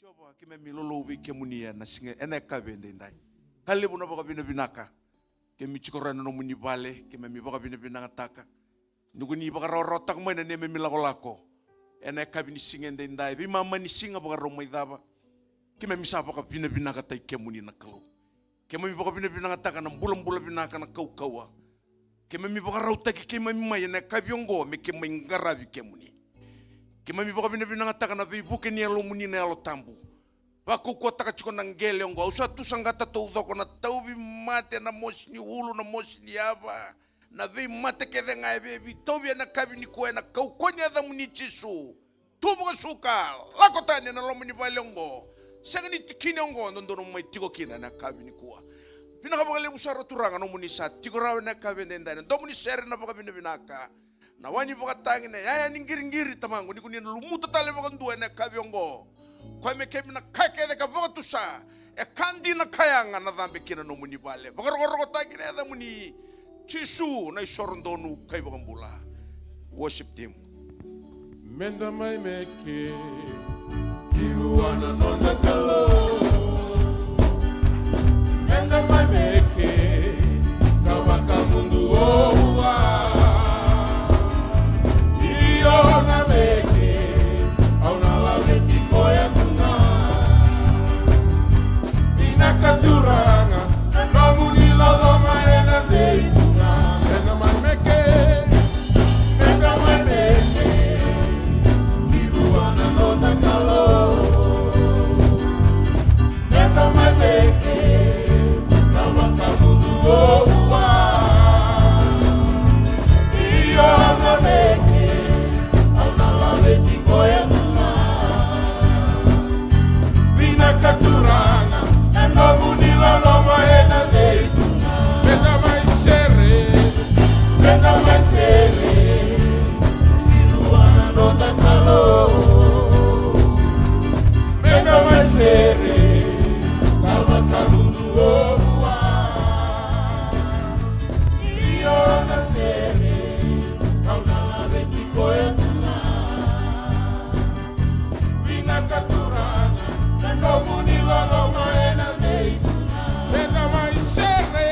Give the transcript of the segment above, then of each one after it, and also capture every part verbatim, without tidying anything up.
Jiova, keimami lolou vei kemuni ena siga, ena yakavi edaidai. Ka levu na vakavinavinaka. Keimami tiko rawa ena nomuni vale, keimami vakavinavinakataka ni ko ni vakarawarawataka mai na neimami lakolako ena yakavi ni siga edaidai. Veimama ni siga, vakarau mai cava, keimami sa vakavinavinakataki kemuni na Kalou. Keimami vakavinavinakataka na bulabula vinaka, na kaukauwa. Keimami vakarautaki keimami mai ena yakavi oqo me keimami qaravi kemuni. Keimami vakavinavinakataka na veivuke ni Yalomuni na Yalo Tabu. Vakaukauwataka tiko na qele oqo. Au sa tu saqata taucoko na tauvimate, na mosi ni ulu, na mosi ni yava, na veimate kece ga e via veitauvi ena yakavi nikua, ena kaukauwa ni yacamuni Jisu. Tu vakasuka, lako tani ena loma ni vale oqo. Sega ni tikina oqo dodonu mai tiko kina ena yakavi nikua. Vinaka vakalevu sara Turaga nomuni sa tiko rawa ena yakavi edaidai, na domo ni sere, na vakavinavinaka, na wa ni vakatagi, na yaya ni qiriqiri, Tamaqu, ni ko ni na lumuta tale vakadua ena yakavi oqo. Koya me keimami na kaya kece ka vakatusa, e ka dina ka yaga na cabe kina nomuni vale. Vakarokorokotaki na yacamuni Jisu, na isoro donu ka iVakabula. Worship team. Meda mai meke ki vua na noda Kalou. Meda mai meke ka vakamuduo vua. Io na meke, au na laveti koya tu ga. Vinaka Turaga, na nomuni loloma ena dei tu ga. Meda mai meke, meda mai meke ki vua na noda Kalou. Meda mai meke ka vakamuduo vua. Io na meke, au na laveti koya tu ga. Vinaka Turaga, na nomuni loloma ena dei tu ga. Meda mai sere, meda mai sere ki vua na noda Kalou. Meda mai sere ka vakamuduo vua. Io na sere, au na laveti koya tu ga. Vinaka Turaga, na nomuni loloma ena dei tu ga. Meda mai sere,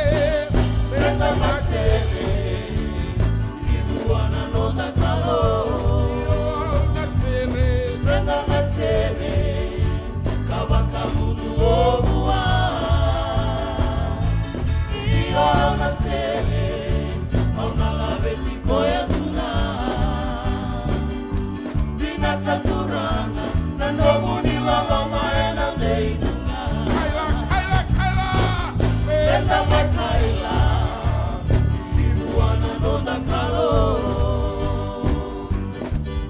meda mai sere ki vua na noda Kalou. Na sere, meda mai sere ka vakamuduo vua. Io na sere, au na laveti koya tu ga. Vinaka Turaga, na nomuni loloma ena dei tu ga. Kaila, kaila, kaila. Meda mai kaila ki vua na noda Kalou.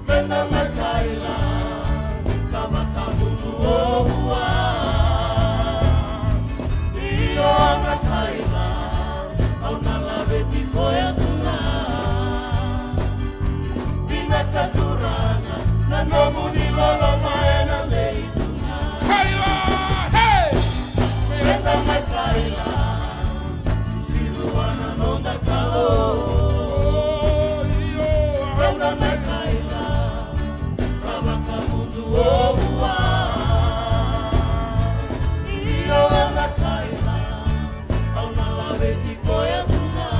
Meda mai kaila ka vakamuduo vua. Io na kaila, au na laveti koya tu ga. Vinaka Turaga, na nomuni loloma ena dei tu ga. Kaila, hey! Meda mai kaila ki vua na noda Kalou. Meda mai kaila ka vakamuduo vua. Io na kaila, au na laveti koya tu ga.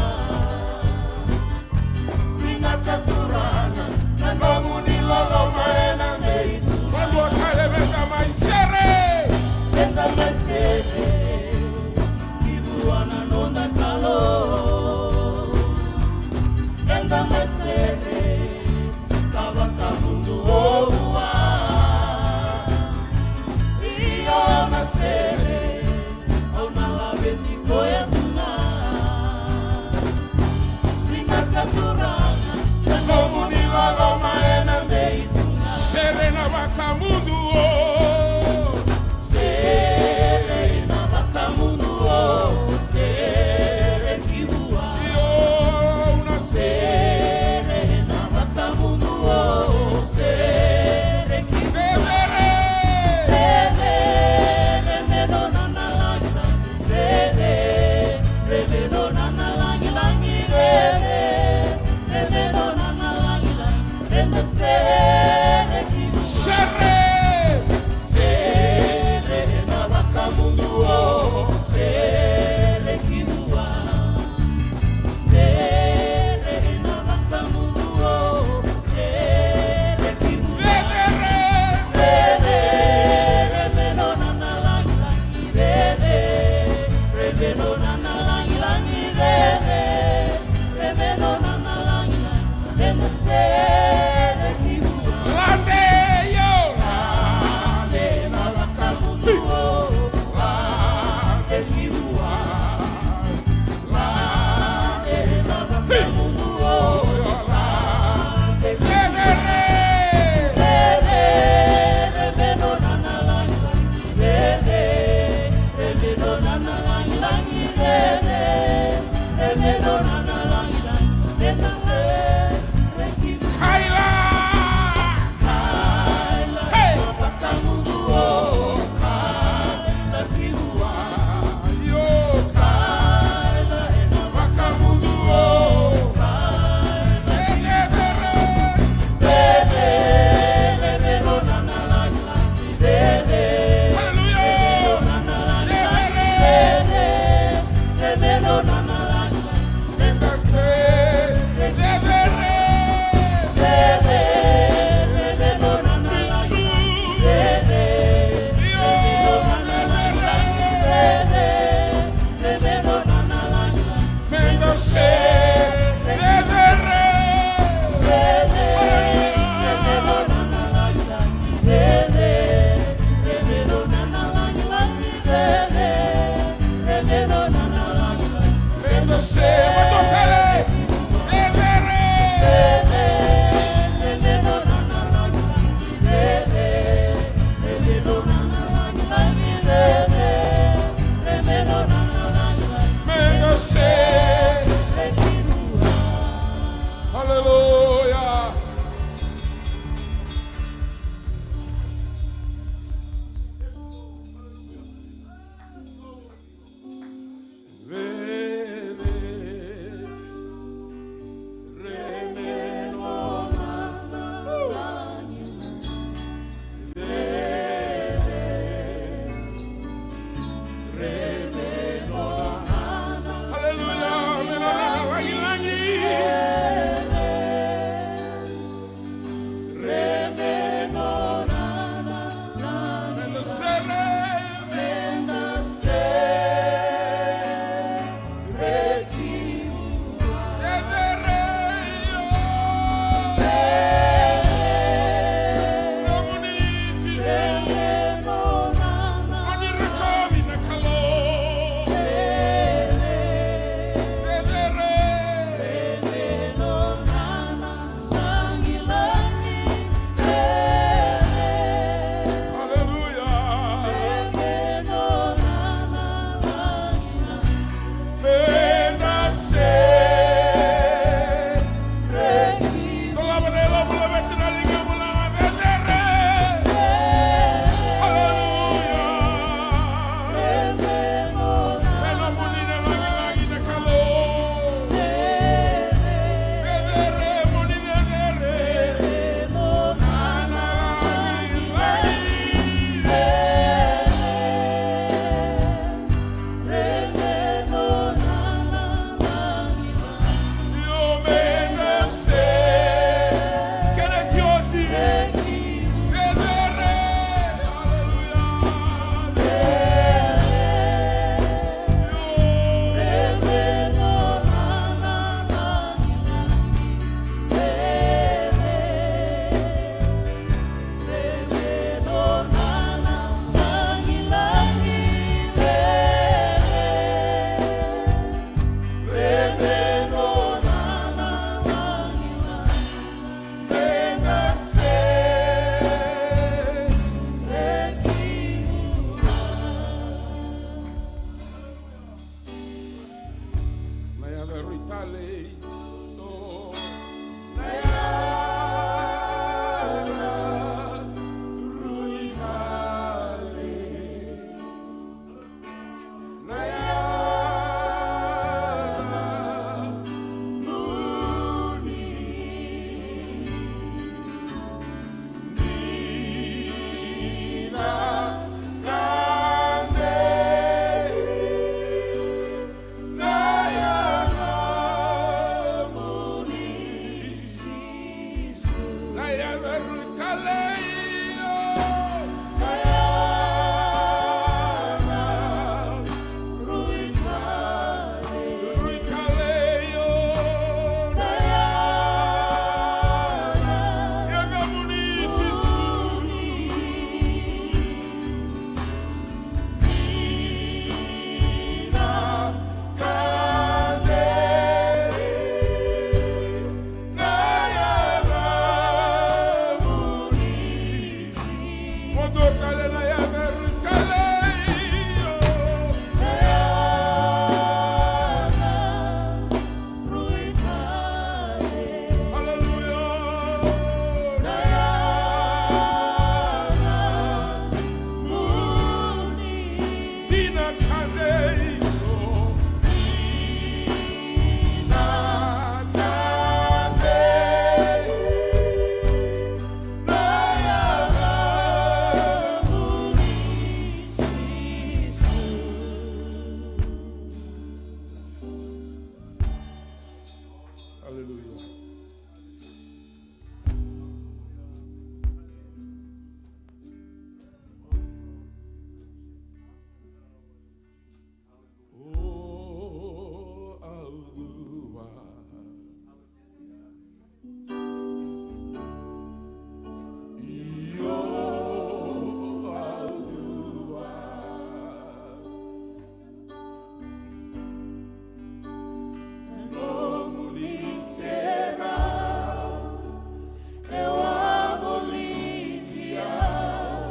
Vinaka Turaga, na nomuni loloma ena dei tu ga. Vanua tale, meda mai sere. Meda mai sere ki vua na noda Kalou. Meda mai sere ka vakamuduo vua. Io na sere, au na laveti koya tu ga. Vinaka Turaga, na nomuni loloma ena dei tu ga. Sere na vakamuduo. Sere na vakamuduo, sere ki vua. Io na sere na vakamuduo, sere ki vua. Sere, sere me nona na lagilagi. Sere, sere me nona na lagilagi. Sere, sere me nona na lagilagi. Ena sere ki vua. Sere.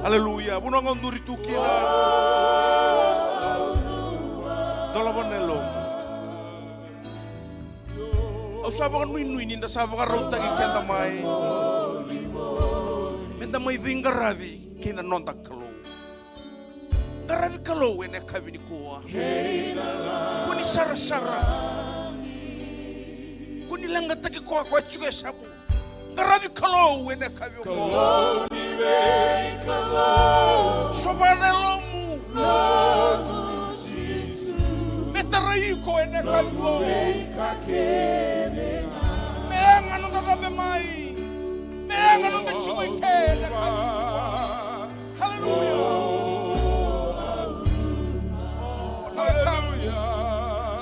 Aleluya. Vanua ga o duri tu kina. Dolava na yalomu. Au sa vakanuinui ni da sa vakarautaki keda mai me da mai veiqaravi kei na noda Kalou. Qaravi Kalou ena yakavi nikua. Ko ni sarasara. Ko ni leqataki koya, koya tiko e yasamu. Qaravi Kalou ena yakavi oqo. Sova na yalomu. Me tarai iko ena yakavi oqo. Me yaga noda cabe mai. Me yaga noda tiko i ke ena yakavi oqo. Haleluya. O, na yakavi.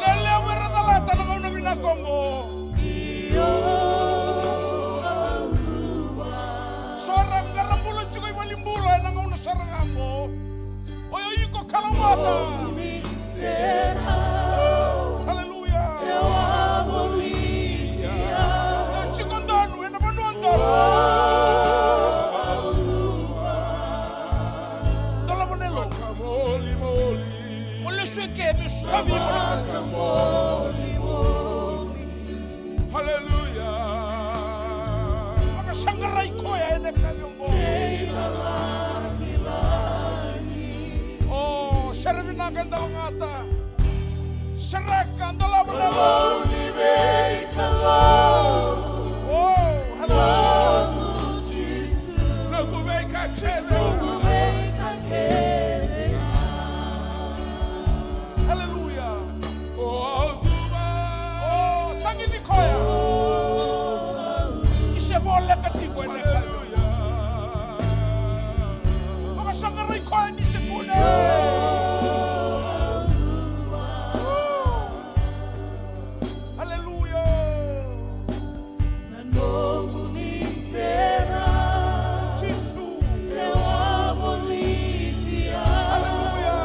Lelevu era calata na gauna vinaka oqo. So era qarabula tiko i valenibula ena gauna sara ga oqo. O iko kalougata. Haleluya. Tiko donu ena vanua donu. Dolava na yalomu. Mo lesu eke, mo sotavi. Haleluya. Vakasaqarai koya ena yakavi oqo. O, sere vinaka e dau lagata. Sereka, dolava na yalomu. O, haleluya. Noqu veika kece. Haleluya. O, tagici koya. Ni se voleka tiko ena yakavi. Vakasaqarai koya ni se kune. Haleluya. Na nomuni sere. Jisu. Haleluya.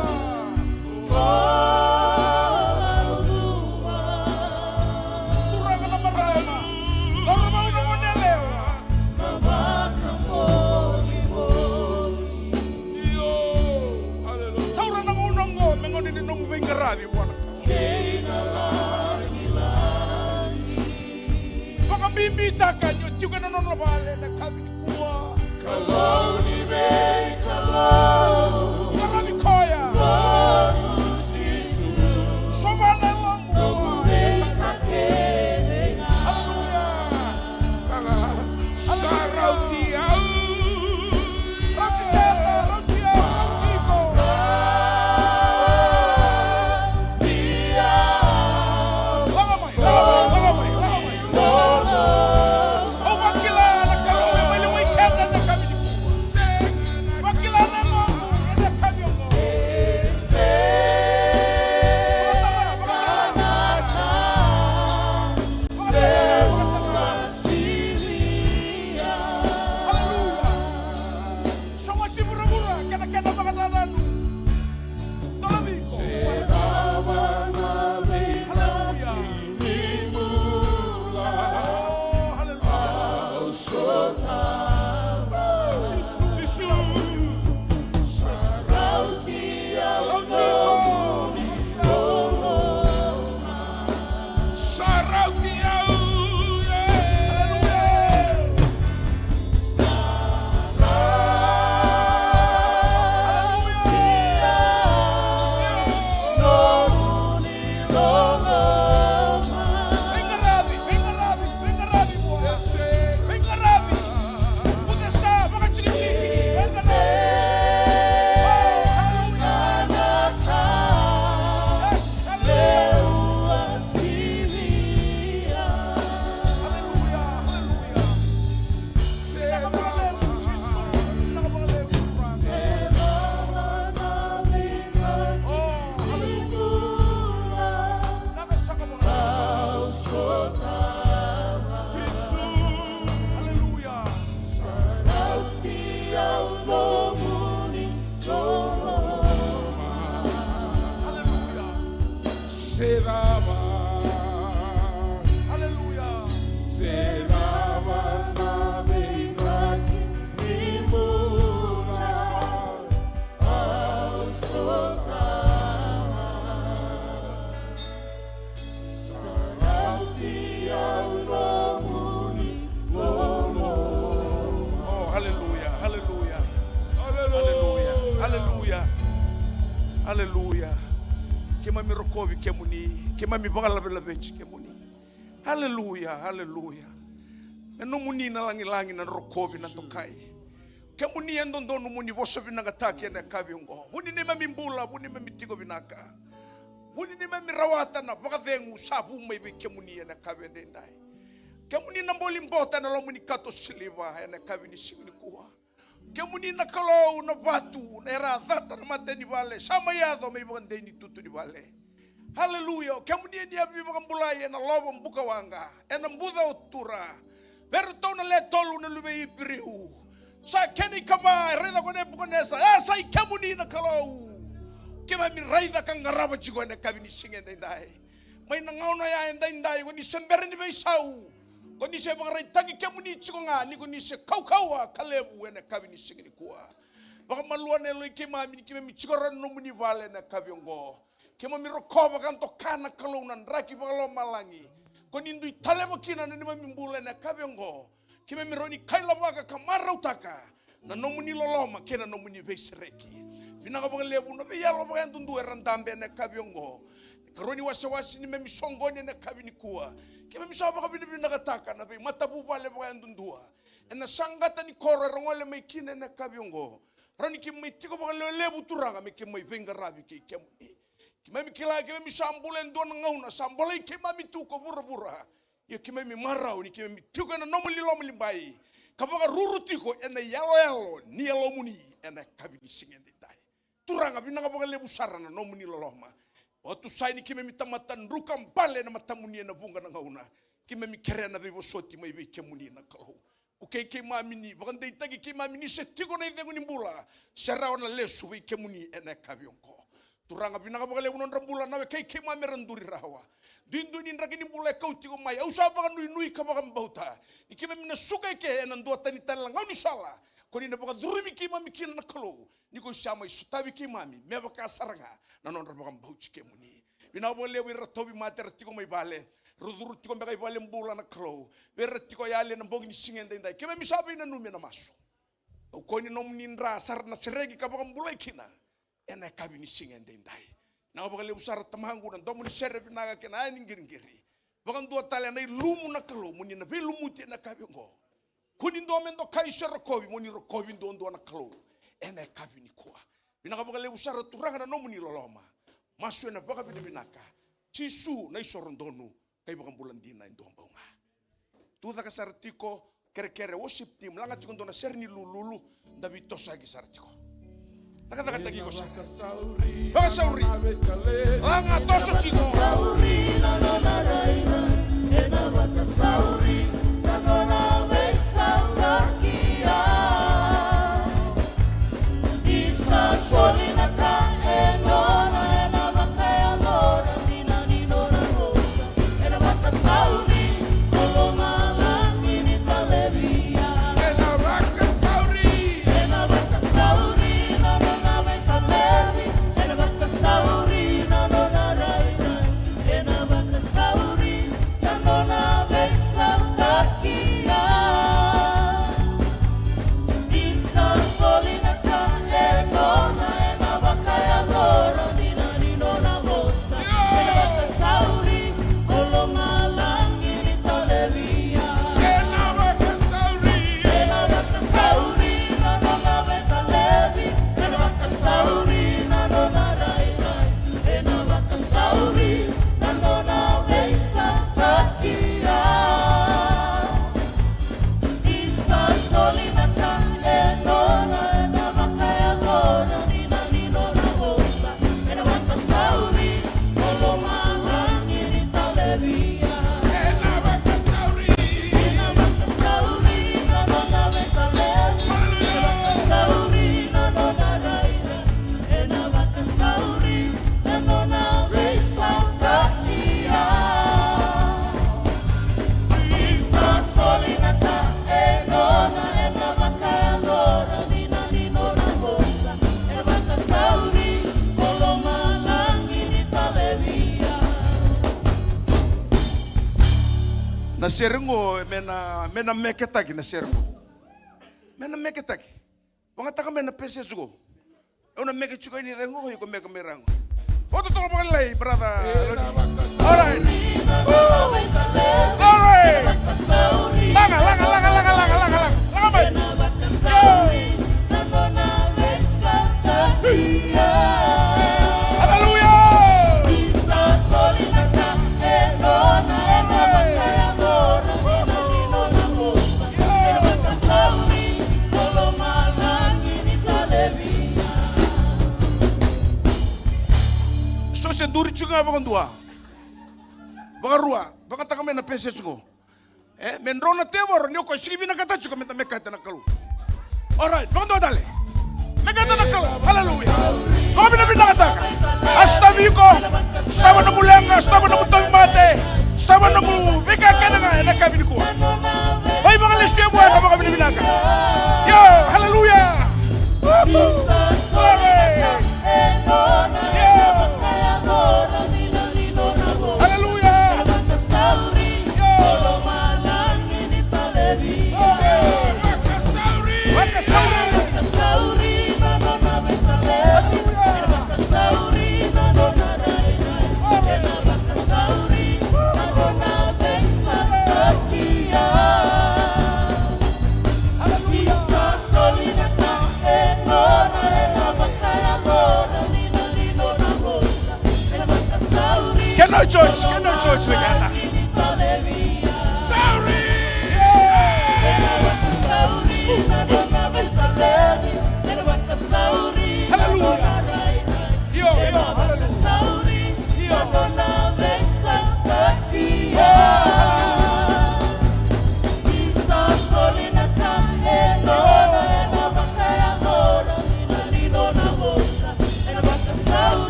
Turaga na marama. Turaga na gone yalewa. Io. Haleluya. Taura na gauna oqo me gauna ni nomu veiqaravi vua na Kalou. Vakabibitaka ni o tiko ena nona vale ena yakavi nikua. Kalou ni veikalou. Qaravi koya. Noqu Jisu. Sova na yalomu. Noqu veika kece ga. Haleluya. Sa rauti au. Rauti keda, rauti au, rauti iko. Laga mai, laga mai, laga mai, laga mai. Au vakila na Kalou e mai lewai keda ena yakavi nikua. Keimami rokovi kemuni, keimami vakalavelaveti kemuni. Aleluya, aleluya. Me nomuni na lagilagi, na rokovi, na dokai. Kemuni e dodonu mo ni vosa vinakataki ena yakavi oqo. Vu ni neimami bula, vu ni neimami tiko vinaka. Vu ni neimami rawata na vakacegu sa vu mai vei kemuni ena yakavi edaidai. Kemuni na boli bota ena loma ni kato siliva ena yakavi ni siga nikua. Kemuni na Kalou, na vatu, na era a cata na mata ni vale, sa mai yaco me ivakadei ni tutu ni vale. Aleluya. O kemuni e ni a veivakabulai ena lovo bukawaqa, ena buca o Tura. Vei iratou na le tolu na luve i Iperiu. Sa kena ikava e raica ko Nepukanesa, e sa i kemuni na Kalou. Keimami raica ka qarava tiko ena yakavi ni siga edaidai. Mai na gauna ya edaidai, ko ni se bera ni veisau. Ko ni se vakaraitaki kemuni tiko ga ni ko ni se kaukauwa ka levu ena yakavi ni siga nikua. Vakamalua na yalo i keimami ni keimami tiko rawa ena nomuni vale ena yakavi oqo. Keimami rokova ka doka na Kalou na draki vakalomalagi. Ko ni dui taleva kina na neimami bula ena yakavi oqo. Keimami rawa ni kailavaka ka marautaka na nomuni loloma kei na nomuni veisereki. Vinaka vakalevu na veiyalo vakayadudua era dabe ena yakavi oqo. Karua ni wasewase ni neimami soqoni ena yakavi nikua. Keimami sa vakavinavinakataka na veimatavuvale vakayadudua ena saqata ni koro era gole mai kina ena yakavi oqo. Rawa ni keimami tiko vakalevulevu Turaga me keimami veiqaravi kei kemuni. Keimami kila keimami sa bula e dua na gauna sa bolei keimami tu ko vuravura. Ia keimami marau ni keimami tiko ena nomuni lomanibai ka vakaruru tiko ena iyaloyalo ni yalomuni ena yakavi ni siga edaidai. Turaga, vinaka vakalevu sara na nomuni loloma. Vakatusai ni keimami tamata druka bale ena matamuni ena vuqa na gauna. Keimami kerea na veivosoti mai vei kemuni na Kalou. Vukei keimami ni vakadeitaki keimami ni se tiko na icegu ni bula se rawa na lesu vei kemuni ena yakavi oqo. Turaga, vinaka vakalevu na nodra bula na wekai keimami era duri rawa. Duidui ni draki ni bula e kau tiko mai, au sa vakanuinui ka vakabauta ni keimami na suka eke ena duatani tale na gaunisala ko ni na vakacurumi keimami kina na Kalou. Ni ko sa mai sotavi keimami me vaka sara ga na nodra vakabauti kemuni. Vinaka vakalevu ira tauvimate era tiko mai vale, ra curu tiko beka i valenibula na Kalou. Vei ira tiko yali ena bogi ni siga edaidai, keimami sa veinanumi ena masu. Au kaya ni nomuni dra sara na sereki ka vakabulai kina ena yakavi ni siga edaidai. Vinaka vakalevu sara Tamaqu na domo ni sere vinaka kei na yaya ni qiriqiri. Vakadua tale ena ilumu na Kalou mo ni na veilumuti ena yakavi oqo. Kua ni dua me dokai se rokovi, mo ni rokovi duadua na Kalou ena yakavi nikua. Vinaka vakalevu sara Turaga na nomuni loloma. Masu ena vakavinavinaka. Jisu na isoro donu ka ivakabula dina e dua bau ga. Tu caka sara tiko, kerekere worship team, laga tiko dua na sere ni lululu, da veitosoyaki sara tiko. Cakacakataki iko sara. Vakasauri. Laga toso tiko. Na sere qo me na, me na meketaki na sere qo. Me na meketaki. Vagataka me na pese tiko. Au na meke tiko yani cegu, iko meke mai ra qo. Vakatotolo vakalailai, brother. All right. Woo. Glory. Laga, laga, laga, laga, laga, laga, laga. Laga mai. Yo. Hallelujah. Glory. Yo. So se duri tiko ga vakadua. Vakarua, vagataka mai na pese tiko. E, me dro na tevoro, ni o koya sigi vinakata tiko, me da meketa na Kalou. All right, vakadua tale. Meketa na Kalou. Hallelujah. Vakavinavinakataka. A sotavi iko. Sotava nomu leqa, sotava nomu tauvimate. Sotava nomu veika kece ga ena yakavi nikua. Vaivakalesuya vua na vakavinavinaka. Yo, hallelujah. Glory. Yo. Hallelujah. Yo. Glory. Vakasauri. Hallelujah. Glory. Hallelujah. Kena choice, kena choice, we got that. Sauri. Yeah. Hallelujah. Yo, yo, hallelujah. Yo.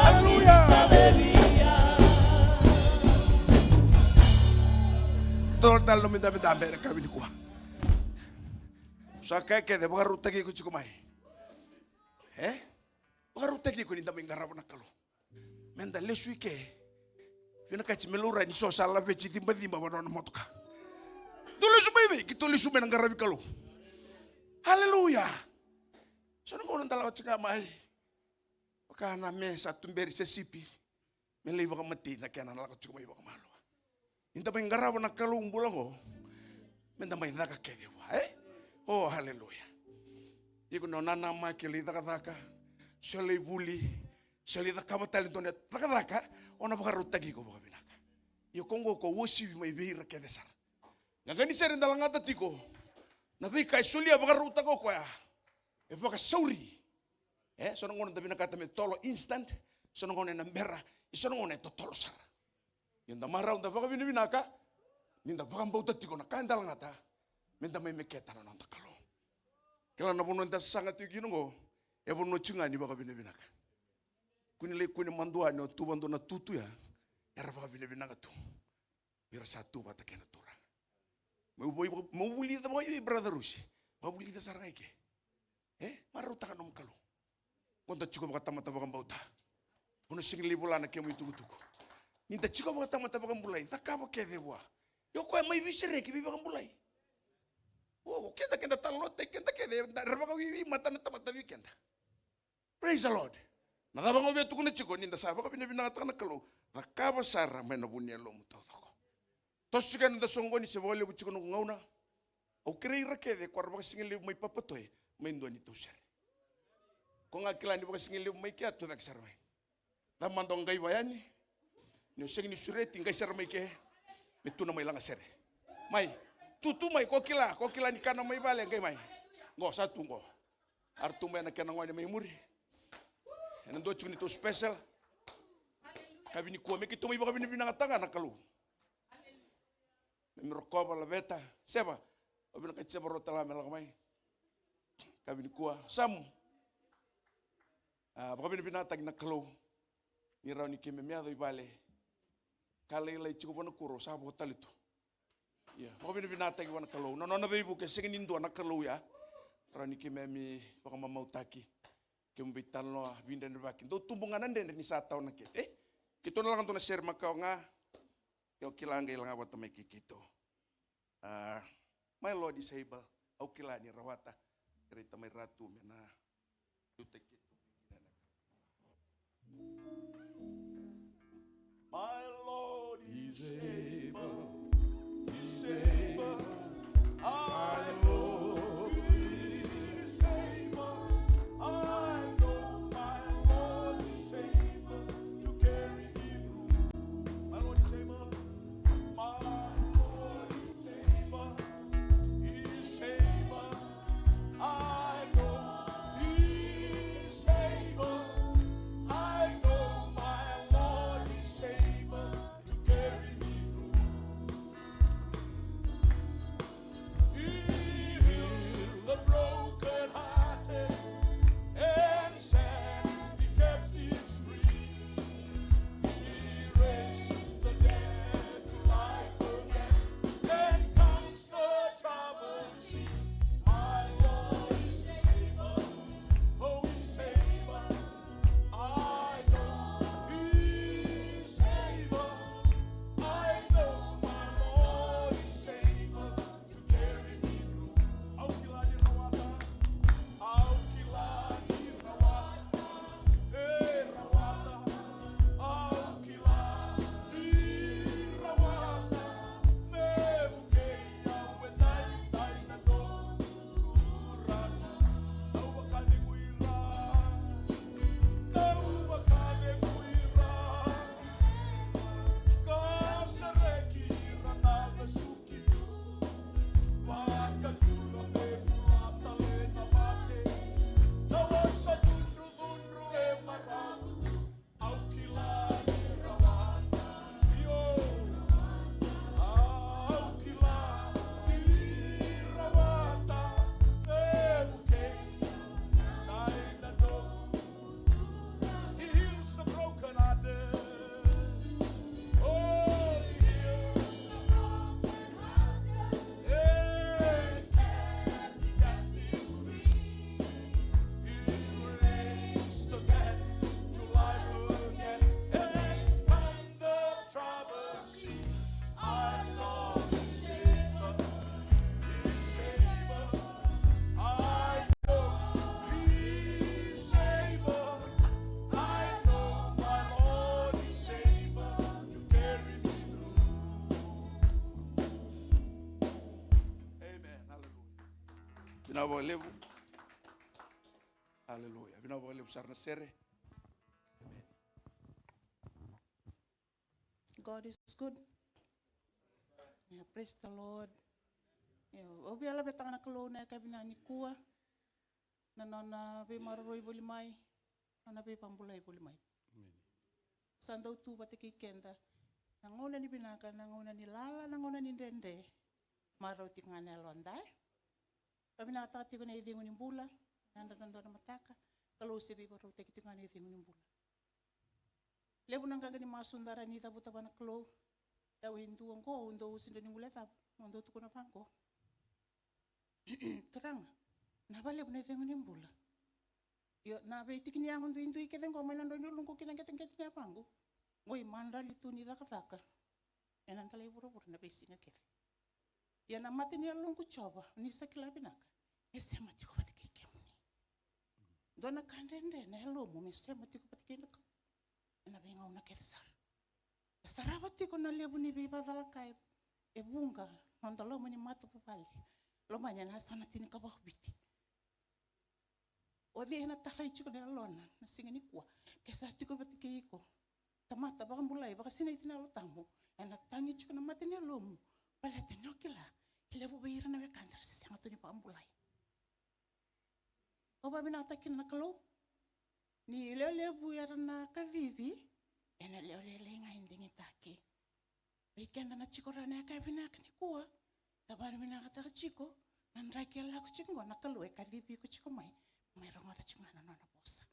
Hallelujah. Toro tale nomu idabedabe ena yakavi nikua. Sa kaya kece, vakarautaki iko tiko mai. E? Vakarautaki iko ni da mai qarava na Kalou. Me da lesu i ke. Vinakati me laurai ni so sa laveti cibaciba va nona motoka. Dou lesu mai vei, keitou lesu mai na qaravi Kalou. Haleluya. So na gauna da lako tiko ga mai. Vaka na me sa tuberi se sipi. Me lai vakamatei na kena lako tiko mai vakamalua. Ni da mai qarava na Kalou bula oqo, me da mai caka kece vua, e? O, haleluya. Iko na nanamaki, lai cakacaka, se lai vuli, se lai cakava tale dua na cakacaka, o na vakarautaki iko vakavinaka. Io ko oqo ko uasivi mai vei ira kece sara. Qaqani sere da lagata tiko na veika e solia vakarautaka o koya. E vakasauri. E, so na gauna da vinakata me tolo instant, so na gauna ena bera, e so na gauna e totolo sara. Ia da marau da vakavinavinaka ni da vakabauta tiko na ka eda lagata, me da mai meketa na noda Kalou. Kila na vanua eda sasaga tiko kina oqo, e vanua tiko ga ni vakavinavinaka. Kua ni lai kune madua ni o tu vadua na tutu ya, era vakavinavinaka tu. Vei ira sa tu vata kei na Turaga. Meu vei, meu vulica vakaivei, brother Rusi. Vakavulica sara ga i ke. E? Marautaka nomu Kalou. Ko da tiko vakatamata vakabauta. Ko na sega ni lai vola na kemu itukutuku. Ni da tiko vakatamata vakabulai, cakava kece vua. Io koya mai veisereki, veivakabulai. O, keda, keda talanoataki keda kece, da ra vakavivi mata na tamata vei keda. Praise the Lord. Na cava ga au via tukuna tiko, ni da sa vakavinavinakataka na Kalou, cakava sara mai na vu ni yalomu taucoko. Toso tiko ena noda soqoni se vakalevu tiko noqu gauna. Au kerei ira kece ko ra vakasigalevu mai Papatoe, mai dua ni tausere. Ko ga kila ni vakasigalevu mai kea, tucake sara mai. Cava mada o qai va yani, ni o sega ni sureti, qai sara mai ke, me tu na mai lagasere. Mai, tu tu mai, ko kila, ko kila ni kana mai vale, qai mai. Qo, sa tu qo. A ra tu mai na kena gone mai muri. Ena dua tiko ni tou special. Yakavi nikua me keitou mai vakavinavinakataka ga na Kalou. Me mi rokova, laveta, seva. Au vinakati seva rota la me lako mai. Yakavi nikua. Samu. A, vakavinavinakataki na Kalou. Ni rawa ni keimami yaco i vale. Ka lailai tiko vua na kuro, sa vo tale tu. Ia, vakavinavinakataki vua na Kalou. Na nona veivuke, sega ni dua na Kalou ya. Rawa ni keimami vakamamautaki. Keimami veitalanoa, veidredrevaki. Dau tubu ga na dredre ni sa tawa na kete. E? Keitou na lako dua na sere makawa ga. Io kila qai laga vata mai kei keitou. A, my Lord is able. Au kila ni rawata. Kerei Tamai Ratu me na liutaki keitou. My Lord is able, is able. I know He is able. I know my Lord is able to carry me through. My Lord is able. My Lord is able. He is able. I know He is able. I know my Lord is able to carry me through. He heals the brokenhearted and set the captives free. He raises the dead to life again and calms the troubled sea. My Lord is able, oh, is able. I know He is able. I know my Lord is able to carry me through. Au kila ni rawata. Au kila ni rawata. E rawata. Au kila ni rawata. Me vukei au e daidai na noqu turaga. Au vakacegui ira. Au vakacegui ira. Ka sereki ira na vesuki. Vakacudru me bula tale na mate. Na vosa cudrucudru e marau. Au kila ni rawata. Io. Au kila ni rawata. E vukei. Dai na noqu. He heals the brokenhearted. Oh, He heals. Yes, He sets free. He raised the dead to life again. And the troubled sea. I know He's able. He's able. I know He's able. I know my Lord is able to carry me through. Amen. Hallelujah. Vinaka vakalevu. Hallelujah. Vinaka vakalevu sara na sere. Amen. God is good. Yeah, praise the Lord. Yeah, au via lavetaka na Kalou na yakavi nikua. Na nona veimaroroi voli mai, nona veivabulai voli mai. Amen. Sa dau tu vata kei keda. Na gauna ni vinaka, na gauna ni lala, na gauna ni dredre. Marau tiko ga na yaloda. Ka vinakataka tiko na icegu ni bula, na yadra na dua na mataka, Kalou se veivakarautaki tiko ga na icegu ni bula. Levu na qaqa ni masu da rawa ni cavuta vua na Kalou. Au e dua oqo, au dau usi dau ni guilecava, au dau tukuna vaqo. Turaga, na valevu na icegu ni bula. Io, na veitiki ni yago duidui kece oqo mai na drau ni uluqu ki na qeteqete ni yavaqu. Qo i madrali tu ni cakacaka ena dela i vuravura na veisiga kece. Ia na mata ni yaloqu Jiova, ni sa kila vinaka, e sema tiko vata kei kemuni. Dua na ka dredre na yalomu me sema tiko vata kei na Kalou ena veigauna kece sara. E sarava tiko na levu ni veivakacalaka e vuqa noda loma ni matavuvale. Lomani ena yasana tinikava o Viti. O cei ena tarai tiko na yalona na siga nikua? Ke sa tiko vata kei iko tamata vakabulai, vakasinaiti na Yalo Tabu, ena tagi tiko na mata ni yalomu. Baleta ni o kila, e levu vei ira na wekada era se sega tu ni vakabulai. Au vavinakataka kina na Kalou ni lewe levu era na kacivi, ena lewe lailai ga e digitaki. Vei keda na tiko rawa na yakavi vinaka nikua, da vavinakataka tiko na draki e lako tiko qo, na Kalou e kacivi iko tiko mai, mai rogoca tiko ga na nona vosa.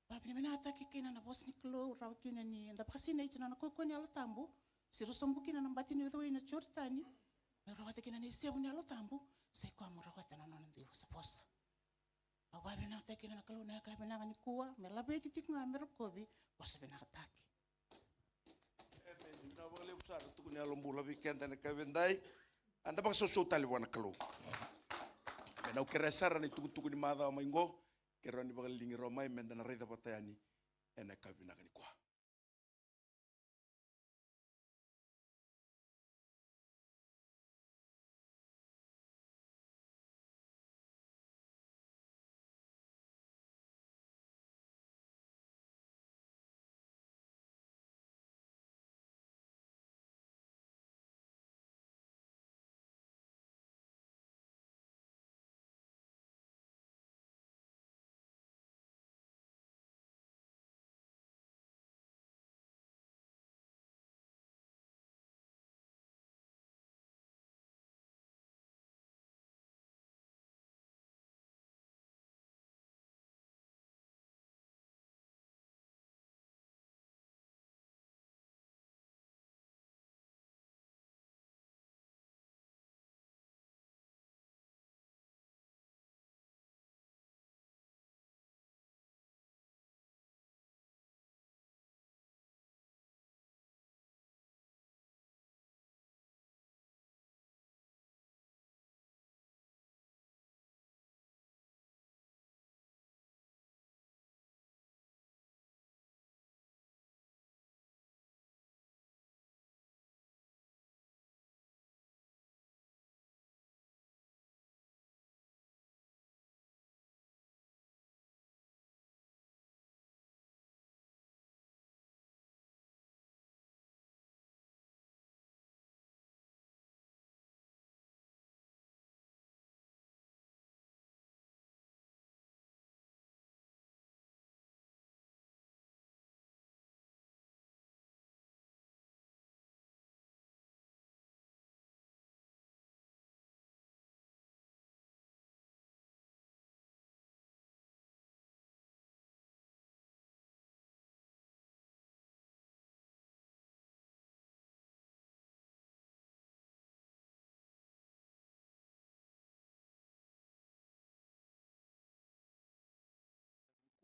Vavinavinakataki kina na vosa ni Kalou, rawa kina ni da vakasinaiti na nona kaukaua ni Yalo Tabu, siro sobu kina na bati ni ucui na Joritani, me rawata kina na isevu ni Yalo Tabu, sa i koya mo rawata na nona dui vosavosa. Au vavinavinakataki kina na Kalou na yakavi vinaka nikua, me laveti tiko ga me rokovi, vosa vinakataki. Emeni. Vinaka vakalevu sara, tukuni yalo bula vei keda na yakavi edai. Eda vakasausau tale vua na Kalou. Me nau kerea sara na itukutuku ni macawa mai qo, kerea ni vakaliligi rawa mai, meda na raica vata yani. ena yakavi vinaka nikua.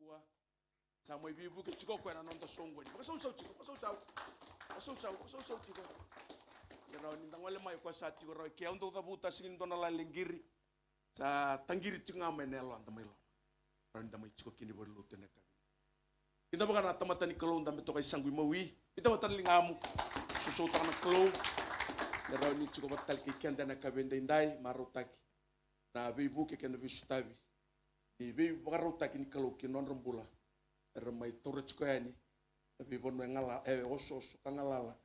Kua. Sa mai veivuke tiko koya na noda soqoni. Vakasausau tiko, vakasausau. Vakasausau, vakasausau tiko. Ia rawa ni da gole mai, koya sa tiko rawa eke, au dau cavuta, sega ni dua na lale qiri. Sa taqiri tiko ga mai na yaloda mai loma. Rawa ni da mai tiko kina i valenilotu ena yakavi. Kidavaka na tamata ni Kalou, dabe toka i saqu imawi. Kidavaka na ligamu. Sosoutaka na Kalou. Me rawa ni tiko vata tale kei keda ena yakavi edaidai, marautaki na veivuke kei na veisotavi ni veivakarautaki ni Kalou ki na nodra bula. Era mai taura tiko yani na veivanua e gala, e osooso ka galala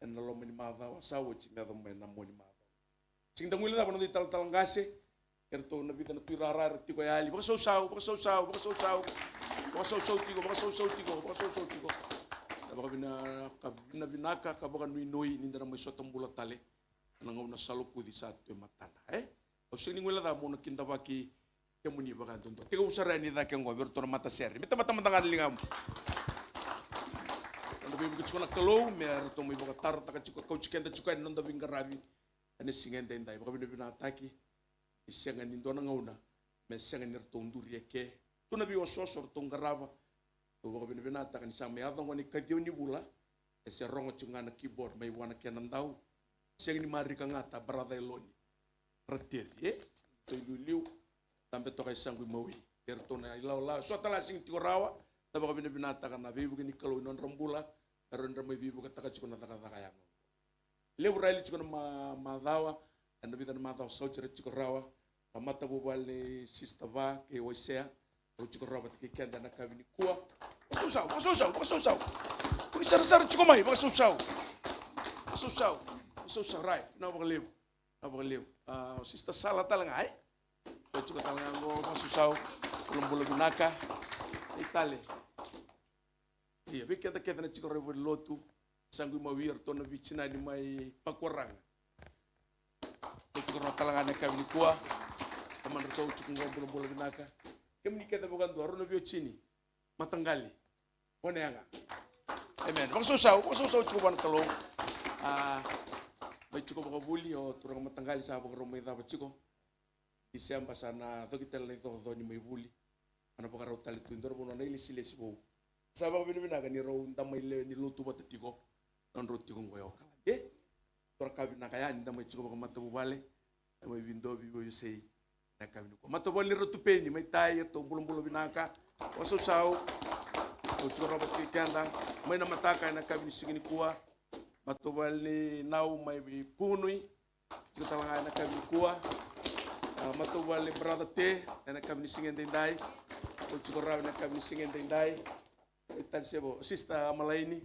ena loma ni macawa sa oti me yaco mai na mua ni macawa. Sega ni da guilecava na noda italatala qase, kei ratou na vica na tuirara era tiko e yali. Vakasausau, vakasausau, vakasausau. Vakasausau tiko, vakasausau tiko, vakasausau tiko. Na vakavina-, ka vinavinaka, ka vakanuinui ni da na mai sota bula tale ena gauna sa lokuci sa tu e matada, e? Au sega ni guilecava, meu na kidavaki kemuni vakayadudua. Tekivu sara yani i cake oqo vei iratou na matasere. Me tamata mada ga na ligamu. Noda veivuke tiko na Kalou, me ratou mai vakatarataka tiko, kauti keda tiko yani na noda veiqaravi ena siga edaidai. Vakavinavinakataki ni sega ni dua na gauna me sega ni ratou duri eke. Tu na veiosooso ratou qarava. Ratou vakavinavinakataka ni sa mai yaco oqo na ikaciwa ni vula, e se rogo tiko ga na keyboard mai vua na kena dau. Sega ni marika ga ta brother Eloni. Rateri, e? Ratou iliuliu. Dabe toka i saqu imawi. Kei ratou na ilawalawa, so tale a sega ni tiko rawa. Da vakavinavinakataka na veivuke ni Kalou ena nodra bula, me rawa ni ra mai veivuketaka tiko na cakacaka yaga. Levu ra yali tiko na ma-, macawa, ena vica na macawa sa oti ra tiko rawa. Na matavuvale nei Sister Va kei Waisea, rau tiko rawa vata kei keda ena yakavi nikua. Vakasausau, vakasausau, vakasausau. Kua ni sarasara tiko mai, vakasausau. Vakasausau, vakasausau, right. Vinaka vakalevu, vinaka vakalevu. A, o Sister Sala tale ga, e? Ko tiko tale ga qo, vakasausau. Bulabula vinaka. Ei tale. Ia, vei keda kece na tiko rawa i valenilotu, saqu imawi, iratou na veitinani mai Pakuaraga. Tiko rawa tale ga ena yakavi nikua. Tamadratou tiko qo, bulabula vinaka. Kemuni kece vakadua, rau na veiwatini. Mataqali. Gone yaga. Amen. Vakasausau, vakasausau tiko vua na Kalou. A, mai tiko vakavuli o turaga mataqali, sa vakarau mai cava tiko. Tiseba sa na coki tale na icococo ni mai vuli. A na vakarau tale tu e dua na vanua na ilesilesi vou. Sa vakavinavinaka ni rau da mai lewe ni lotu vata tiko. Nodrau tiko qo e Okaladi, e? Toraka vinaka yani, da mai tiko vakamatavuvale. Da mai vidovi, veiwasei. Na yakavi nikua. Matavuvale ni Ratu Peni, mai tai, iratou bulabula vinaka. Vakasausau. Tou tiko rawa vata kei keda mai na mataka ena yakavi ni siga nikua. Matavuvale ni Nau mai Vunu'i, tiko tale ga ena yakavi nikua. A, matavuvale ni Brother Te ena yakavi ni siga edaidai. Tou tiko rawa ena yakavi ni siga edaidai. E tale se vo Sister Amalaini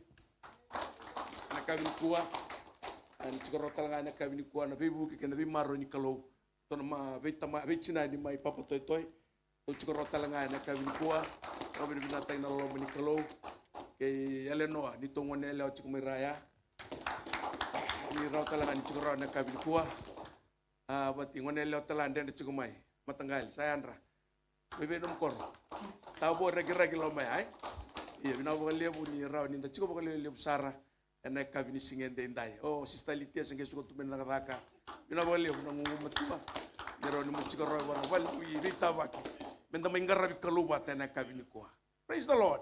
ena yakavi nikua. A, ni tiko rawa tale ga ena yakavi nikua na veivuke kei na veimaroroi ni Kalou. Tou na ma veitama, veitinani mai Papatoetoe. Tou tiko rawa tale ga ena yakavi nikua. Vakavinavinakataki na loloma ni Kalou. Kei Elenoa, ni tou gone yalewa tiko mai Raya. Ni rawa tale ga ni tiko rawa ena yakavi nikua. A, vati gone yalewa tale ga dredre tiko mai. Mataqali, sa yadra. Mai vei nomu koro? Tavo Rakiraki Lomaya, e? Ia, vinaka vakalevu ni rawa ni da tiko vakalevulevu sara ena yakavi ni siga edaidai. O Sister Litia se qai suka tu mai na cakacaka. Vinaka vakalevu na gugumatua ni rawa ni mo tiko rawa vaka vale ni veitavaki. Meda mai qaravi Kalou vata ena yakavi nikua. Praise the Lord.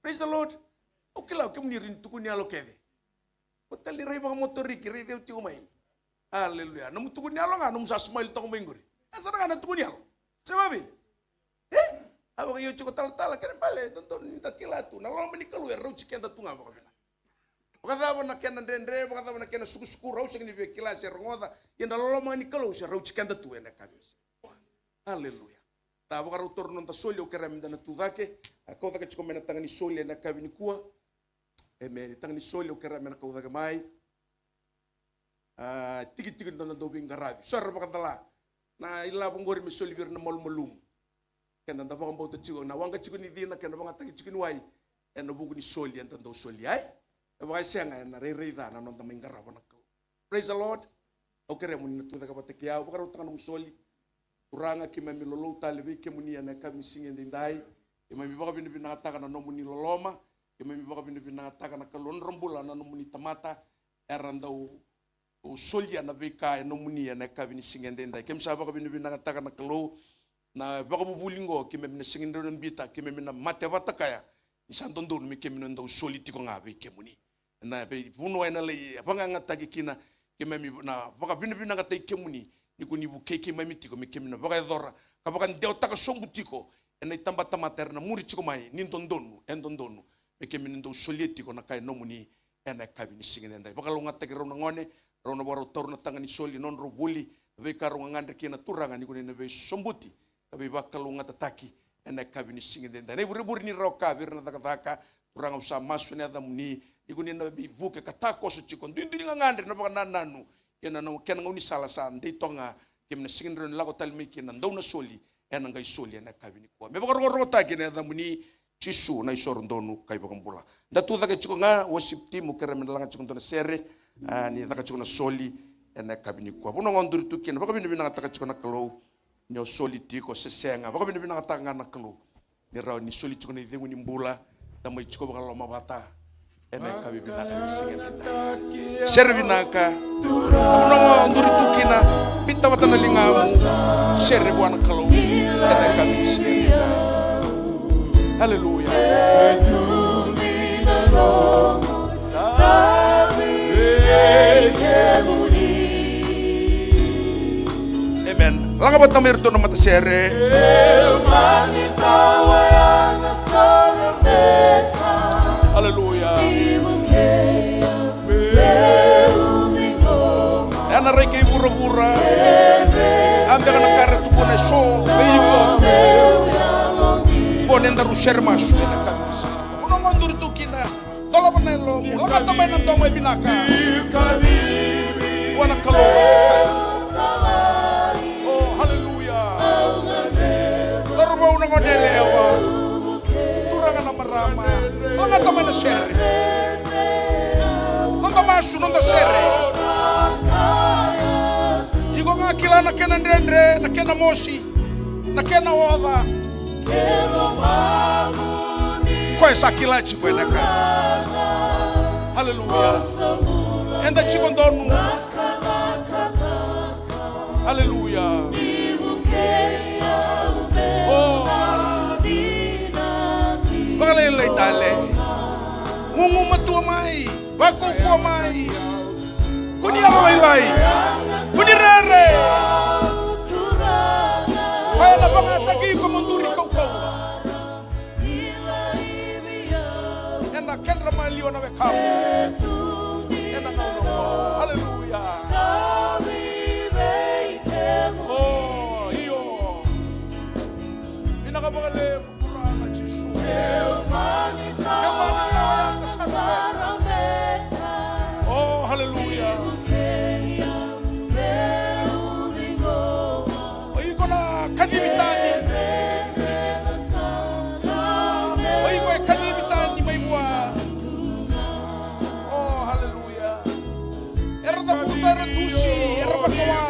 Praise the Lord. Au kila o kemuni ira ni tukuni yalo kece. Ko tale ni rai vakamotoriki, raici au tiko mai. Aleluya. Nomu tukuni yalo ga, nomu sa smile toka mai qori. E sara ga na tukuni yalo. Se vavi? E? A vaka io tiko talatala, kena bale, dodonu ni da kila tu. Na loloma ni Kalou e rauti keda tu ga vakavinaka. Vakacava na kena dredre, vakacava na kena sukusuku, rau sega ni via kila se rogoca. Ia na loloma ni Kalou se rauti keda tu ena yakavi. Aleluya. Da vakarau taura na noda soli, au kerea meda na tu cake. A kau cake tiko mai na taga ni soli ena yakavi nikua. Emeni. Taga ni soli, au kerea me na kau cake mai. A, tikitiki ni nona dau veiqaravi. So era vakacala na ilavo qori me soli vei ira na malumalumu. Keda da vakabauta tiko na waqa tiko ni cina kei na vagataki tiko ni wai ena vuku ni soli eda dau soli ai. E vakaisega ena rairai ca na noda mai qarava na Kalou. Praise the Lord. Au kerea mo ni na tu cake vata kei au, vakarautaka nomu soli. Turaga, keimami lolou tale vei kemuni ena yakavi ni siga edaidai. Keimami vakavinavinakataka na nomuni loloma. Keimami vakavinavinakataka na Kalou, nodra bula na nomuni tamata era dau solia na veika e nomuni ena yakavi ni siga edaidai. Keimami sa vakavinavinakataka na Kalou, na vakavuvuli oqo keimami na sega ni rawa ni biuta, keimami na mate vata kaya ni sa dodonu me keimami na dau soli tiko ga vei kemuni. Ena veivanua ena lai vagayagataki kina, keimami na vakavinavinakataki kemuni ni ko ni vukei keimami tiko me keimami na vakayacora ka vakadewataka sobu tiko ena itabatamata era na muri tiko mai ni dodonu, e dodonu me keimami na dau solia tiko na ka e nomuni ena yakavi ni siga edaidai. Vakalougatataki rau na gone, rau na vakarau taura na taga ni soli, nodrau vuli, na veika rau gagadre kina, Turaga, ni ko ni na veisobuti ka veivakalougatataki ena yakavi ni siga edaidai. Na ivurevure ni rawa ka vei ira na cakacaka, Turaga, au sa masu ena yacamuni, ni ko ni na veivuke ka takoso tiko, duidui ni gagadre, na vakanananu kei na kena gaunisala sa dei toka ga, keimami na sega ni rawa ni lako tale mai kina, dou na soli, ena qai soli ena yakavi nikua. Me vakarokorokotaki ena yacamuni Jisu na isoro donu ka ivakabula. Da tu cake tiko ga, worship team, au kerea me da laga tiko dua na sere, a, ni caka tiko na soli ena yakavi nikua. Vanua ga o duri tu kina, vakavinavinakataka tiko na Kalou ni o soli tiko se sega. Vakavinavinakataka ga na Kalou ni rawa ni soli tiko na icegu ni bula, da mai tiko vakaloloma vata ena yakavi vinaka ni siga edaidai. Sere vinaka. Na vanua ga o duri tu kina, biuta vata na ligamu, sere vua na Kalou ena yakavi ni siga edaidai. Aleluya. Amen. Laga vata mai iratou na matasere. Aleluya. Ena rai kei vuravura. A beka na ka era tukuna eso vei iko. Qo ni daru sere masu ena yakavi ni siga. Vanua ga o duri tu kina. Dolava na yalomu, lagata mai na domo e vinaka. Vua na Kalou. O, haleluya. Cauravou, na gone yalewa, turaga, na marama, lagata mai na sere. Noda masu, noda sere. Iko ga kila na kena dredre, na kena mosi, na kena oca. Koya sa kila tiko ena ka. Aleluya. Eda tiko donu. Aleluya. O. Vakalailai tale. Gugumatua mai. Vakaukauwa mai. Ko ni yalolailai. Ko ni rere. Koya na vagataki iko mo duri kaukauwa. Vinaka vakalevu Turaga Jisu. Kemuni na yaga sara beka. O, haleluya. O iko na kacivi tani. O iko e kacivi tani mai vua. O, haleluya. Era cavuta, era dusi, era vakawa.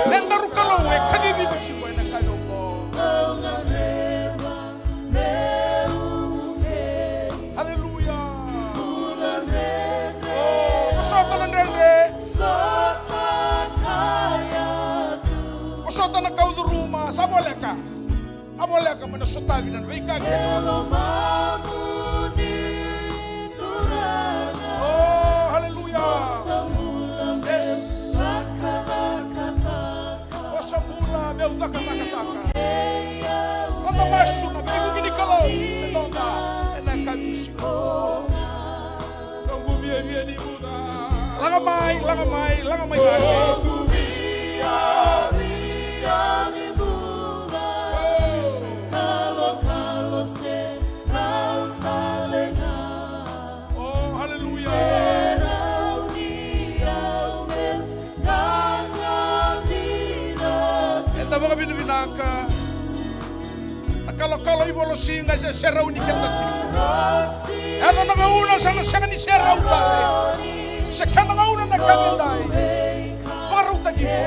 Na nodaru Kalou e kacivi iko tiko ena yakavi oqo. Haleluya. O, vosota na dredre. Vosota na kau curuma, sa voleka. A voleka mo na sotavi na veika kece. O, haleluya. Yes. Vosa bula meu cakacakataka. Noda masu na veivuke ni Kalou me noda ena yakavi ni siga. Noqu viavia ni vuca. Laga mai, laga mai, laga mai cake. Noqu viavia ni vuca. Jisu. Kalokalo se rau tale ga. O, haleluya. Se rau ni au me Eda vakavinavinaka. Na kalokalo i Volosiga se serau ni keda tiko. Yaco na gauna sa na sega ni serau tale. Se kena gauna na kena dai. Vakarautaki iko.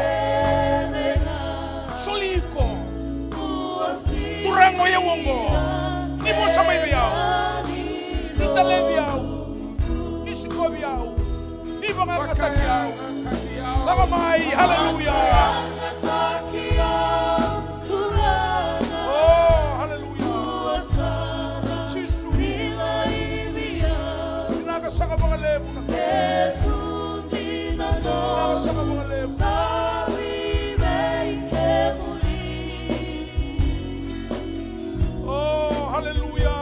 Soli iko. Turaga o yau oqo. Ni vosa mai vei au. Ni talei au. Ni sikovi au. Ni vakayagataki au. Laga mai, haleluya. O, haleluya. Jisu. Vinaka saka vakalevu na. Vinaka saka vakalevu. O, haleluya.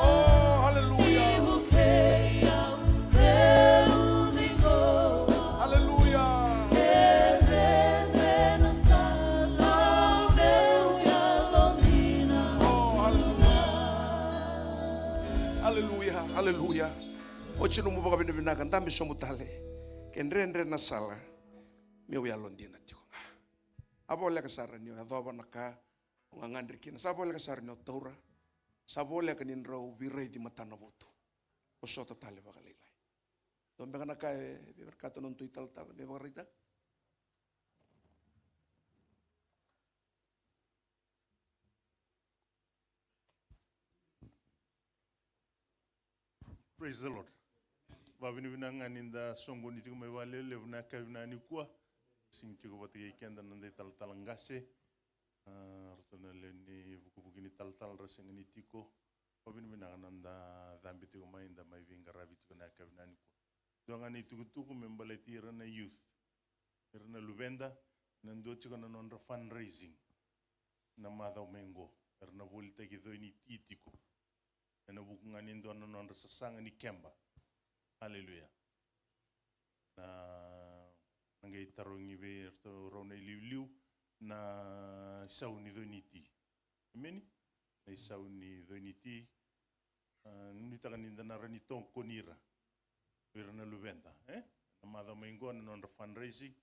O, haleluya. Haleluya. O, haleluya. Haleluya, haleluya. Oti nomu vakavinavinaka, dabe sobu tale. Ke dredre na sala, meu yalodina tiko ga. A voleka sara ni o yacova na ka o gagadre kina. Sa voleka sara ni o taura. Sa voleka ni drau veiraici matanavotu. O sota tale vakalailai. Dua beka na ka e veivarakata na nodatou italatala me vakaraitaka? Praise the Lord. Vakavinavinaka ga ni da soqoni tiko mai vakalelevu na yakavi nikua. Sigi tiko vata kei keda na noda italatala qase. A, ratou na lewe ni vukivuki ni talatala ra sega ni tiko. Vakavinavinaka na noda cabe tiko mai, da mai veiqaravi tiko na yakavi nikua. Dua ga na itukutuku me baleti ira na youth, ira na luveda, na dua tiko na nodra fundraising na macawa mai qo. Era na volitaki coi ni ti tiko ena vuku ga ni dua na nodra sasaga ni keba. Aleluya. Na, na qai tarogi vei iratou rau na iliuliu na isau ni coi ni ti. Emeni? Na isau ni coi ni ti. A, nuitaka ni da na rawa ni tokoni ira. O ira na luveda, e? Na macawa mai qo na nodra fundraising,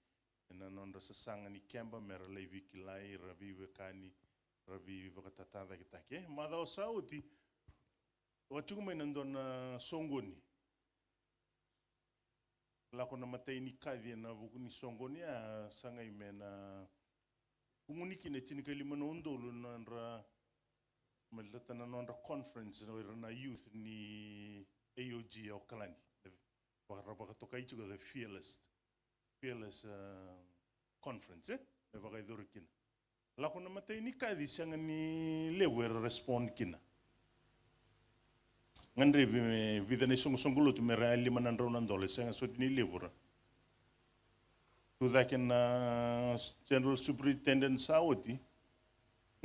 ena nodra sasaga ni keba, mera lai veikilai, ra veiwekani, ra veivakatatacaketaki, e? Macawa sa oti, vaka tiko mai na dua na soqoni. Lako na imatai ni kaci ena vuku ni soqoni, a sagai me na kumuni kina e tinikalima na udolu na nodra, me baleta na nodra conference, o ira na youth ni A O G e Okaladi. Vaka, ra vakatokai tiko the Fearless, Fearless, a, Conference, e? Me vakayacori kina. Lako na imatai ni kaci, sega ni levu era respond kina. Gadrevi me vica na isoqosoqo lotu mera yali lima na drau na dola, sega soti ni levu ra. Tucake na General Superintendent sa oti,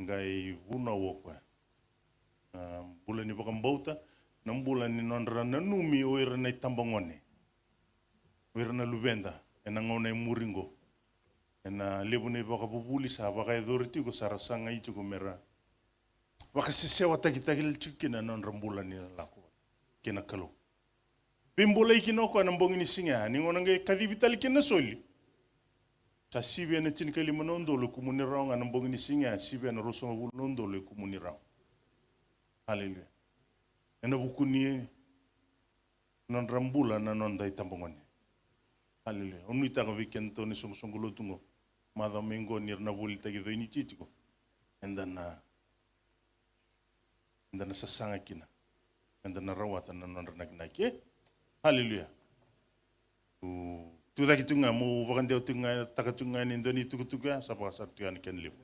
qai vunau o koya. Na bula ni vakabauta, na bula ni nodra nanumi o ira na itabagone, o ira na luveda. ena gauna e muri qo. Ena levu na ivakavuvuli sa vakayacori tiko, sa ra sagai tiko me ra vakasesewataki tale tiko kina na nodra bula ni ra lako vata kei na Kalou. Veibolei kina o koya na bogi ni siga ya, ni gauna qai kacivi tale kina na soli. Sa sivia na tinikalima na udolu e kumuni rawa ga na bogi ni siga ya, sivia na ruasagavulu na udolu e kumuni rawa. Aleluya. Ena vuku ni nodra bula na noda itabagone. Aleluya. Au nuitaka vei kedatou na isoqosoqo lotu qo, macawa mai qo ni ra na volitaki coi ni titiko, eda na, eda na sasaga kina, eda na rawata na nodra nakinaki, e? Aleluya. Tu, tu cake tu ga, mo vakadewa tu ga, taka tu ga ni dua ni tukutuku ya, sa vakasara tu ga ni kena levu.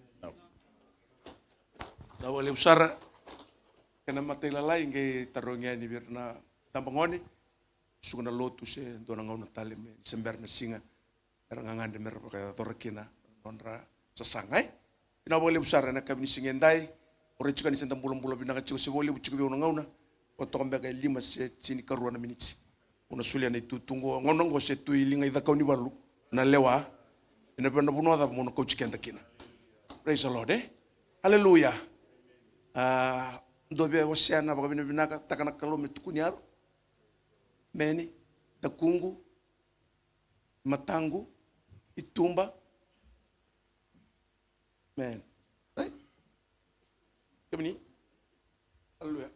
Vinaka vakalevu sara. Kena matailalai qai tarogi yani vei ira na tabagone, suka na lotu se dua na gauna tale me se bera na siga, me ra gagadre me ra vakayacora kina na nodra sasaga, e. Vinaka vakalevu sara ena yakavi ni siga edai. Au rai tiko ni se da bulabula vinaka tiko, se vakalevu tiko vei au na gauna. Au toka beka e lima se tinikarua na miniti. Au na solia na itutu qo, gauna qo se tu i liga i cakau ni valu na lewa. Ena vei na vanua cava mo na kauti keda kina? Praise the Lord, e? Aleluya. A, dou via wasea na vakavinavinaka, taka na Kalou me tukuni yalo. Meni, dakuqu, mataqu, i tuba. Amen. Right? Kemuni? Aleluya.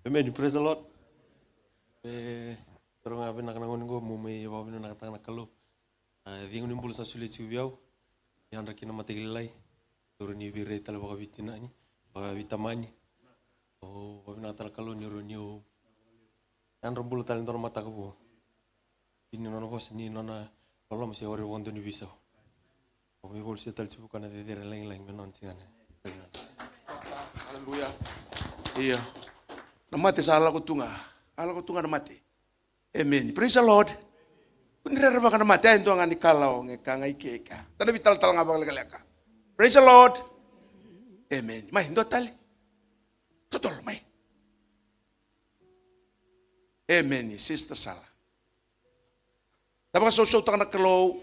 Amen. Praise the Lord. E, toro ga vinaka na gauna qo, mo mai vakavinavinakataka na Kalou. A, cegu ni bula sa solia tiko vei au. Yadra kina matailalai. Toro ni veirai tale vakavitinani, vakavitamani. O, vavinaka tale Kalou ni ro ni o. Yadra bula tale dua na mataka vou. Ni nona vosa ni nona loloma se ori vakadua ni veisau. O mai voli se tale tiko kana cecere lagilagi me nona tigana. Aleluya. Ia. Na mate sa lako tu ga. A lako tu ga na mate. Amen. Praise the Lord. Kua ni rerevaka na mate, e dua ga ni kalawa, e ka ga i ke ka. Tana vitalatala ga vakalekaleka. Praise the Lord. Amen. Mai, dua tale. Totolo, mai. Amen. Sister Sala. Da vakasausautaka na Kalou.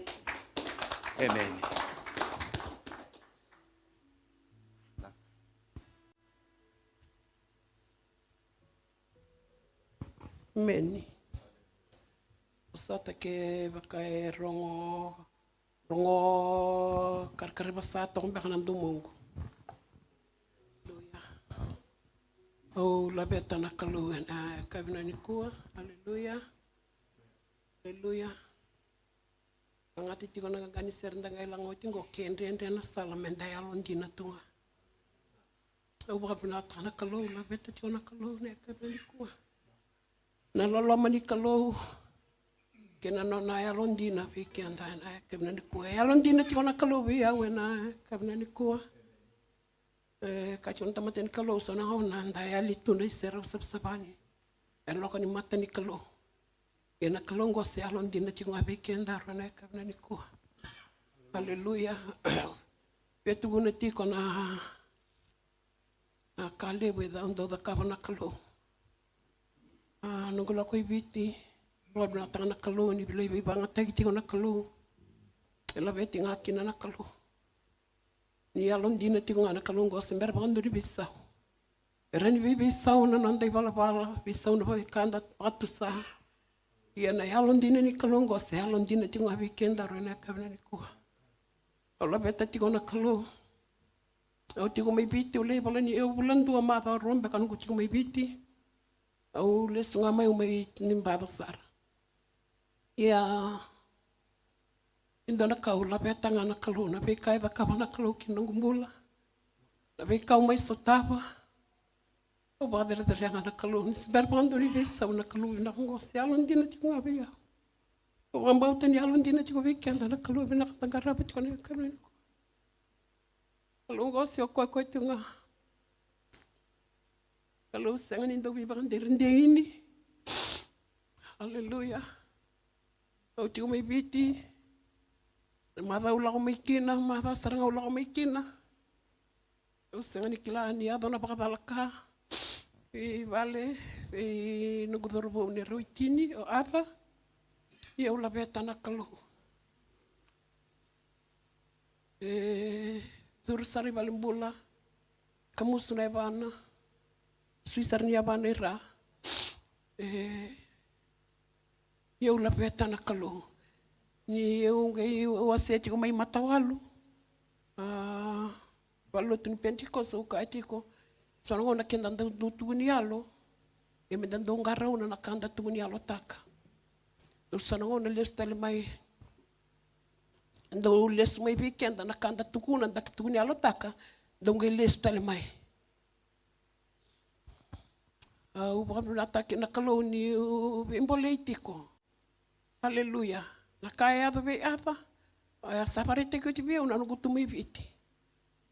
Amen. Amen. Au sa ta kevaka e rogo, rogo karakara vasa toka beka na domoqu. Aleluya. Au laveta na Kalou ena yakavi nikua. Aleluya. Aleluya. Lagati tiko na qaqa ni sere da qai lako oti qo, ke dredre na sala meda yalodina tu ga. Au vakavinavinakataka na Kalou, laveta tiko na Kalou na yakavi nikua. Na loloma ni Kalou kei na nona yalodina vei keda ena yakavi nikua. E yalodina tiko na Kalou vei au ena yakavi nikua. E kaya tiko na tamata ni Kalou, so na gauna da yali tu na iserau savasava ni yaloka ni mata ni Kalou. Ia na Kalou qo se yalodina tiko ga vei kedaru ena yakavi nikua. Aleluya. Via tukuna tiko na, na ka levu e dau cakava na Kalou. A, noqu lako i Viti, vakavinavinakataka na Kalou ni lai veivagataki tiko na Kalou. E laveti ga kina na Kalou. Ni yalodina tiko ga na Kalou qo se bera vakadua ni veisau. E rawa ni veiveisau na noda ivalavala, veisau na veika da vakatusa. Ia na yalodina ni Kalou qo se yalodina tiko ga vei kedaru ena yakavi nikua. Au laveta tiko na Kalou. Au tiko mai Viti, au lai vala ni, au vula dua macawa rua beka noqu tiko mai Viti. Au lesu ga mai, au mai ni baca sara. Ia, e dua na ka au laveta ga na Kalou, na veika e cakava na Kalou ki na noqu bula. Na veika au mai sotava. Au vakacerecerea ga na Kalou, ni se bera vakadua ni veisau na Kalou vinaka qo se yalodina tiko ga vei au. Au vakabauta ni yalodina tiko vei keda na Kalou vinaka da qarava tiko na yakavi nikua. Kalou qo se o koya koya tiko ga. Kalou sega ni dau veivakadeiredeini. Aleluya. Au tiko mai Viti. Na macawa au lako mai kina, macawa sara ga au lako mai kina. Au sega ni kila ni yaco na vakacalaka i vale vei noqu cauravou ni rau i tini, o Arthur. Ia au laveta na Kalou. E curu sara i valenibula, kamusu na yavana, sui sara ni yavana i ra. E Ia au laveta na Kalou. Niu qai wasea tiko mai matawalu, a, valenilotu ni Pentecost, au kaya tiko, so na gauna keda dau tukuni yalo, ia meda dau qarauna na ka da tukuni yalotaka. Dau so na gauna lesu tale mai, dau lesu mai vei keda na ka da tukuna, da tukuni yalotaka, dau qai lesu tale mai. Au vakavinavinakataki na Kalou niu veibolei tiko. Aleluya. Na ka e yaco vei Arthur, a, sa vakaraitaki oti vei au na noqu tu mai Viti.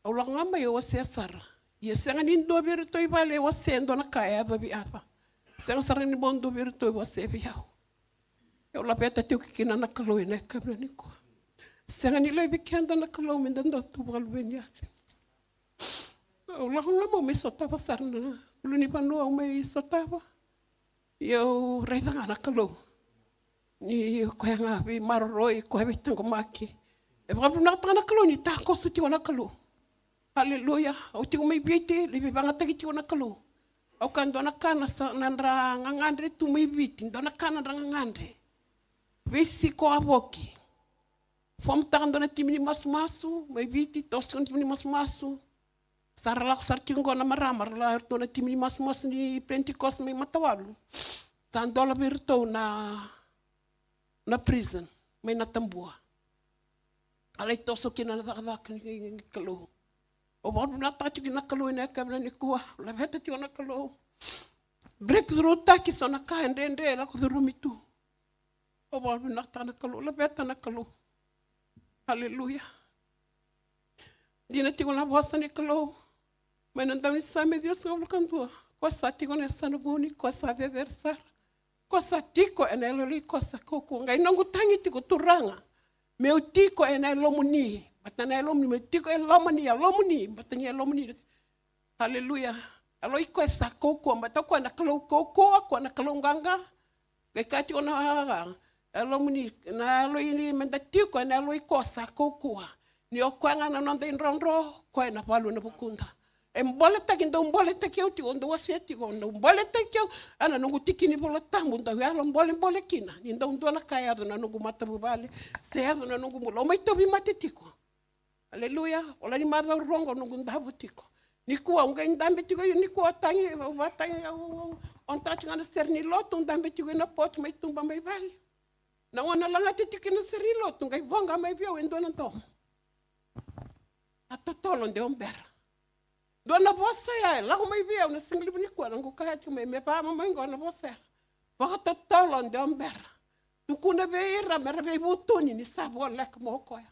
Au lako ga mai, au wasea sara. Ia sega ni dua vei iratou i vale e wasea e dua na ka e yaco vei Arthur. Sega sara ni bau dua vei iratou e wasea vei au. Au laveta tiko kina na Kalou ena yakavi nikua. Sega ni laivi keda na Kalou meda dau tu vakaluveni yani. Au lako ga mai, au mai sotava sara na ulunivanua, au mai sotava. Ia au raica ga na Kalou ni koya ga veimaroroi, koya veitaqomaki. E vakavinavinakataka na Kalou ni takoso tiko na Kalou. Aleluya. Au tiko mai Viti, lai veivagataki tiko na Kalou. Au kaya dua na ka na sa, na dra gagadre tu mai Viti, dua na ka na dra gagadre. Veisiko a voki. Fomutaka dua na timi ni masumasu mai Viti, toso tiko na timi ni masumasu. Sa ra lako sara tiko qo na marama, ra la, ratou na timi ni masumasu ni Pentecost mai matawalu. Sa dola vei iratou na, na prison mai Natabua. A lai toso kina na cakacaka ni, ni, ni Kalou. Au vakavinavinakataka tiko na Kalou ena yakavi nikua, laveta tiko na Kalou. Breakthrough taki so na ka e dredre e lako curumi tu. Au vakavinavinakataka na Kalou, laveta na Kalou. Aleluya. Dina tiko na vosa ni Kalou mai na Daunisame ciwasagavulu ka dua. Koya sa tiko ena yasana vuni, koya sa cecere sara. Koya sa tiko ena yaloi koya sa kaukauwa. Qai noqu tagi tiko, Turaga, meu tiko ena yalomuni, baleta na yalomuni, meu tiko e loma ni yalomuni, baleta ni yalomuni. Aleluya. Yaloi koya sa kaukauwa, baleta o koya na Kalou kaukauwa, o koya na Kalou qaqa. Qai kaya tiko na, na yalomuni, na yaloi ni meda tiko ena yaloi koya sa kaukauwa. Ni o koya ga na noda idrodro, o koya na valu ena vukuda. E boletaki, dau boletaki au tiko, dau wasea tiko, dau boletaki au ena noqu tiki ni Vola Tabu, dau yalo bolebole kina ni dau dua na ka e yaco na noqu matavuvale, se yaco na noqu bula. Au mai tauvimate tiko. Aleluya. Au lai ni macawa rua qo noqu davo tiko. Nikua au qai dabe tiko, nikua tagi, au vatagi, au, au, au, au tati ga na sere ni lotu, au dabe tiko ena poti mai tuba mai vale. Na gauna lagati tiko kina na sere ni lotu, qai voqa mai vei au e dua na domo. A totolo de o bera. Dua na vosa ya e lako mai vei au na sigalevu nikua, noqu kaya tiko mai, me vamamai qo na vosa ya. Vakatotolo de o bera. Tukuna vei ira mera veivutuni ni sa voleka mai o koya.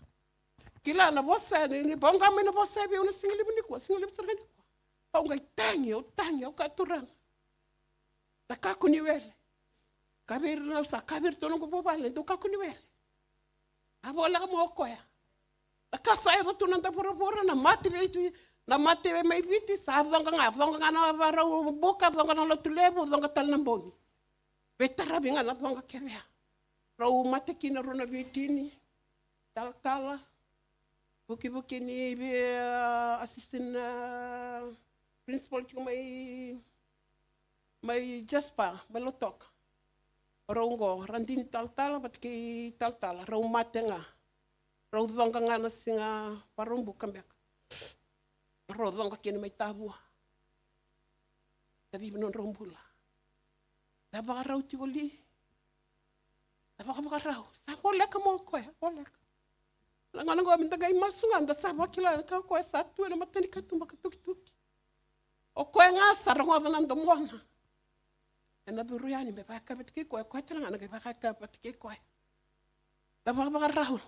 Kila na vosa ya, ni, ni voqa mai na vosa ya vei au na sigalevu nikua, sigalevu sara ga nikua. Au qai tagi, au tagi, au kaya, Turaga, sa kakua ni wele. Kaya vei ira, au sa kaya vei iratou noqu vuvale, dou kakua ni wele. A voleka mai o koya. Na ka sa yaco tu na davuravura, na mate vei, na mate mai Viti, sa coqa ga, coqa ga na vakarau buka, coqa na Lotulevu, coqa tale na bogi. Veitaravi ga na coqa kece ya. Rau mate kina rau na veitini, talatala, vukivuki ni vei, a, assistant, a, principal tiko mai, mai Jasper, mai Lautoka. Rau qo, Radini talatala vata kei talatala, rau mate ga. Rau coqa ga na siga Vakaraubuka beka. Rau coqa kina mai Tavua. Sa civi nodrau bula. Sa vakarau tiko li. Sa vakavakarau. Sa voleka mai o koya, voleka. Na gauna qo meda qai masu ga, da sa vakila na ka o koya sa tu ena mata ni katuba ka tukituki. O koya ga sa rogoca na domona. Ena curu yani me vakayakavi vata kei koya, o koya tale ga na qai vakayakavi vata kei koya. Da vakavakarau.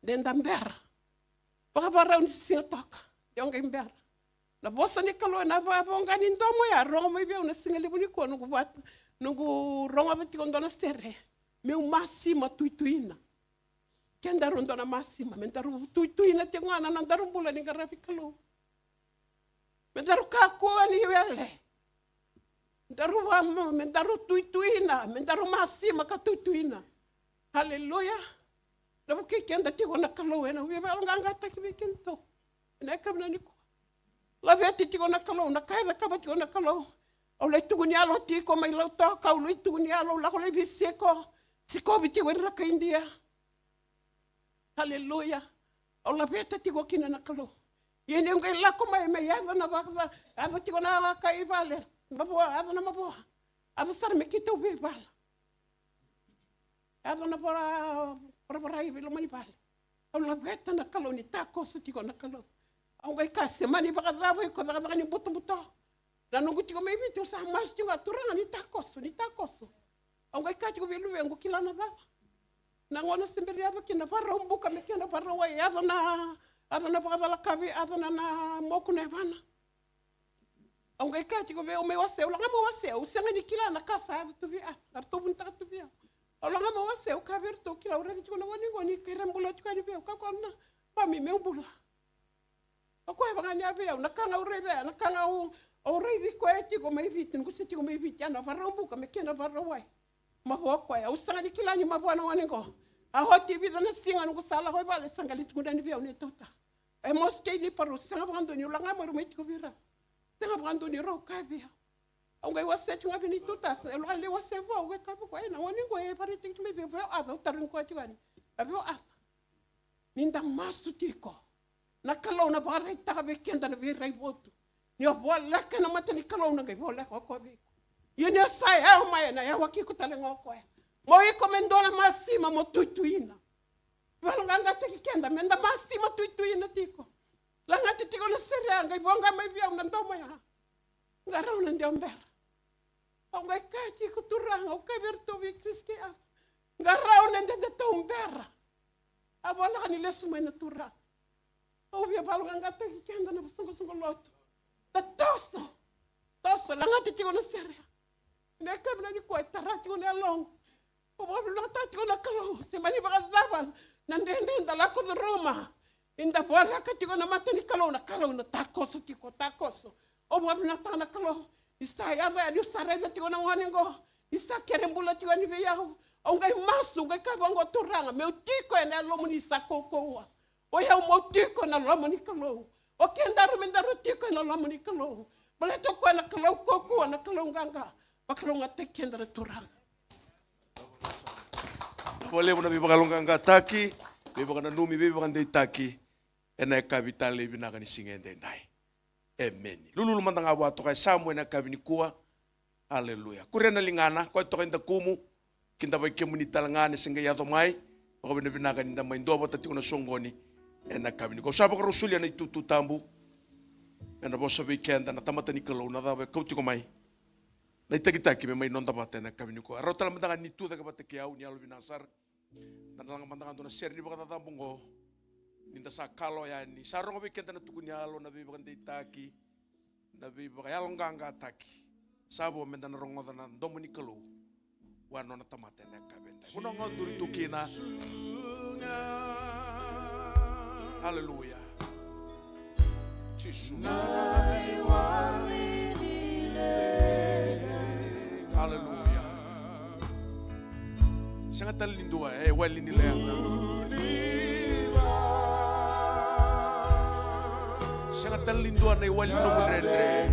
De da bera. Vakavakarau ni siga toka. De o qai bera. Na vosa ni Kalou ena vakavoqa ni domo ya, rogo mai vei au na sigalevu nikua, noqu vata, noqu rogoca tiko dua na sere. Meu masima tuituina. Kedaru dua na masima, me daru tuituina tiko ga na nodaru bula ni qaravi Kalou. Me daru kakua ni wele. Daru vamo, me daru tuituina, me daru masima ka tuituina. Aleluya. Na vukei keda tiko na Kalou ena via vakayaloqaqataki vei kedatou. Ena yakavi nikua. Laveti tiko na Kalou, na ka e cakava tiko na Kalou. Au lai tuku ni yalo tiko mai Lautoka, au lai tuku ni yalo, au lako lai veisiko. Sikovi tiko ira na kai Idia. Aleluya. Au laveta tiko kina na Kalou. Ia ni au qai lako mai, mai yaco na vakaca, yaco tiko na kai vale, mavoa, yaco na mavoa. Yaco sara me keitou veivala. Yaco na vara, varavara i loma ni vale. Au laveta na Kalou ni takoso tiko na Kalou. Au qai kaya, se mani vakacava iko cakacaka ni butobuto. Na noqu tiko mai Viti, au sa masu tiko ga, Turaga ni takoso, ni takoso. Au qai kaya tiko vei luvequ, kila na cava? Na gauna se bera ni yaco kina na Vakaraubuka me kena Vakarauwai, yaco na, yaco na vakacalakavi, yaco na, na moku na yavana. Au qai kaya tiko vei au, mai wasea, au lako ga mai wasea, au sega ni kila na ka sa yaco tu vei au, na ratou vunitaka tu vei au. Au lako ga mai wasea, au kaya vei iratou, kila, au raica tiko na gone qo ni kerea bula tiko yani vei au, ka koya na mami meu bula. O koya e vakaganea vei au, na ka ga au raica ya, na ka ga au, au raici koya tiko mai Viti, noqu se tiko mai Viti, ya na Vakaraubuka me kena Vakarauwai. Mavoa koya, au sega ni kila ni mavoa na gone qo. A oti e vica na siga noqu sa lako i vale, sa qai lai tukuna yani vei au na neitou ta. E mosi kei ni parau, sega vakadua niu lako ga mai, rau mai tiko vei rau. Sega vakadua ni rau kaya vei au. Au qai wasea tiko ga vei neitou ta, sa, au lako lai wasea vua, au qai kaya vei koya, e, na gone qo e vakaraitaki tu mai vei au, vei au Aca, au tarogi koya tiko yani. A vei au Aca. Ni da masu tiko. Na Kalou na vakaraitaka vei keda na veiraivotu. Ni o voleka ena mata ni Kalou na qai voleka o koya vei iko. Ia ni o sa yawa mai ena yawa kei iko tale ga o koya. Mo iko me dua na masima mo tuituina. Valoqaqataki keda me da masima tuituina tiko. Lagati tiko na sere ya, qai voqa mai vei au na domo ya. Qarauna de o bera. Au qai kaya tiko, Turaga, au kaya vei iratou vei Kristia, qarauna de datou bera. A voleka ni lesu mai na Turaga. Au via valoqaqataki keda na soqosoqo lotu. Da toso. Toso, lagati tiko na sere ya. Me kemuni ni koya e tara tiko na yaloqu. Au vakavinavinakataka tiko na Kalou, se mani vakacava na dede da lako curuma. Ni da voleka tiko na mata ni Kalou, na Kalou na takoso tiko, takoso. Au vakavinavinakataka na Kalou, ni sa yaco yani, au sa raica tiko na gone qo, ni sa kere bula tiko yani vei au. Au qai masu, au qai kaya vaqo, Turaga, meu tiko ena yalomuni sa kaukauwa. O yau meu tiko ena loma ni Kalou. O kedaru me daru tiko ena loma ni Kalou. Baleta o koya na Kalou kaukauwa, na Kalou qaqa. Vakalougatataki keda na Turaga. Vinaka vakalevu na veivakayaloqaqataki, veivakananumi, veivakadeitaki ena yakavi talei vinaka ni siga edaidai. Emeni. Lululu mada ga vua toka e Samu ena yakavi nikua. Aleluya. Kuria na ligana, koya toka i dakumu, kidavaki kemuni tale ga ni se qai yaco mai. Vakavinavinaka ni da mai dua vata tiko na soqoni ena yakavi nikua. Au sa vakarau solia na itutu tabu me na vosa vei keda na tamata ni Kalou, na cava e kau tiko mai. Na itakitaki me mai noda vata ena yakavi nikua. Rau tale mada ga ni tu cake vata kei au, ni yalovinaka sara. Da na laga mada ga dua na sere ni vakacacabo oqo. Ni da sa kalo yani, sa rogo vei keda na tukuni yalo, na veivakadeitaki, na veivakayaloqaqataki. Sa vo me da na rogoca na domo ni Kalou vua na nona tamata ena yakavi edai. Vanua ga o duri tu kina. Aleluya. Jisu. Aleluya. Sega tale ni dua e wali ni leqa. Sega tale ni dua na iwali ni nomu dredre.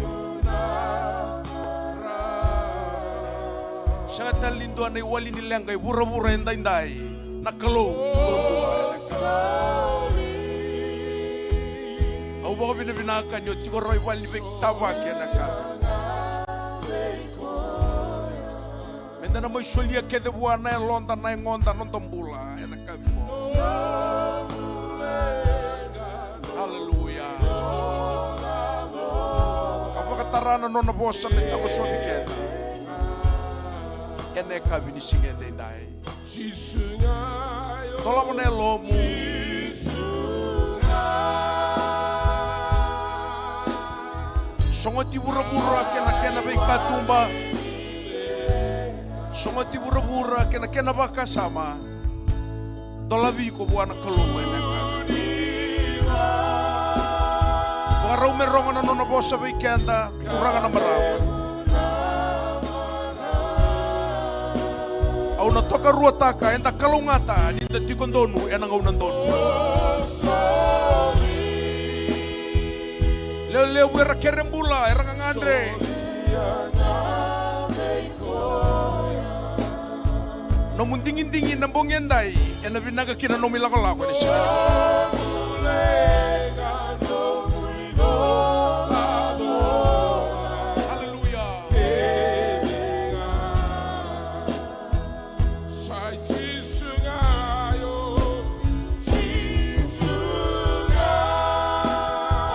Sega tale ni dua na iwali ni leqa i vuravura edaidai. Na Kalou duadua. Au vakavinavinaka ni o tiko rawa i vale ni veitavaki ena yakavi. Me da na mai solia kece vua na yaloda, na yagoda, na noda bula ena yakavi qo. Aleluya. Ka vakatara na nona vosa me takosovi keda ena yakavi ni siga edaidai. Dolava na yalomu. Sogoti vuravura kei na kena veikatuba. Sogoti vuravura kei na kena vakasama. Dolavi iko vua na Kalou ena yakavi. Vakarau me rogo na nona vosa vei keda, turaga na marama. Au na tokaruataka, eda kalougata ni da tiko donu ena gauna donu. Levulevu era kere bula, era gagadre. Nomu digidigi na bogi edai, ena vinaka kina nomu ilakolako ena siga. Haleluya.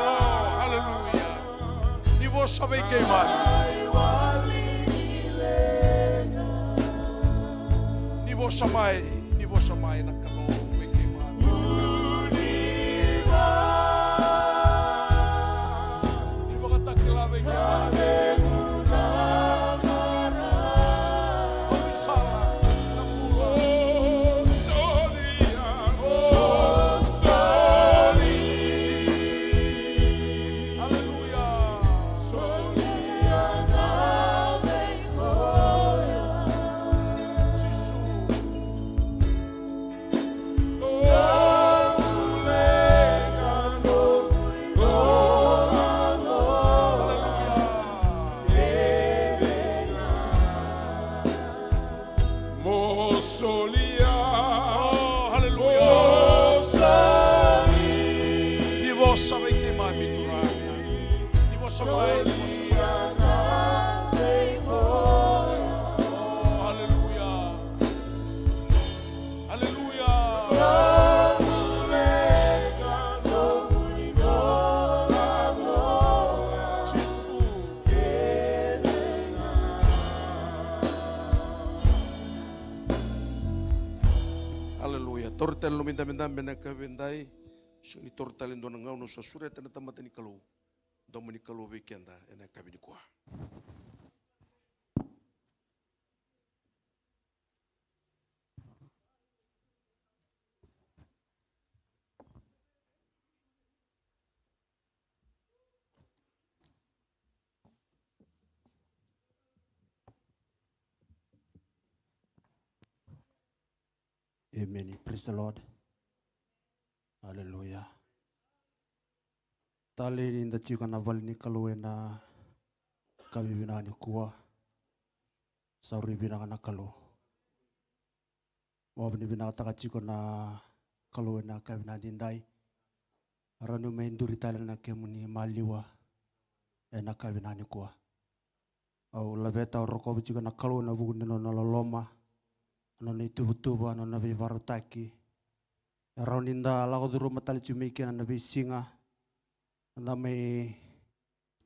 Oh, haleluya. Ni vosa vei keimami. Ni vosa mai, ni vosa mai na Kalou vei keimami. Ni vakatakila vei keimami. Ni sala na bula. Aleluya. Jisu. Aleluya. Mo solia. Oh, haleluya. Mo soli. Ni vosa vei keimami, Turaga. Ni vosa mai, ni vosa mai. Oh, haleluya. Haleluya. Jisu. Aleluya. Taura tale na nomu idabedabe ena yakavi edai. Sega ni taura tale e dua na gauna, sa sureta na tamata ni Kalou. Domo ni Kalou vei keda ena yakavi nikua. Amen. Praise the Lord. Hallelujah. Tale ni da tiko na vale ni Kalou ena yakavi vinaka nikua. Sa rui vinaka na Kalou. Vakavinavinakataka tiko na Kalou ena yakavi vinaka nidai. Rawa ni mai duri tale na kemuni maliwa ena yakavi vinaka nikua. Au laveta, au rokova tiko na Kalou ena vuku ni nona loloma, nona ituvatuva, nona veivakarautaki. E rawa ni da lako curuma tale tiko mai kina na veisiga. Da mai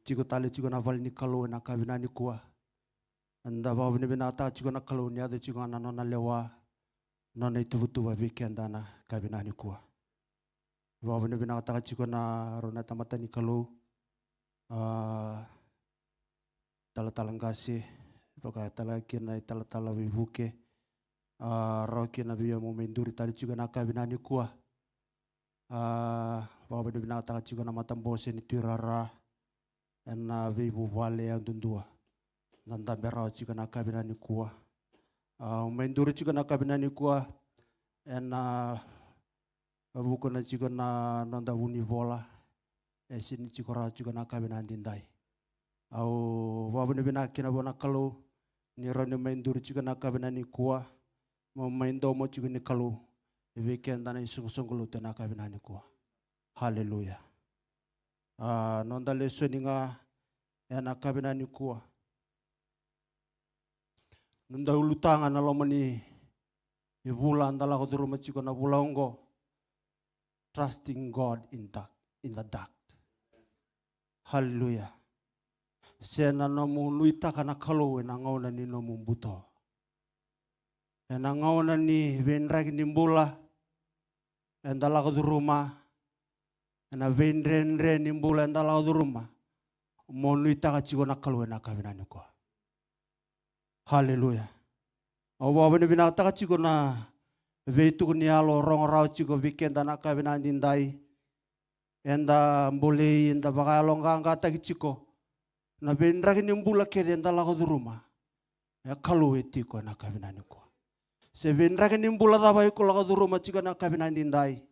tiko tale tiko na vale ni Kalou ena yakavi vinaka nikua. Da vakavinavinakataka tiko na Kalou ni yaco tiko ga na nona lewa, nona ituvatuva vei keda na yakavi vinaka nikua. Vakavinavinakataka tiko na rau na tamata ni Kalou. A, talatala qase, vaka tale kina na italatala veivuke. A, rawa kina vei au meu mai duri tale tiko na yakavi vinaka nikua. A, vakavinavinakataka tiko na matabose ni Tui Rara ena veivuvale yadudua. Na dabe rawa tiko na yakavi vinaka nikua. A, au mai duri tiko na yakavi vinaka nikua ena vukuna tiko na noda vunivola. E sega ni tiko rawa tiko na yakavi vinaka nidai. Au vakavinavinaka kina vua na Kalou ni rawa ni mai duri tiko na yakavi vinaka nikua. Mo mai domo tiko ni Kalou vei keda na isoqosoqo lotu ena yakavi vinaka nikua. Haleluya. A, noda lesoni ga ena yakavi vinaka nikua. Noda ulutaga na loma ni vula da lako curuma tiko na vula oqo. Trusting God in the, in the dark. Haleluya. Se na nomu nuitaka na Kalou ena gauna ni nomu buto. Ena gauna ni veidraki ni bula eda lako curuma, ena veidredre ni bula eda lako curuma, mo nuitaka tiko na Kalou ena yakavi vinaka nikua. Haleluya. Au vakavinavinakataka tiko na veituku ni yalo rogo rawa tiko vei keda na yakavi vinaka nidai. eda bolei, eda vakayaloqaqataki tiko. Na veidraki ni bula kece eda lako curuma, e Kalou e tiko ena yakavi nikua. Se veidraki ni bula cava iko lako curuma tiko ena yakavi nidai,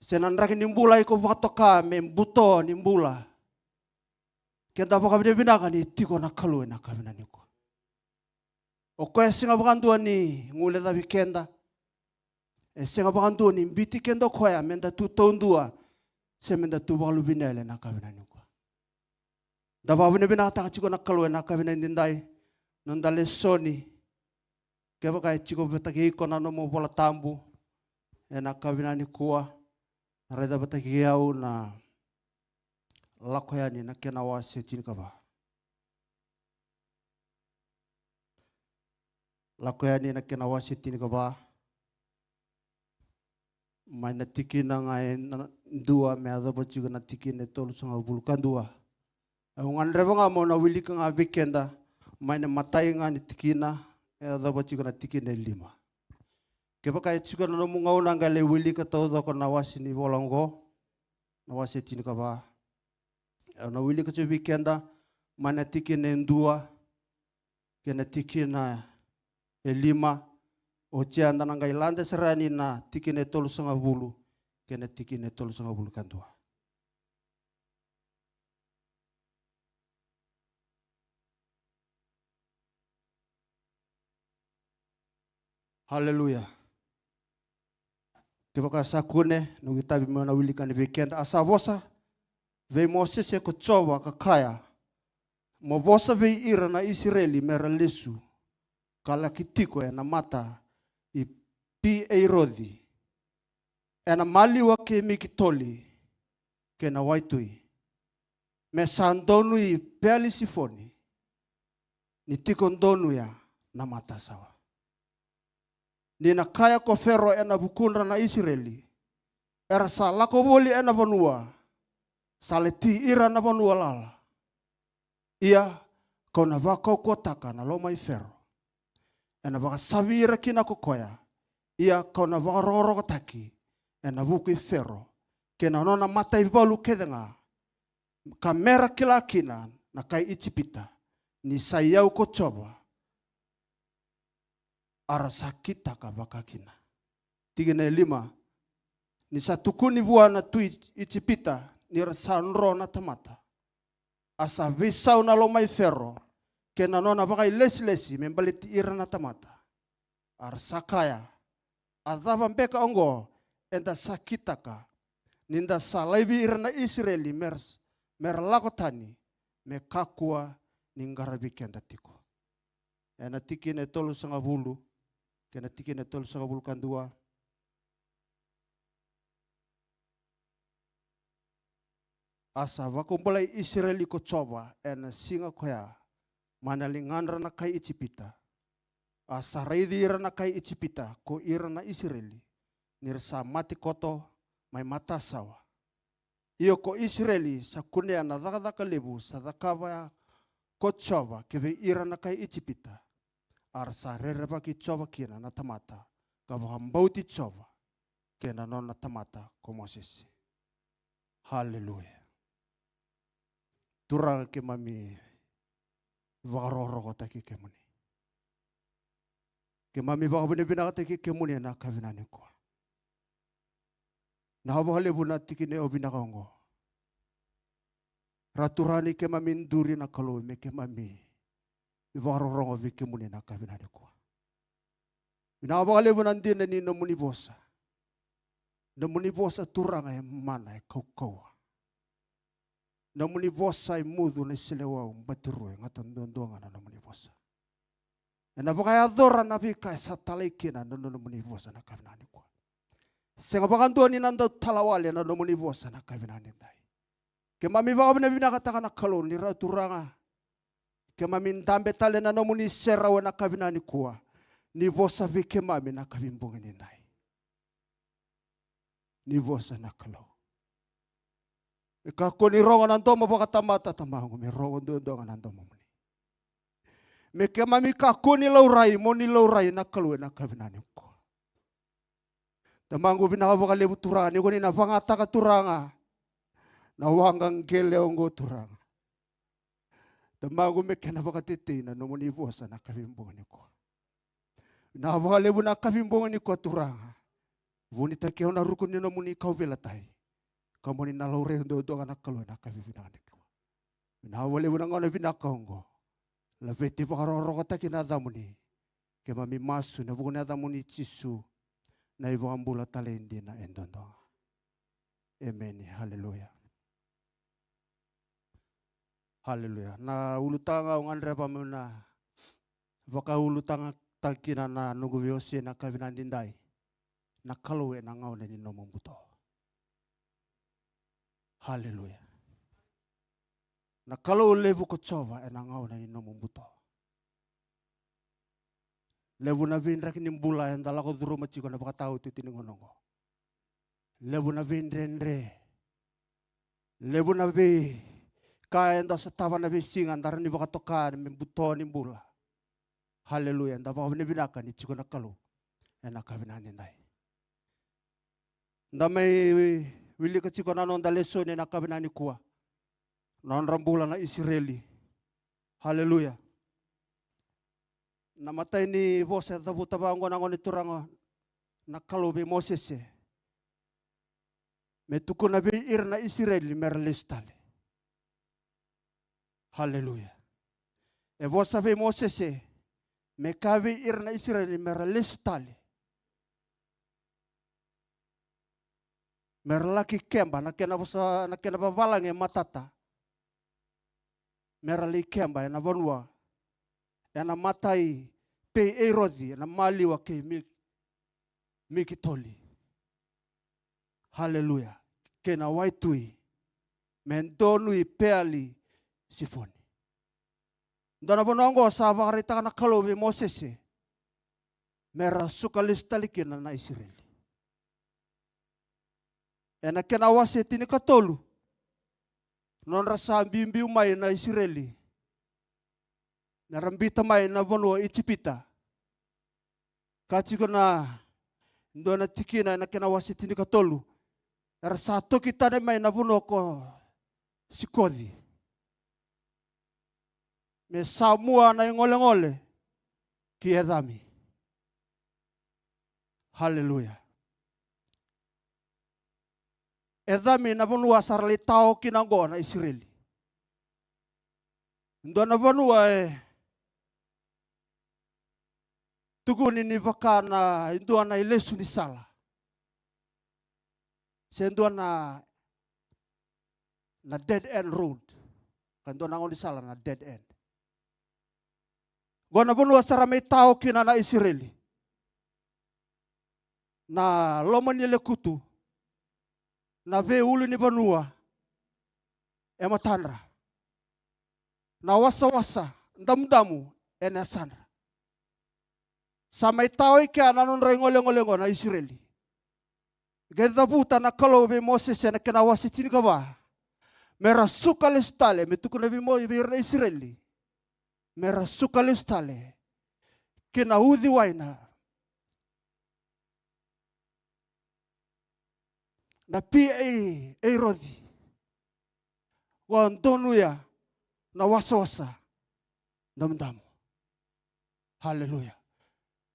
se na draki ni bula iko vakatoka me buto ni bula, keda vakavinavinaka ni tiko na Kalou ena yakavi nikua. O koya e sega vakadua ni guilecavi keda. E sega vakadua ni biuti keda o koya meda tu taudua, se meda tu vakaluveniyali ena yakavi nikua. Da vakavinavinakataka tiko na Kalou ena yakavi nidai. Noda lesoni, kevaka e tiko vata kei iko na nomu iVola Tabu ena yakavi nikua, raica vata kei au na Lako Yani na kena wase tinikava. Lako Yani na kena wase tinikava, mai na tikina ga e na dua me yacova tiko na tikina e tolusagavulu ka dua. Au gadreva ga meu na wilika ga vei keda mai na imatai ga ni tikina e yacova tiko na tikina e lima. Kevaka e tiko na nomu gauna qai lai wilika taucoko na wase ni vola oqo, na wase tinikava. Au na wilika tiko vei keda mai na tikina e dua kei na tikina e lima. Oti eda na qai lade sara yani na tikina e tolusagavulu kei na tikina e tolusagavulu ka dua. Haleluya. Kevaka sa kune, noqu itavi meu na wilika yani vei keda. A sa vosa vei Mosese ko Jiova ka kaya, mo vosa vei ira na Isireli mera lesu ka laki tiko ena mata i Pi-eiroci, ena maliwa kei Mikitoli kei na waitui, me sa donui Peali-sifoni, ni tiko donuya na matasawa. Ni na kaya ko Fero ena vukudra na Isireli, era sa lako voli ena vanua, sa leti ira na vanua lala. Ia kau na vakaukauwataka na loma i Fero, ena vakasavi ira kina ko koya. Ia kau na vakarokorokotaki ena vuku i Fero kei na nona mataivalu kece ga, ka mera kila kina na kai Ijipita ni sa i au ko Jiova. A ra sa kitaka vakakina. Tikina e lima. Ni sa tukuni vua na tui Ijipita ni ra sa dro na tamata, a sa veisau na loma i Fero kei na nona vakailesilesi me baleti ira na tamata. A ra sa kaya, a cava beka oqo eda sa kitaka, ni da sa laivi ira na Isireli me ra, me ra lako tani, me kakua ni qaravi keda tiko? Ena tikina e tolusagavulu kei na tikina e tolusagavulu ka dua. A sa vakabulai Isireli ko Jiova ena siga koya mai na ligadra na kai Ijipita. A sa raici ira na kai Ijipita ko ira na Isireli, ni ra sa mate koto mai matasawa. Io, ko Isireli sa kunea na cakacaka levu sa cakava ko Jiova ki vei ira na kai Ijipita. A ra sa rerevaki Jiova kina na tamata, ka vakabauti Jiova kei na nona tamata ko Mosese. Haleluya. Turaga, keimami vakarokorokotaki kemuni. Keimami vakavinavinakataki kemuni ena yakavi nikua. Vinaka vakalevu na tikina e vinaka oqo. Ra Turaga, ni keimami duri na Kalou me keimami vakarorogo vei kemuni ena yakavi nikua. Vinaka vakalevu na dina ni nomuni vosa. Nomuni vosa, Turaga, e mana, e kaukauwa. Nomuni vosa e mucu na iseleiwau, batirua, e gata duadua ga na nomuni vosa. Ena vakayacora na veika e sa talai kina na nomuni vosa na yakavi nikua. Sega vakadua ni na dau talawale na nomuni vosa na yakavi nidai. Keimami vakavinavinakataka na Kalou ni ra Turaga, keimami dabe tale na nomuni serau ena yakavi nikua. Ni vosa vei keimami na yakavi bogi nidai. Ni vosa na Kalou. E kakua ni rogo na domo vakatamata, Tamaqu, me rogo duadua ga na domomuni. Me keimami kakua ni laurai, mo ni laurai na Kalou ena yakavi nikua. Tamaqu, vinaka vakalevu Turaga, ni ko ni na vagataka Turaga na waqa qele oqo Turaga. Tamaqu, me kena vakatetei na nomuni vosa na kavibogi nikua. Na vakalevu na kavibogi nikua Turaga. Vunitaki au na ruku ni nomuni kauveilatai. Ka moni na laurai duadua ga na Kalou ena kavivinaka nikua. Na vakalevu na gauna vinaka oqo. Laveti vakarokorokotaki na yacamuni. Keimami masu ena vuku ni yacamuni Jisu. Na iVakabula talei dina e dodonu. Emeni. Haleluya. Haleluya. Na ulutaga au gadreva meu na vakaulutagataki kina na noqu veiwasei na kavinaka nidai. Na Kalou ena gauna ni nomu buto. Haleluya. Na Kalou levu ko Jiova ena gauna ni nomu buto. Levu na veidraki ni bula eda lako curuma tiko na vakataotioti ni gauna oqo. Levu na veidredre. Levu na veika eda sotava na veisiga, da rawa ni vakatoka me buto ni bula. Haleluya, da vakavinavinaka ni tiko na Kalou ena kavinaka nidai. Da mai wilika tiko na noda lesoni ena kavinaka nikua. Na nodra bula na Isireli. Haleluya. Na imatai ni vosa e cavuta vaqo na Gone Turaga na Kalou vei Mosese. Me tukuna vei ira na Isireli mera lesu tale. Haleluya. E vosa vei Mosese, me kaya vei ira na Isireli mera lesu tale. Mera laki keba, na kena vosa, na kena vavalagi e matata. Mera lai keba ena vanua, ena mata i Pi-, Eiroci, ena maliwa kei Mi-, Mikitoli. Haleluya. Kei na waitui. Me donui Peali Sifoni. Dua na vanua oqo sa vakaraitaka na Kalou vei Mosese. Mera suka lesu tale kina na Isireli. Ena kena wase tinikatolu. Nodra sa biubiu mai na Isireli. Nodra biuta mai na vanua Ijipita. Ka tiko na dua na tikina ena kena wase tinikatolu. Era sa toki tani mai na vanua ko Sikoci. Me sa mua na igolegole ki Ecami. Haleluya. Ecami na vanua sa ra lai tao kina oqo na Isireli. Dua na vanua e tukuni ni vaka na, e dua na ilesu ni sala. Se dua na, na dead end road. Ka dua na gaunisala na dead end. Qo na vanua sa ra mai tao kina na Isireli. Na loma ni lekutu, na veiulunivanua e matadra. Na wasawasa damudamu ena yasadra. Sa mai tao i kea na nodra igolegole qo na Isireli. Qai cavuta na Kalou vei Mosese ena kena wase tinikava. Me ra suka lesu tale, me tukuna vei Mo-, vei ira na Isireli. Me ra suka lesu tale ki na uciwai na, na Pi-, Eiroci. Qo donuya na wasawasa damudamu. Haleluya.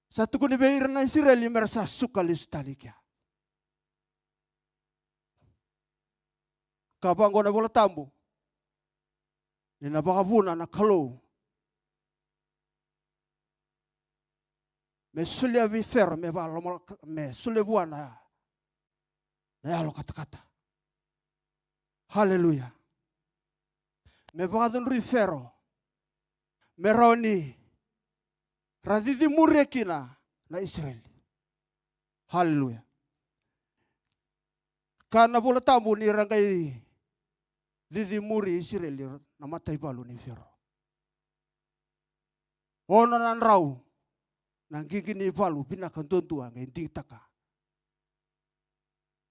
Sa tukuni vei ira na Isireli me ra sa suka lesu tale i kea. Ka vaqo na iVola Tabu, ni na vakavuna na Kalou me solia vei Fero, me vakaloma-, me solia vua na, na yalo katakata. Haleluya. Me vakacudrui Fero, me rawa ni ra cicimuria kina na Isireli. Haleluya. Ka na iVola Tabu ni ra qai cicimuri Isireli na mataivalu nei Fero. Ono na drau na qiqi ni valu vinaka duadua qai digitaka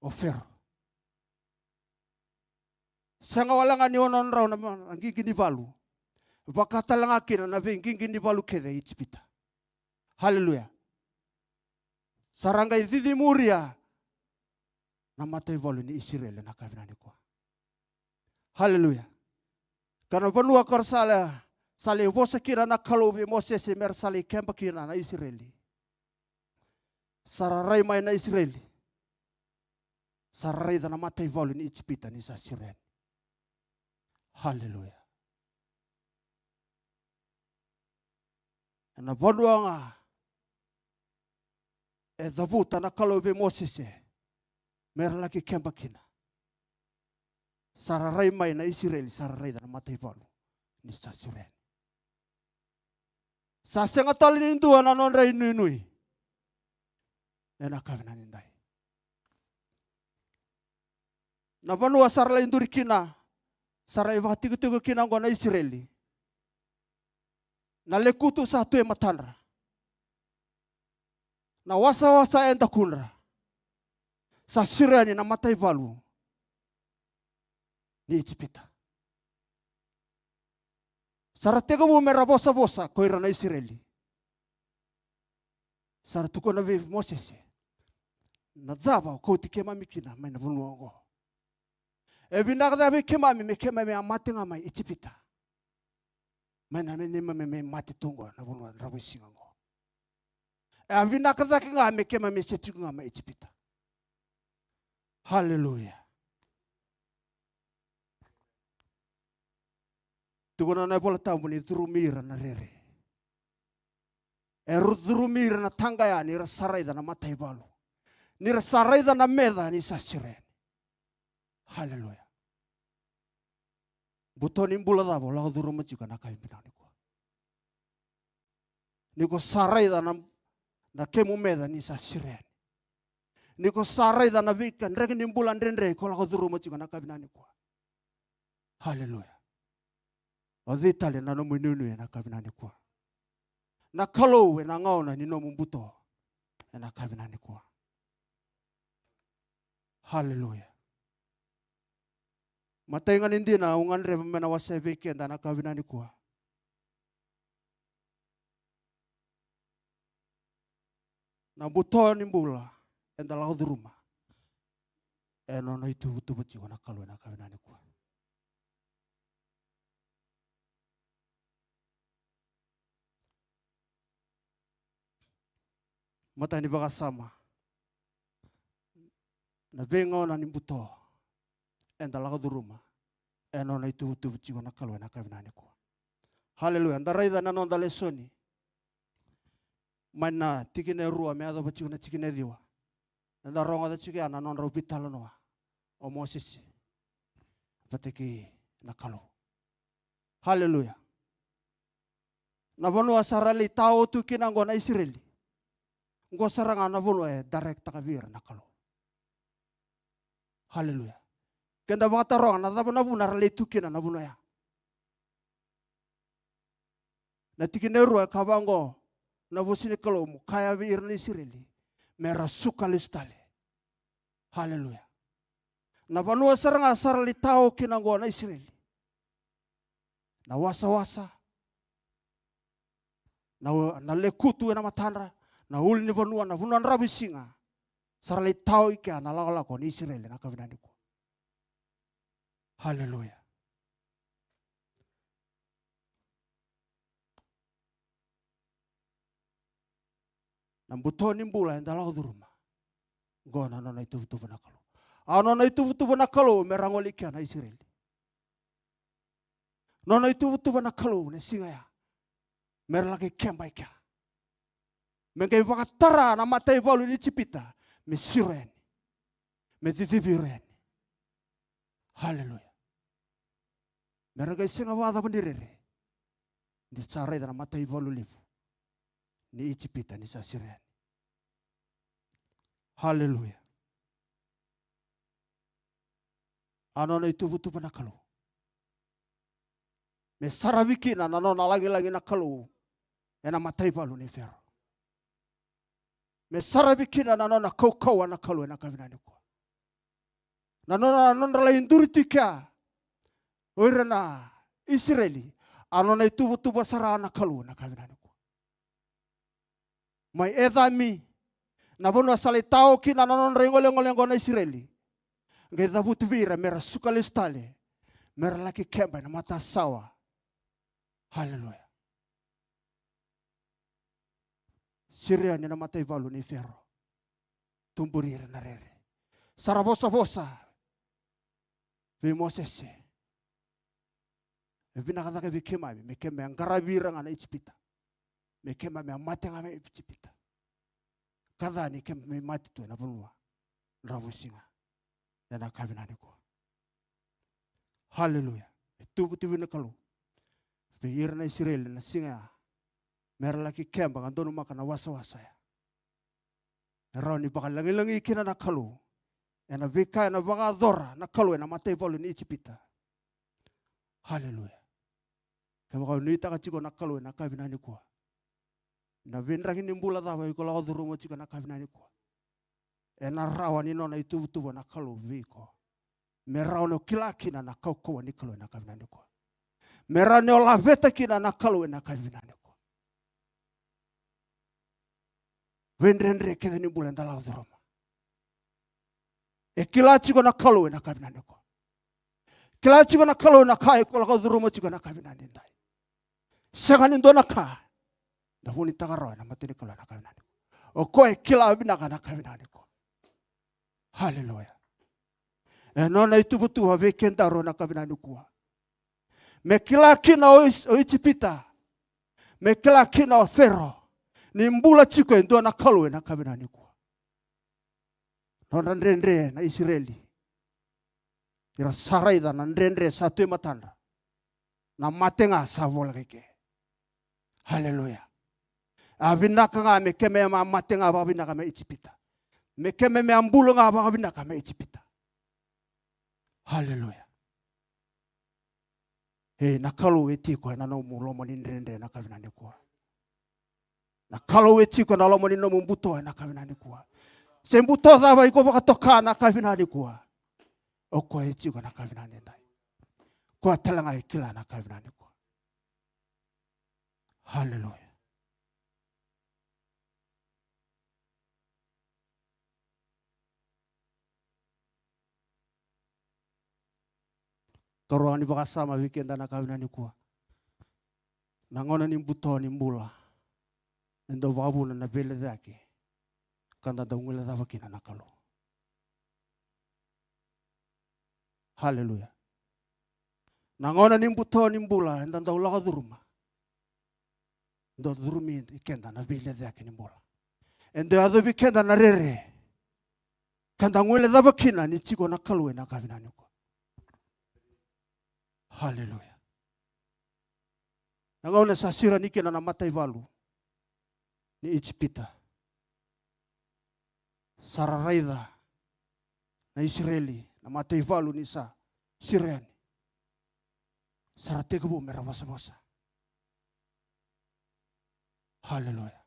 o Fero. Sega wale ga ni ono na drau na, na qiqi ni valu. Vaka tale ga kina na veiqiqi ni valu kece e Ijipita. Haleluya. Sa ra qai cicimuria na mataivalu ni Isireli na ka vinaka nikua. Haleluya. Ka na vanua ka ra sa lai, sa lai vosa kina na Kalou vei Mosese me ra sa lai keba kina na Isireli. Sa ra rai mai na Isireli. Sa ra raica na mataivalu ni Ijipita ni sa siro yani. Haleluya. Ena vanua ga e cavuta na Kalou vei Mosese me ra laki keba kina. Sa ra rai mai na Isireli, sa ra raica na mataivalu ni sa siro yani. Sa sega tale ni dua na nodra inuinui ena kavinani dai. Na vanua sa ra lai duri kina, sa ra ivakatikotiko kina oqo na Isireli. Na lekutu sa tu e matadra. Na wasawasa e dakudra. Sa siro yani na mataivalu ni Ijipita. Sa ra tekivu me ra vosavosa ko ira na Isireli. Sa ra tukuna vei Mosese, na cava o kauti keimami kina mai na vanua oqo? E vinaka cava vei keimami me keimami a mate ga mai Ijipita, mai na neimami me mate tu oqo na vanua dravuisiga oqo? E a vinaka cake ga me keimami se tiko ga mai Ijipita. Haleluya. Tukuna na iVola Tabu ni curumi ira na rere. E ru curumi ira na taqaya ni ra sa raica na mataivalu, ni ra sa raica na meca ni sa siro yani. Haleluya. Buto ni bula cava o lako curuma tiko ena kavinaka nikua? Ni ko sa raica na, na kemu meca ni sa siro yani. Ni ko sa raica na veika dreke ni bula dredre ko lako curuma tiko ena kavinaka nikua. Haleluya. O cei tale na nomu inuinui ena kavinaka nikua? Na Kalou ena gauna ni nomu buto ena kavinaka nikua. Haleluya. Matai ga ni dina au gadreva me na wasea vei keda na kavinaka nikua. Na buto ni bula eda lako curuma, e nona ituvatuva tiko na Kalou ena kavinaka nikua. Matai ni vakasama, na veigauna ni buto eda lako curuma, e nona ituvatuva tiko na Kalou ena kavinaka nikua. Haleluya. Da raica na noda lesoni mai na tikina e rua me yacova tiko na tikina e ciwa. Eda rogoca tiko ya na nodrau veitalanoa o Mosese vata kei na Kalou. Haleluya. Na vanua sa ra lai tao tu kina oqo na Isireli, oqo sara ga na vanua e directaka vei ira na Kalou. Haleluya. Keda vakataroga na cava na vuna ra lai tu kina na vanua ya. Na tikina e rua e kaya vaqo na vosa ni Kalou, mo kaya vei ira na Isireli me ra suka lesu tale. Haleluya. Na vanua sara ga sa ra lai tao kina oqo na Isireli, na wasawasa, na, na lekutu ena matadra, na ulunivanua, na vanua dravuisiga, sa ra lai tao i kea na lakolako ni Isireli ena kavinaka nikua. Haleluya. Na buto ni bula eda lako curuma, oqo na nona ituvatuva na Kalou. A nona ituvatuva na Kalou me ra gole i kea na Isireli. Nona ituvatuva na Kalou na siga ya me ra laki keba i kea, me qai vakatara na mataivalu ni Ijipita me siro yani, me cicivi ira yani. Haleluya. Me ra qai sega vakacava ni rere, ni sa raica na mataivalu levu ni Ijipita ni sa siro yani. Haleluya. A nona ituvatuva na Kalou me saravi kina na nona lagilagi na Kalou ena mataivalu ni Fero. Me saravi kina na nona kaukauwa na Kalou ena kavinaka nikua. Na nona, nodra lai duri tu i kea o ira na Isireli, a nona ituvatuva sara na Kalou ena kavinaka nikua. Mai Ecami, na vanua sa lai tao kina na nodra igolegole oqo na Isireli, qai cavuti vei ira me ra suka lesu tale, Me ra laki keba ena matasawa. Haleluya. Sirioni na mataivalu nei Fero. Tuburi ira na rere. Sa ra vosavosa vei Mosese. E vinaka cake vei keimami me keimami a qaravi ira ga na Ijipita. Me keimami a mate ga mai Ijipita. Ka ca ni keimami mate tu ena vanua dravuisiga ena yakavi nikua. Haleluya. E tuvatuva na Kalou vei ira na Isireli na siga ya, me ra laki keba ga donumaka na wasawasa ya. E rawa ni vakalagilagi kina na Kalou ena veika ena vakayacora na Kalou ena mataivalu ni Ijipita. Haleluya. Kevaka o nuitaka tiko na Kalou ena yakavi nikua, na veidraki ni bula cava iko lako curuma tiko ena yakavi nikua, ena rawa ni nona ituvatuva na Kalou vei iko. Me rawa ni o kila kina na kaukauwa ni Kalou ena yakavi nikua. Me rawa ni o laveta kina na Kalou ena yakavi nikua. Veidredre kece ni bula eda lako curuma, e kila tiko na Kalou ena yakavi nikua. Kila tiko na Kalou na ka iko lako curuma tiko ena yakavi nidai. Sega ni dua na ka da vunitaka rawa ena mata ni Kalou ena yakavi nikua. O koya e kila vinaka na yakavi nikua. Haleluya. E nona ituvatuva vei kedaru ena yakavi nikua. Me kila kina o Is-, o Ijipita. Me kila kina o Fero ni bula tiko e dua na Kalou ena yakavi nikua. Nodra dredre na Isireli. Ira sa raica na dredre sa tu e matadra. Na mate ga sa voleka i ke. Haleluya. A vinaka ga me keimami a mate ga vakavinaka mai Ijipita. Me keimami a bula ga vakavinaka mai Ijipita. Haleluya. Ei, na Kalou e tiko ena nomu loma ni dredre ena yakavi nikua. Na Kalou e tiko ena loma ni nomu buto ena yakavi nikua. Se buto cava iko vakatoka ena yakavi nikua, o koya e tiko ena yakavi nidai. Koya tale ga e kila na yakavi nikua. Haleluya. Karua ni vakasama vei keda ena yakavi nikua. Na gauna ni buto ni bula, e dau vakavuna na veilecayaki ka da dau guilecava kina na Kalou. Haleluya. Na gauna ni buto ni bula eda dau lako curuma, dau curumi keda na veilecayaki ni bula. E dau yacovi keda na rere ka da guilecava kina ni tiko na Kalou ena yakavi nikua. Haleluya. Na gauna sa sirioni kina na mataivalu ni Ijipita, sa ra raica na Isireli na mataivalu ni sa sirioni. Sa ra tekivu me ra vosavosa. Haleluya.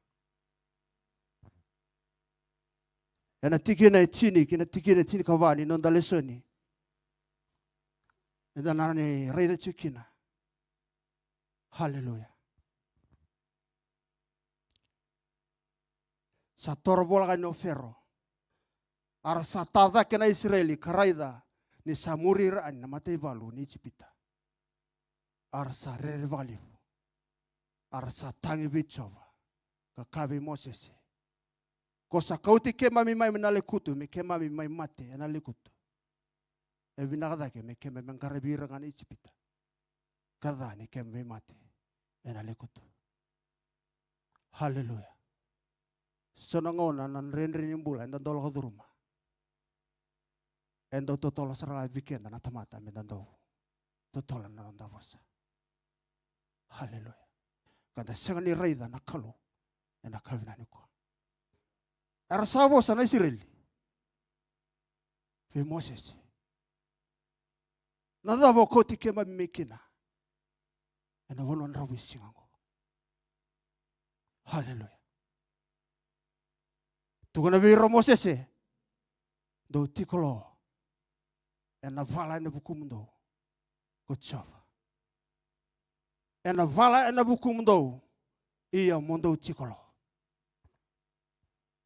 Ena tikina e tini ki na tikina e tinikava ni noda lesoni, eda na raica tiko kina. Haleluya. Sa toro voleka yani o Fero. A ra sa ta cake na Isireli ka raica ni sa muri ira yani na mataivalu ni Ijipita. A ra sa rere vakalevu. A ra sa tagi vei Jiova ka kaya vei Mosese, ko sa kauti keimami mai na lekutu me keimami mai mate ena lekutu. E vinaka cake me keimami qaravi ira ga na Ijipita ka ca ni keimami mate ena lekutu. Haleluya. So na gauna na dredre ni bula eda dau lako curuma, e dau totolo sara ga vei keda na tamata me da dau totolo na noda vosa. Haleluya. Ka da sega ni raica na Kalou ena yakavi nikua. Era sa vosa na Isireli vei Mosese, na cava o kauti keimami mai kina ena vanua dravuisiga oqo? Haleluya. Tukuna vei ira o Mosese, dou tiko lo ena vala ena vukumudou ko Jiova. Ena vala ena vukumudou, ia mo dou tiko lo.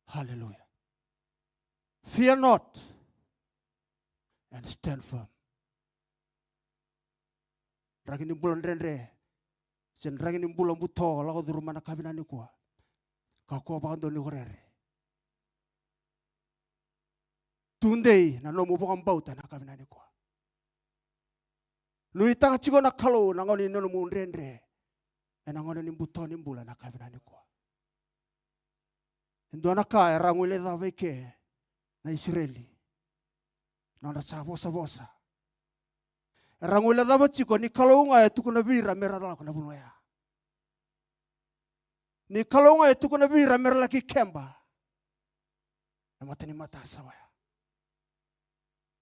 Haleluya. Fear not and stand firm. draki ni bula dredre, se draki ni bula buto lako curuma na yakavi nikua. Kakua vakadua ni o rere. Tudei na nomu vakabauta na yakavi nikua. Nuitaka tiko na Kalou na gauna ni nomu dredre, ena gauna ni buto ni bula na yakavi nikua. E dua na ka era guilecava i ke na Isireli, nodra sa vosavosa. Era guilecava tiko ni Kalou ga e tukuna vei ira mera lako na vanua ya. Ni Kalou ga e tukuna vei ira mera laki keba na mata ni matasawa ya.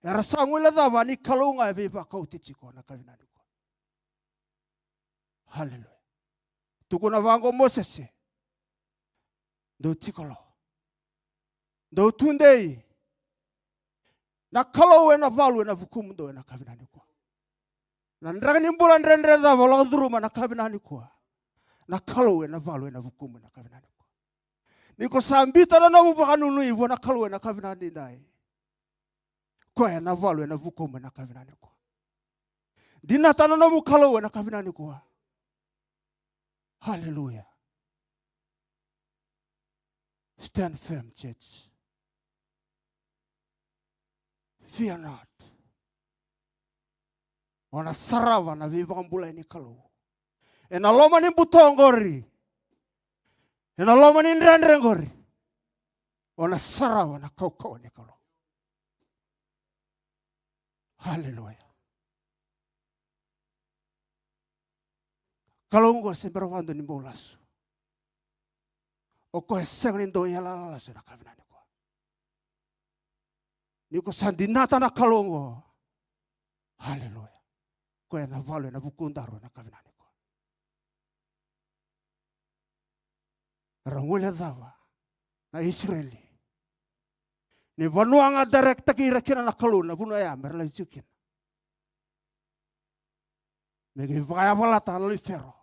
Era sa guilecava ni Kalou ga e veivakauti tiko na yakavi nikua. Haleluya. Tukuna vaqo o Mosese, dou tiko lo, dou tudei. Na Kalou ena valu ena vukumudou ena yakavi nikua. Na draki ni bula dredre cava o lako curuma na yakavi nikua, na Kalou ena valu ena vukumu ena yakavi nikua. Ni ko sa biuta na nomu vakanuinui vua na Kalou ena yakavi nidai, koya ena valu ena vukumu ena yakavi nikua. Dinata na nomu Kalou ena yakavi nikua. Haleluya. Stand firm, church. Fear not. O na sarava na veivakabulai ni Kalou ena loma ni buto oqori, ena loma ni dredre oqori. O na sarava na kaukauwa ni Kalou. Haleluya. Kalou oqo se bera vakadua ni bau lasu. O koya e sega ni dau yalayala lasu ena yakavi nikua. Ni ko sa dinata na Kalou oqo, haleluya, koya ena valu ena vukudaru ena yakavi nikua. Era guilecava na Isireli ni vanua ga directaki ira kina na Kalou, na vanua ya mera lai tiko kina. Me qai vakayavalata na loi Fero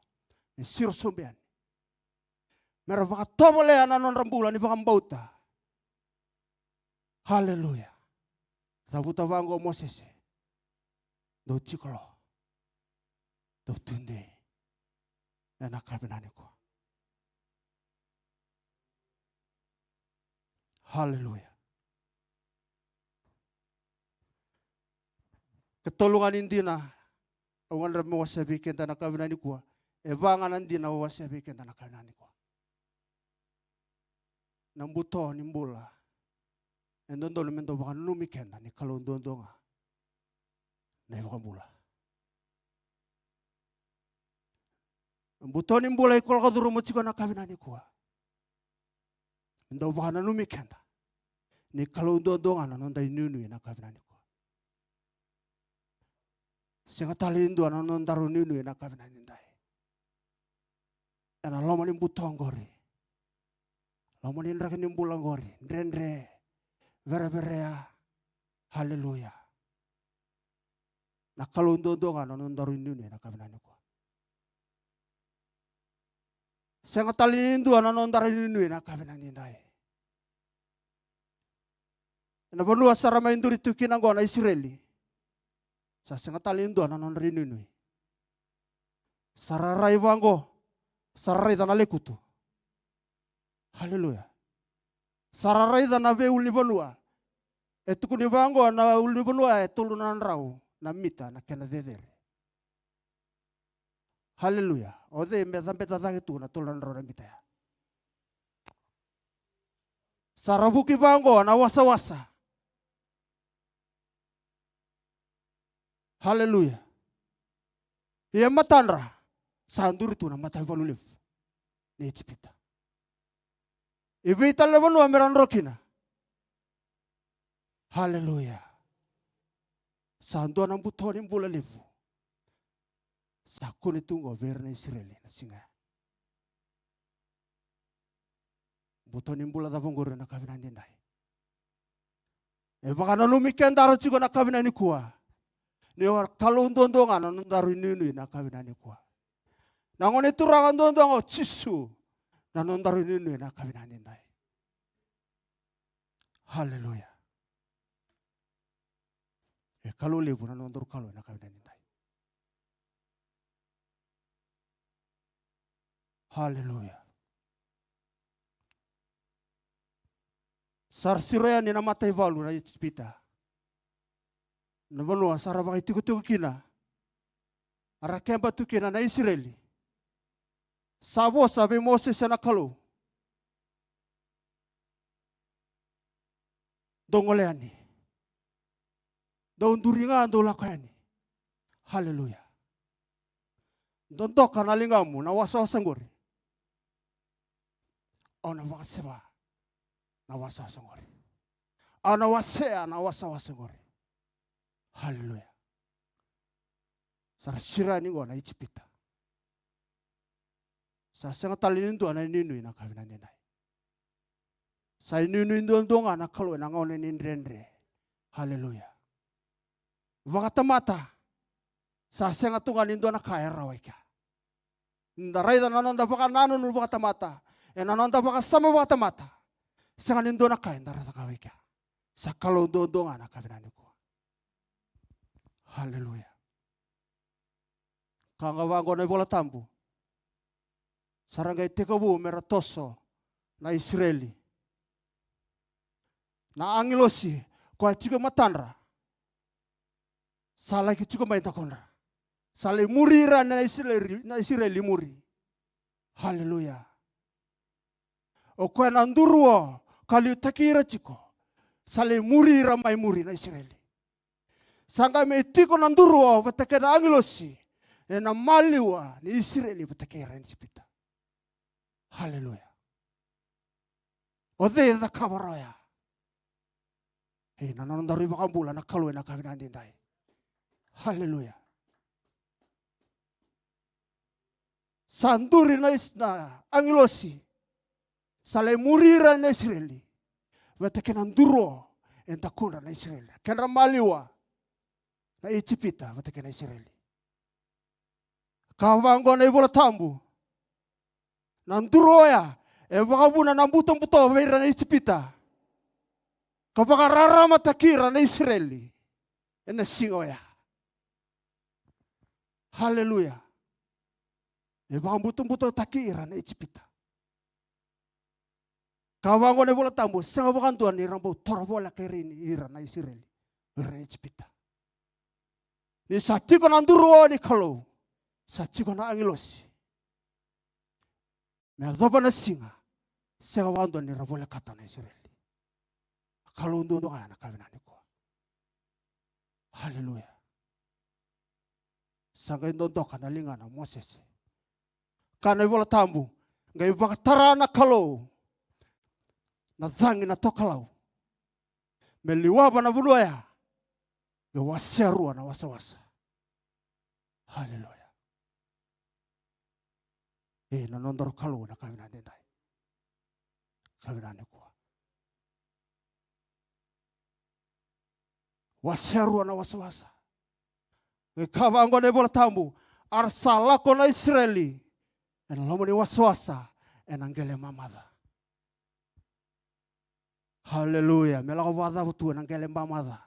me siro sobu yani, mera vakatovolea na nodra bula ni vakabauta. Haleluya. Cavuta vaqo o Mosese, dou tiko lo, dou tudei ena yakavi nikua. Haleluya. Katolu ga ni dina au gadreva meu wasea vei keda na yakavi nikua. E va ga na dina au wasea vei keda na yakavi nikua. Na buto ni bula e dodonu me dau vakananumi keda ni Kalou duadua ga na iVakabula. Na buto ni bula iko lako curuma tiko na yakavi nikua, me dau vakananumi keda ni Kalou duadua ga na noda inuinui na yakavi nikua. Sega tale ni dua na nodaru inuinui na yakavi nidai. Ena loma ni buto oqori, loma ni draki ni bula oqori, dredre, vereverea. Haleluya. Na Kalou duadua ga na nodaru inuinui na yakavi nikua. Sega tale ni dua na nodaru inuinui na yakavi nidai. Ena vanua sa ra mai duri tu kina oqo na Isireli, sa sega tale ni dua na nodra inuinui. Sa ra rai vaqo, sa ra raica na lekutu. Haleluya. Sa ra raica na veiulunivanua. E tukuni vaqo na ulunivanua e tolu na drau na mita na kena cecere. Haleluya. O cei me cabeta cake tu na tolu na drau na mita ya? Sa ra vuki vaqo na wasawasa. Haleluya. Ia matadra sa duri tu na mataivalu levu ni Ijipita. I vei tale na vanua me ra dro kina? Haleluya. Sa dua na buto ni bula levu sa kune tu oqo vei ira na Isireli na siga ya. Buto ni bula cava oqori na yakavi nidai? E vakananumi kedaru tiko na yakavi nikua ni o Kalou duadua ga na nodaru inuinui na yakavi nikua. Na Gone Turaga duadua ga o Jisu na nodaru inuinui na yakavi nidai. Haleluya. E Kalou levu na nodaru Kalou ena yakavi nidai. Haleluya. Sa ra siro yani na mataivalu na Ijipita. Na vanua sa ra vakaitikotiko kina. A ra keba tu kina na Isireli. Sa vosa vei Mosese na Kalou. Dou gole yani. Dou duri ga, dou lako yani. Haleluya. Dodoka na ligamu na wasawasa qori. Au na vakaseva na wasawasa qori. Au na wasea na wasawasa qori. Haleluya. Sa ra siro yani qo na Ijipita. Sa sega tale ni dua na inuinui na ka vinaka dai. Sa inuinui duadua ga na Kalou ena gauna ni dredre. Haleluya. Vakatamata. Sa sega tu ga ni dua na ka e rawa i kea. Da raica na noda vakanananu vakatamata, ena noda vakasama vakatamata, sega ni dua na ka eda raica ka vei kea. Sa Kalou duadua ga na ka vinaka nikua. Haleluya. Ka ga vaqo na iVola Tabu. Sa ra qai tekivu me ra toso na Isireli. Na agilosi koya tiko e matadra. Sa laki tiko mai dakudra. Sa lai muri ira na Isireli, na Isireli muri. Haleluya. O koya na duru o ka liutaki ira tiko. Sa lai muri ira mai muri na Isireli. Sa qai mai tiko na duru o vata kei na agilosi. Ena maliwa ni Isireli vata kei ira na Ijipita. Haleluya. O cei e cakava rawa ya? Ei, na nodaru iVakabula na Kalou ena ka vinaka dai. Haleluya. Sa duri na is-, na agilosi. Sa lai muri ira na Isireli. Vata kei na duru o e dakudra na Isireli. Kedra maliwa na Ijipita vata kei na Isireli. Ka vaqo na iVola Tabu. Na duru oya e vakavuna na butobuto vei ira na Ijipita. Ka vakararamataki ira na Isireli. Ena siga oya. Haleluya. E vakabutobutotaki ira na Ijipita. Ka vaqo na iVola Tabu, sega vakadua ni ra bau toro voleka ira ni ira na Isireli, ira na Ijipita. Ni sa tiko na duru o ni Kalou, sa tiko na agilosi. Me yacova na siga, sega vakadua ni ra volekata na Isireli. Kalou duadua ga na ka vinaka nikua. Haleluya. Sa qai dodoka na ligana o Mosese. Ka na iVola Tabu, qai vakatara na Kalou na cagi na tokalau me liwava na vanua ya, qai wasea rua na wasawasa. Haleluya. E, na nodaru Kalou na ka vinaka dai. Ka vinaka nikua. Wasea rua na wasawasa. Qai ka vaqo na iVola Tabu, a ra sa lako na Isireli ena loma ni wasawasa ena qele mamaca. Haleluya. Me lako vakacava tu ena qele mamaca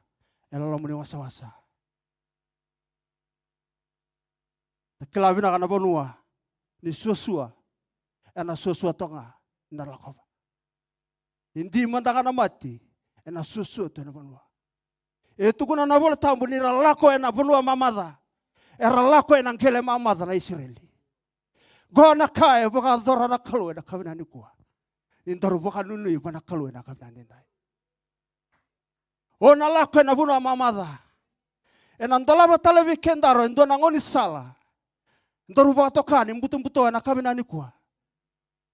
ena loma ni wasawasa? Na kila vinaka na vanua ni suasua, ena suasua toka ga na lakova. Ni di mada ga na mate, ena suasua tu ena vanua. E tukuna na iVola Tabu ni ra lako ena vanua mamaca, era lako ena qele mamaca na Isireli. Qo na ka e vakayacora na Kalou ena ka vinaka nikua. Ni daru vakanuinui vua na Kalou ena ka vinaka dai. O na lako ena vanua mamaca. Ena dolava tale vei kedaru e dua na gaunisala. Daru vakatoka ni butobuto ena ka vinaka nikua.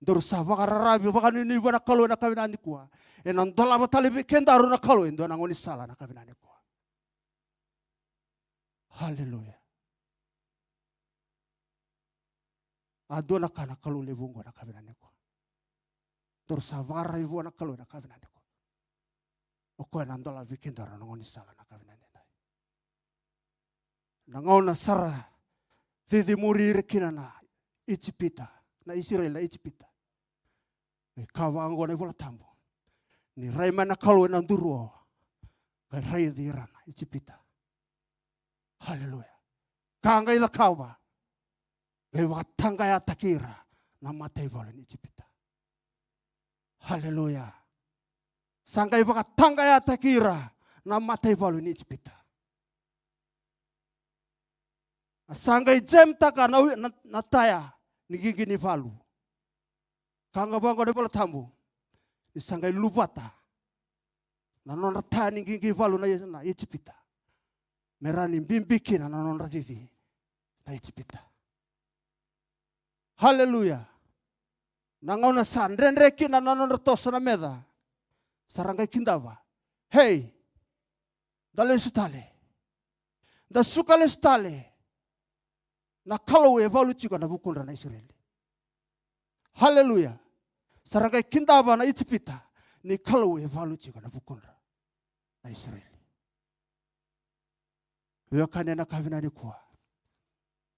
Daru sa vakararavi vakanuinui vua na Kalou ena ka vinaka nikua. Ena dolava tale vei kedaru na Kalou e dua na gaunisala ena ka vinaka nikua. Haleluya. A dua na ka na Kalou levu oqo ena ka vinaka nikua. Daru sa vakararavi vua na Kalou ena ka vinaka nikua. O koya na dolava vei kedaru na gaunisala ena ka vinaka dai. Na gauna sa ra cicimuri ira kina na Ijipita, na Isireli na Ijipita. E ka vaqo na iVola Tabu. Ni rai mai na Kalou ena duru o, qai raici ira na Ijipita. Haleluya. Ka qai cakava, qai vakataqayataki ira na mataivalu ni Ijipita. Haleluya. Sa qai vakataqayataki ira na mataivalu ni Ijipita. A sa qai jamtaka na, na, na taya ni qiqi ni valu. Ka ga vaqo na iVola Tabu, ni sa qai luvata na nodra taya ni qiqi valu na, na Ijipita, me rawa ni bibi kina na nodra cici na Ijipita. Haleluya. Na gauna sa dredre kina na nodra toso na meca, sa ra qai kidava, hei, da lesu tale, da suka lesu tale. Na Kalou e valu tiko ena vukudra na Isireli. Haleluya. Sa ra qai kidava na Ijipita ni Kalou e valu tiko ena vukudra na Isireli. Veiwekani, ena yakavi nikua,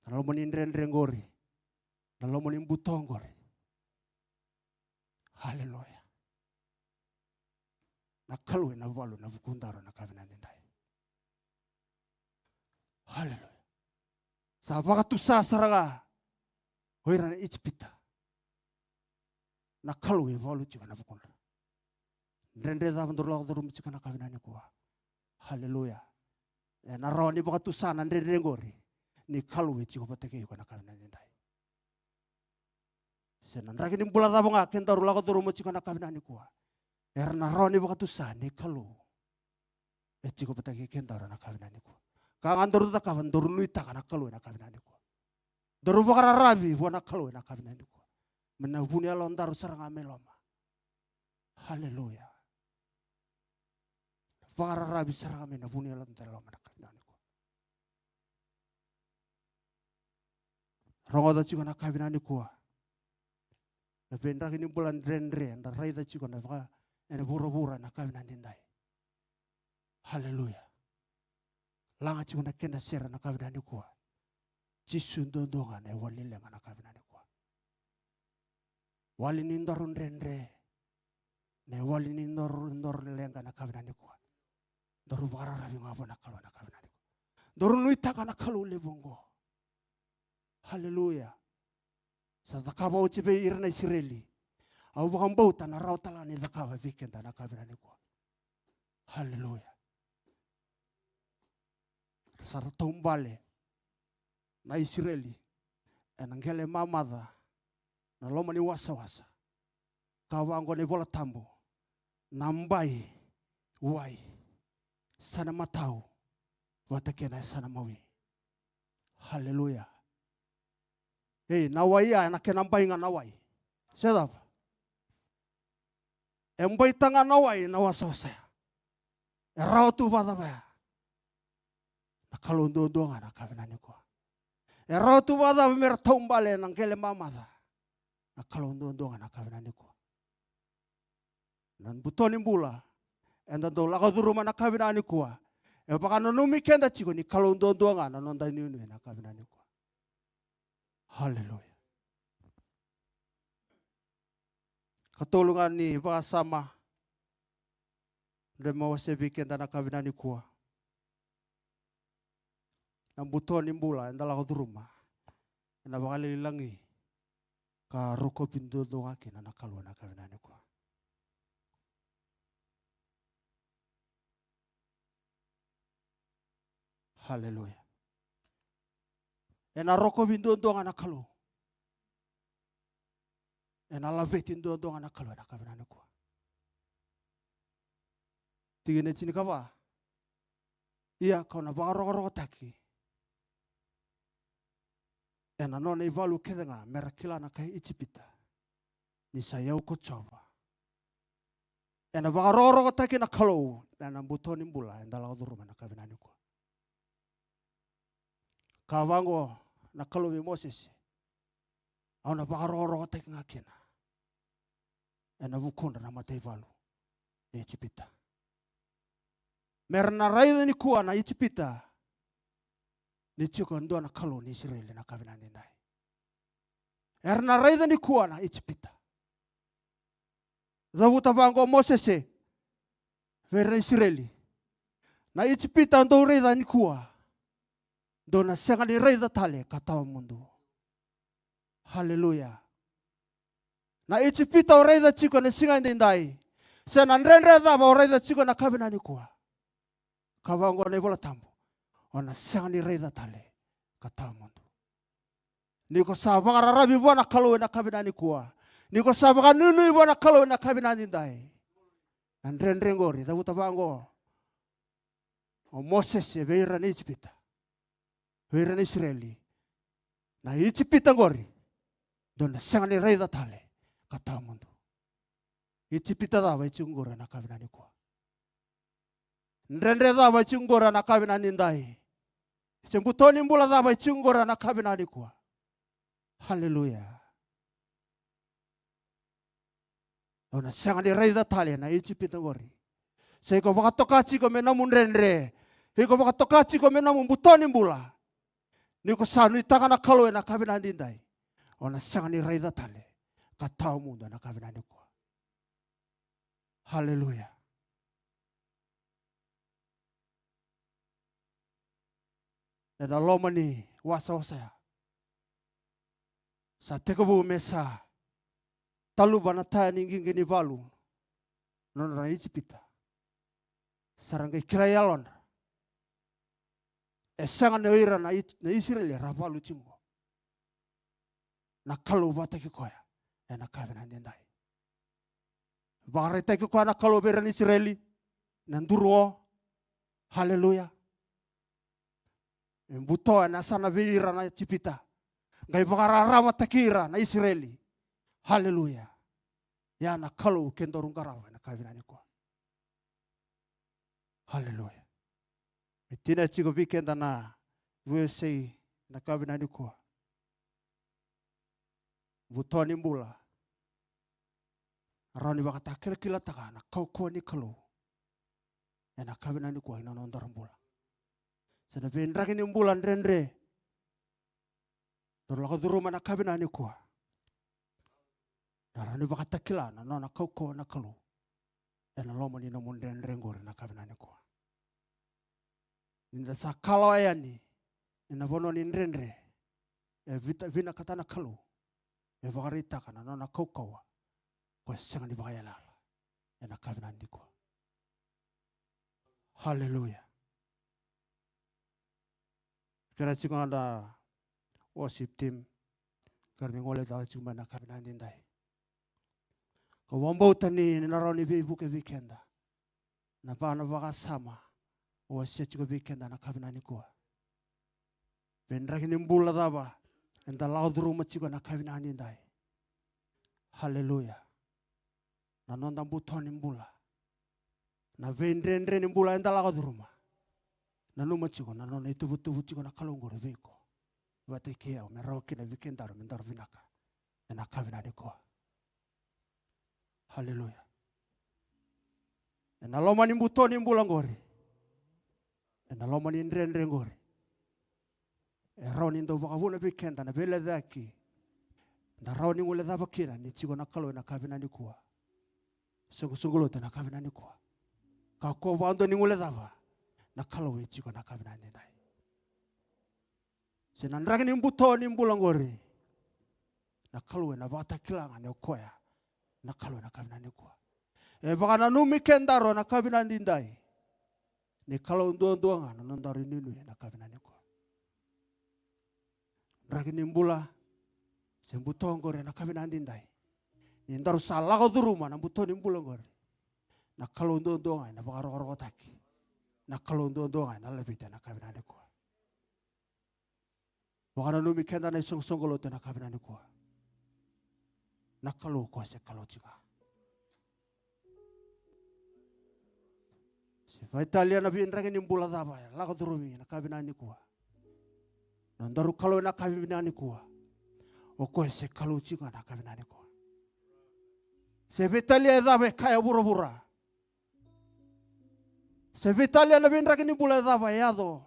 na loma ni dredre qori, na loma ni buto qori, haleluya, na Kalou ena valu ena vukudaru ena yakavi edaidai. Haleluya. Sa vakatusa sara ga o ira na Ijipita. Na Kalou e valu tiko ena vukudra. Dredre cava daru lako curuma tiko ena yakavi nikua? Haleluya. Ena rawa ni vakatusa na dredre qori ni Kalou e tiko vata kei iko ena yakavi edaidai. Se na draki ni bula cava ga kedaru lako curuma tiko ena yakavi nikua, era na rawa ni vakatusa ni Kalou e tiko vata kei kedaru ena yakavi nikua. Ka ga daru cakava, daru nuitaka na Kalou ena yakavi nikua. Daru vakararavi vua na Kalou ena yakavi nikua, mai na vuniyalodaru sara ga mai loma. Haleluya. Vakararavi sara ga mai na vuniyaloda e loma ena yakavi nikua. Rogoca tiko ena yakavi nikua na veidraki ni bula dredre eda raica tiko ena vaka, ena vuravura ena yakavi edaidai. Haleluya. Laga tiko na keda sere ena yakavi nikua. Jisu duadua ga na iwali ni leqa ena yakavi nikua. Wali ni daru dredre, na iwali ni daru, daru leqa ena yakavi nikua. Daru vakararavi ga vua na Kalou ena yakavi nikua. Daru nuitaka na Kalou levu oqo. Haleluya. Sa cakava oti vei ira na Isireli, au vakabauta na rawa tale ga ni cakava vei keda ena yakavi nikua. Haleluya. Sa ra taubale na Isireli ena qele mamaca, na loma ni wasawasa. Ka vaqo na iVola Tabu, na bai wai, sa na matau vata kei na yasana mawi. Haleluya. Ei, na wai ya, ena kena bai ga na wai. Se cava? E bai taga na wai na wasawasa ya. E rawa tu vakacava ya? Na Kalou duadua ga ena yakavi nikua. E rawa tu vakacava me ra taubale ena qele mamaca? Na Kalou duadua ga ena yakavi nikua. Na buto ni bula eda dau lako curuma ena yakavi nikua, e vakananumi keda tiko ni Kalou duadua ga na noda inuinui ena yakavi nikua. Haleluya. Katolu ga ni vakasama, dre me wasea vei keda ena yakavi nikua. Na buto ni bula eda lako curuma, ena vakalagilagi ka rokovi duadua ga kina na Kalou ena yakavi nikua. Haleluya. Ena rokovi duadua ga na Kalou. Ena laveti duadua ga na Kalou ena yakavi nikua. Tikina e tinikava. Ia kau na vakarokorokotaki ena nona ivalu kece ga me ra kila na kai Ijipita ni sa i au ko Jiova. Ena vakarokorokotaki na Kalou ena buto ni bula eda lako curuma ena yakavi nikua. Ka vaqo na Kalou vei Mosese, au na vakarokorokotaki ga kina ena vukudra na mataivalu ni Ijipita. Me ra na raica nikua na Ijipita ni tiko e dua na Kalou ni Isireli ena yakavi edaidai. Era na raica nikua na Ijipita. Cavuta vaqo Mosese vei ira na Isireli. Na Ijipita dou raica nikua, dou na sega ni raica tale ka tawa mudu. Haleluya. Na Ijipita o raica tiko ena siga edaidai, se na dredre cava o raica tiko ena yakavi nikua, ka vaqo na iVola Tabu: o na sega ni raica tale ka tawa mudu. Ni ko sa vakararavi vua na Kalou ena yakavi nikua, ni ko sa vakanuinui vua na Kalou ena yakavi edaidai, na dredre qori, cavuta vaqo o Mosese vei ira na Ijipita, vei ira na Isireli: na Ijipita qori dou na sega ni raica tale ka tawa mudu. Ijipita cava e tiko qori ena yakavi nikua? Dredre cava e tiko qori ena yakavi edaidai? Se buto ni bula cava e tiko qori ena yakavi nikua? Haleluya. O na sega ni raica tale na Ijipita qori. Se iko vakatoka tiko me nomu dredre, iko vakatoka tiko me nomu buto ni bula, ni ko sa nuitaka na Kalou ena yakavi edaidai, o na sega ni raica tale ka tawa mudu ena yakavi nikua. Haleluya. Ena loma ni wasawasa ya, sa tekivu me sa taluva na taya ni qiqi ni valu na nodra na Ijipita. Sa ra qai kila e yalodra, e sega ni o ira na Ij-, na Isireli era valu tiko qo, na Kalou vakataki koya ena yakavi edaidai. Vakaraitaki koya na Kalou vei ira na Isireli na duru o. Haleluya. E buto ena yasana vei ira na Ijipita, qai vakararamataki ira na Isireli. Haleluya. Ya na Kalou kedaru qarava ena yakavi nikua. Haleluya. Me tinia tiko vei keda na veiwasei ena yakavi nikua. Buto ni bula. Rawa ni vakatakilakilataka na kaukauwa ni Kalou ena yakavi nikua ena nodaru bula. Se na veidraki ni bula dredre daru lako curuma ena yakavi nikua, na rawa ni vakatakila na nona kaukauwa na Kalou ena loma ni nomu dredre qori ena yakavi nikua. Ni da sa kalawa yani ena vanua ni dredre, e vita-, vinakata na Kalou me vakaraitaka na nona kaukauwa ko e sega ni vakaiyalayala ena yakavi nikua. Haleluya. Kena tiko ga na worship team, kena ni gole tale tiko mai ena yakavi edaidai. Kau vakabauta ni na rawa ni veivuke vei keda na va-, na vakasama au wasea tiko vei keda ena yakavi nikua. Veidraki ni bula cava eda lako curuma tiko ena yakavi edaidai? Haleluya. Na noda buto ni bula, na veidredre ni bula eda lako curuma. Nanuma tiko na nona ituvatuva tiko na Kalou qori vei iko vata kei au, me rawa kina vei kedaru me daru vinaka ena yakavi nikua. Haleluya. Ena loma ni buto ni bula qori, ena loma ni dredre qori, e rawa ni dau vakavuna vei keda na veilecayaki da rawa ni guilecava kina ni tiko na Kalou ena yakavi nikua. Soqosoqo lotu ena yakavi nikua, kakua vakadua ni guilecava na Kalou e tiko ena yakavi edaidai. Se na draki ni buto ni bula qori, na Kalou ena vakatakila ga ni o koya na Kalou ena yakavi nikua. E vakananumi kedaru ena yakavi edaidai ni Kalou duadua ga na nodaru inuinui ena yakavi nikua. Draki ni bula se buto qori ena yakavi edaidai, ni daru sa lako curuma na buto ni bula qori, na Kalou duadua ga ena vakarokorokotaki, na Kalou duadua ga ena laveti ena yakavi nikua. Vakananumi keda na isoqosoqo lotu ena yakavi nikua. Na Kalou o koya se Kalou tiko ga. Se veitalia na veidraki ni bula cava e lako curumi ena yakavi nikua, na nodaru Kalou ena yakavi nikua, o koya se Kalou tiko ga ena yakavi nikua. Se veitalia e cava e kaya vuravura, se veitalia na veidraki ni bula e cava e yaco,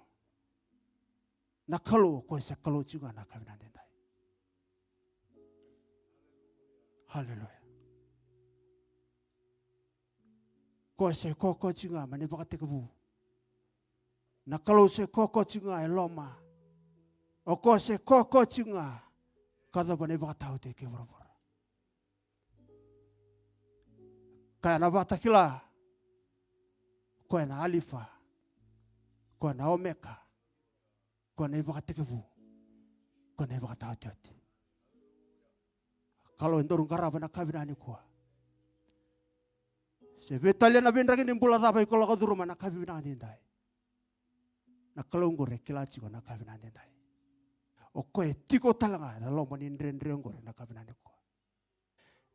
na Kalou o koya se Kalou tiko ga ena yakavi edaidai. Haleluya. Koya se koko tiko ga mai na ivakatekivu. Na Kalou se koko tiko ga e loma. O koya se koko tiko ga ka yacova na ivakataotioti kei vuravura. Koya na Vakatakila. Koya na Alifa. Koya na Omeka. Koya na ivakatekivu. Koya na ivakataotioti. Kalou e daru qarava na ka vinaka nikua. Se veitalia na veidraki ni bula cava iko lako curuma na ka vinaka nidai. Na Kalou qori e kila tiko na ka vinaka nidai. O koya e tiko tale ga ena loma ni dredre qori na ka vinaka nikua.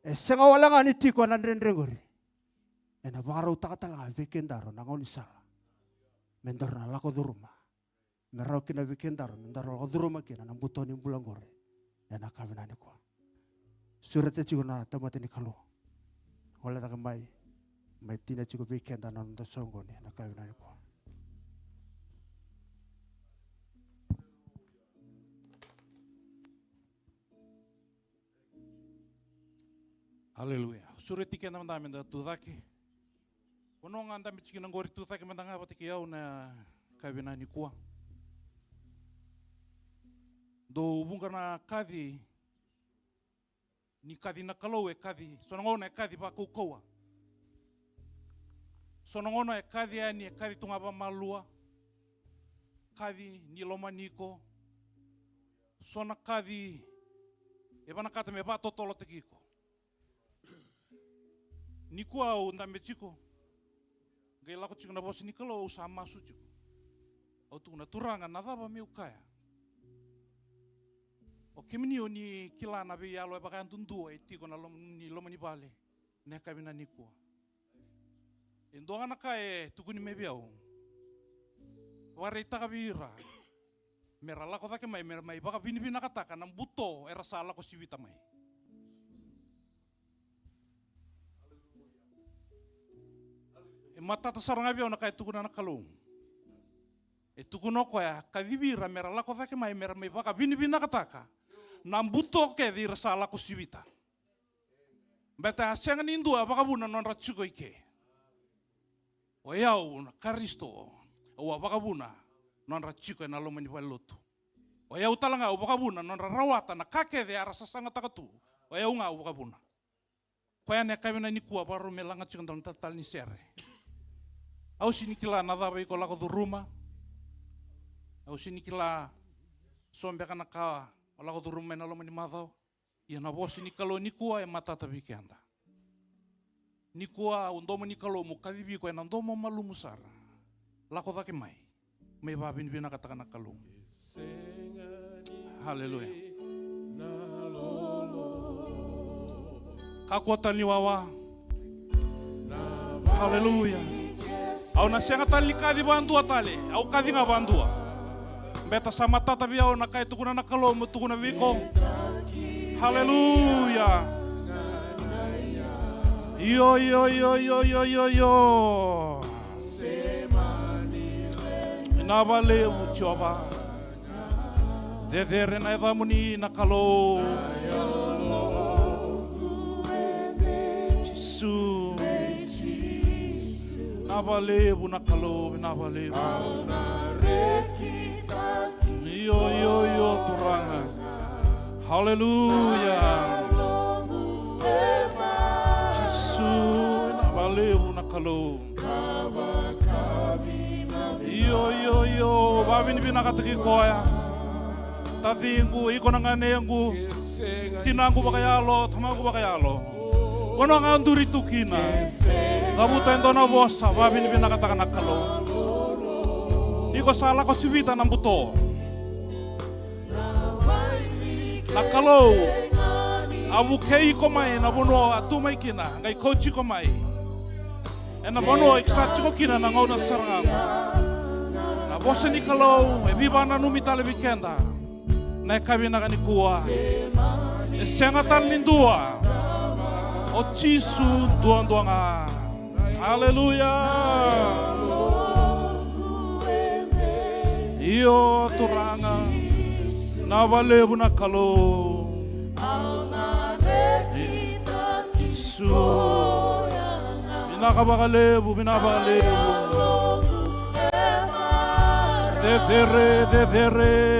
E sega wale ga ni tiko ena dredre qori. Ena vakarautaka tale ga vei kedaru na gaunisala. Me daru na lako curuma. Me rawa kina vei kedaru, me daru lako curuma kina na buto ni bula qori. Ena ka vinaka nikua. Sureta tiko na tamata ni Kalou. Gole cake mai, mai tini tiko vei keda na noda soqoni, ena ka vinaka nikua. Aleluya. Sureti keda mada meda tu cake. Vanua ga dabe tiko kina qori, tu cake mada ga vata kei au na ka vinaka nikua. Dou vuqa na kaci, ni kaci na Kalou e kaci, so na gauna e kaci vakaukauwa. So na gauna e kaci yani, e kaci tu ga vakamalua. Kaci ni lomani iko. So na kaci e vinakata me vakatotolotaki iko. Nikua au dabe tiko, qai lako tiko na vosa ni Kalou, au sa masu tiko. Au tukuna, Turaga, na cava meu kaya? O kemuni o ni kila na veiyalo e vakayadudua e tiko na loma ni, loma ni vale na yakavi nikua. E dua ga na ka e tukuni mai vei au. Vakaraitaka vei ira me ra lako cake mai, me ra mai vakavinavinakataka na buto era sa lako sivita mai. E matata sara ga vei au na ka e tukuna na Kalou. E tukuna o koya, kacivi ira me ra lako cake mai, me ra mai vakavinavinakataka na buto kece ira sa lako sivita. Baleta a sega ni dua a vakavuna nodra tiko i ke. O yau na Karisito, au a vakavuna nodra tiko ena loma ni valelotu. O yau tale ga au vakavuna nodra rawata na ka kece era sasagataka tu. O yau ga au vakavuna. Koya na yakavi nikua, vakarau me laga tiko na talatala ni sere. Au sega ni kila na cava iko lako curuma. Au sega ni kila so beka na ka o lako curuma mai na loma ni macawa. Ia na vosa ni Kalou nikua e matata vei keda. Nikua au domo ni Kalou mo kacivi iko ena domo malumu sara. Lako cake mai. Mai vakavinavinakataka na Kalou. Haleluya. Kakua tale ni wawa. Haleluya. Au na sega tale ni kaci vakadua tale. Au kaci ga vakadua. Beta sa matata vei au na ka e tukuna na Kalou mo tukuna vei iko. Haleluya. Io, io, io. Vinaka vakalevu Jiova. Cecere na yacamuni na Kalou. Jisu. Vinaka vakalevu na Kalou, vinaka vakalevu. Io, io, io, Turaga. Haleluya. Jisu, vinaka vakalevu na Kalou. Io, io, io, vakavinavinakataki koya. Taciqu, iko na ganequ, tinaqu vakayalo, tamaqu vakayalo. Vanua ga o duri tu kina. Cavuta e dua na vosa, vakavinavinakataka na Kalou. Iko sa lako sivita na buto. Na Kalou a vukei iko mai na vanua a tu mai kina, qai kauti iko mai ena vanua iko sa tiko kina na gauna sara ga. Na vosa ni Kalou e veivakananumi tale vei keda na yakavi nikua. E sega tale ni dua, o Jisu duadua ga. Aleluya. Io Turaga, vinaka vakalevu na Kalou. Jisu. Vinaka vakalevu, vinaka vakalevu. Cecere, cecere.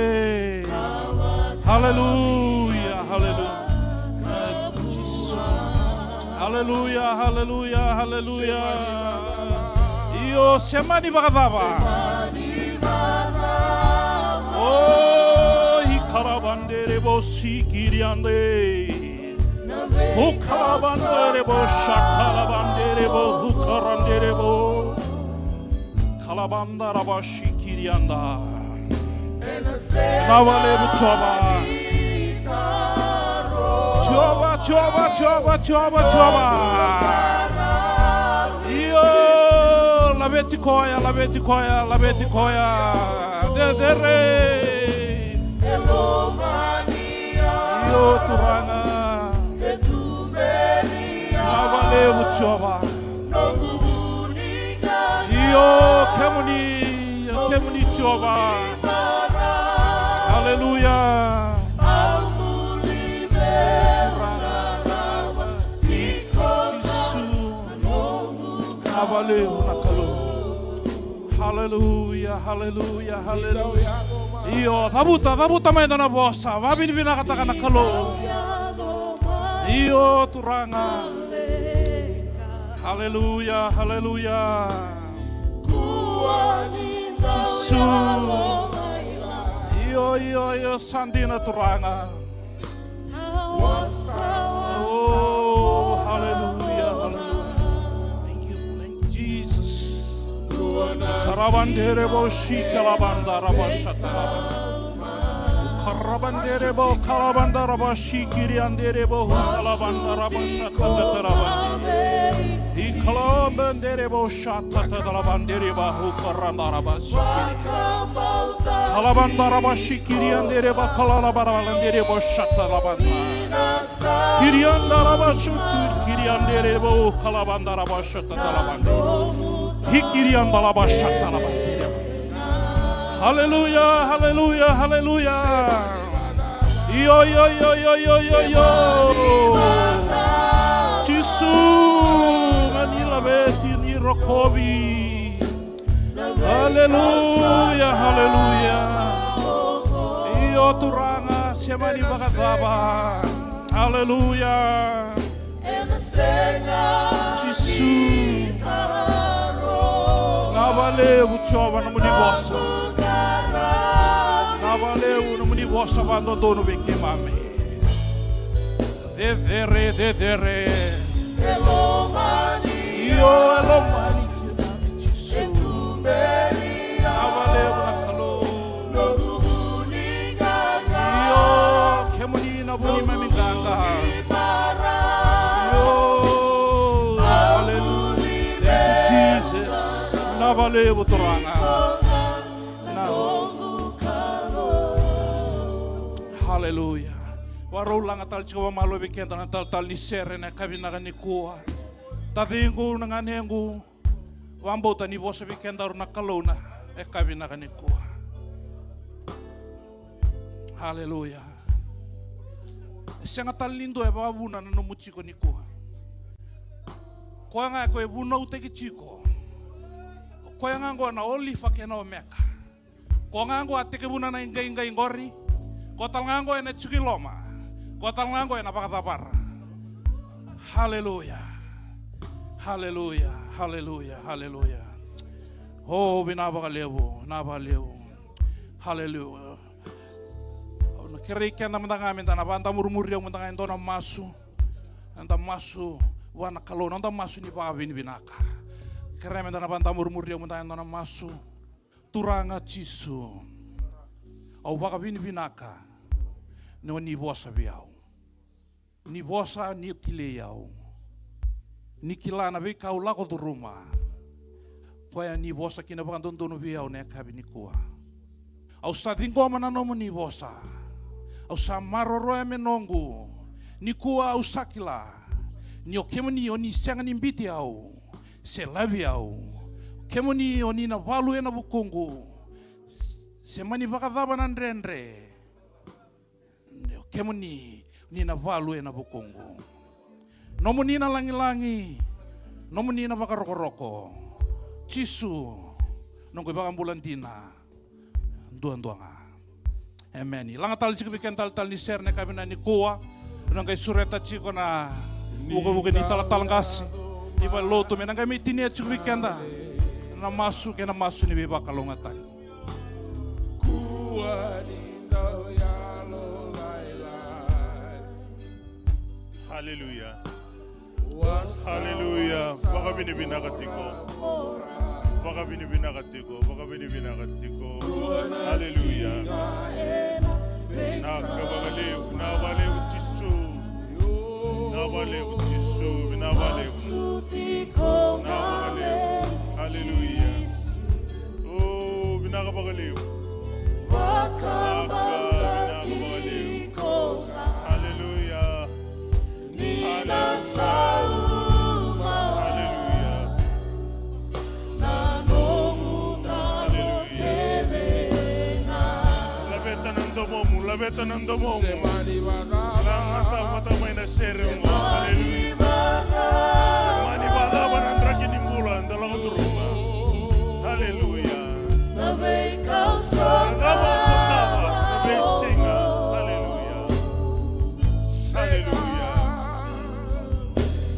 Haleluya, haleluya. Jisu. Haleluya, haleluya, haleluya. Io, sema ni vakacava. O i karavanderebo sikiriande. O karavanderebo shakaravanderebo hukaranderebo. Kalabandaraba shikirianda. Vinaka vakalevu Jiova. Jiova, Jiova, Jiova, Jiova, Jiova. Io, laveti koya, laveti koya, laveti koya. Cecere. Io, Turaga. Vinaka vakalevu Jiova. Io, kemuni, io, kemuni Jiova. Haleluya. Jisu. Vinaka vakalevu na Kalou. Haleluya, haleluya, haleluya. Io, cavuta, cavuta mai e dua na vosa. Vakavinavinakataka na Kalou. Io, Turaga. Haleluya, haleluya. Jisu. Io, io, io, sa dina Turaga. Oh, haleluya, haleluya. Thank you, thank you, Jesus. Karabanderebo shika labanda rabashata labanda. Karabanderebo kalabanda rabashikiri anderebo hu kalabanda rabashata tatarabande. Ikalabanderebo shata tatarabanderiba hu karanda rabashikiri. Kalabanda rabashikiri andereba kalabanda rabashata labanda. Kirianda rabashutu kirianderebo kalabanda rabashata labanda. Hikirianda rabashata labanda. Haleluya, haleluya, haleluya. Io, io, io. Jisu, mani laveti ni rokovi. Haleluya, haleluya. Io Turaga, sema ni vakacava. Haleluya. Jisu. Vinaka vakalevu Jiova nomuni vosa. Vinaka vakalevu nomuni vosa vakadodonu vei keimami. Cecere, cecere. Io, e lomani kina Jisu. Vinaka vakalevu na Kalou. Io, kemuni na vu ni mami qaqa. Io, haleluya. Thank you, Jesus. Vinaka vakalevu Turaga. Na. Haleluya. Vakarau laga tale tiko vakamalua vei keda na talatala ni sere na yakavi vinaka nikua. Taciqu, na ganequ, vakabauta ni vosa vei kedaru na Kalou na yakavi vinaka nikua. Haleluya. E sega tale ni dua e vakavuna na nomu tiko nikua. Koya ga e ko e vunautaki tiko. O koya ga oqo na Olifa kei na Omeka. Ko ga oqo a tekivuna na iqaiqai qori. Ko tale ga oqo ena tiko i loma. Ko tale ga oqo ena vakacavara. Haleluya. Haleluya. Haleluya. Haleluya. O, vinaka vakalevu, vinaka vakalevu. Haleluya. Au na kerei keda mada ga meda na vakadamurimuri au mada ga e dua na masu. Eda masu vua na Kalou, na noda masu ni vakavinavinaka. Kerei meda na vakadamurimuri au mada ga e dua na masu. Turaga Jisu, au vakavinavinaka ni o ni vosa vei au. Ni vosa ni kilai au. Ni kila na veika au lako curuma. Koya ni vosa kina vakadodonu vei au na yakavi nikua. Au sa ciqoma na nomuni vosa. Au sa maroroya me noqu. Nikua au sa kila ni o kemuni o ni sega ni biuti au se lavi au. Kemuni o ni na valu ena vukuqu, se mani vakacava na dredre, o kemuni ni na valu ena vukuqu. Nomuni na lagilagi, nomuni na vakarokoroko. Jisu, noqu iVakabula dina duadua ga. Emeni. Laga tale tiko vei keda talatala ni sere na yakavi nikua. Na qai sureta tiko na vukevuke ni talatala qase ni valenilotu me na qai mai tinia tiko vei keda na masu kei na masu ni veivakalougatataki. Haleluya. Haleluya. Vakavinavinaka tiko. Vakavinavinaka tiko. Vakavinavinaka tiko. Haleluya. Vinaka vakalevu. Vinaka vakalevu Jisu. Vinaka vakalevu Jisu. Vinaka vakalevu. Vinaka vakalevu. Haleluya. O, vinaka vakalevu. Vinaka, vinaka vakalevu. Haleluya. Haleluya. Haleluya. Laveta na domomu, laveta na domomu. Lagata vata mai na sere oqo. Haleluya. Mani vakacava na draki ni bula eda lako curuma. Haleluya. Na veikau sa cava, sa cava na veisiga. Haleluya. Haleluya.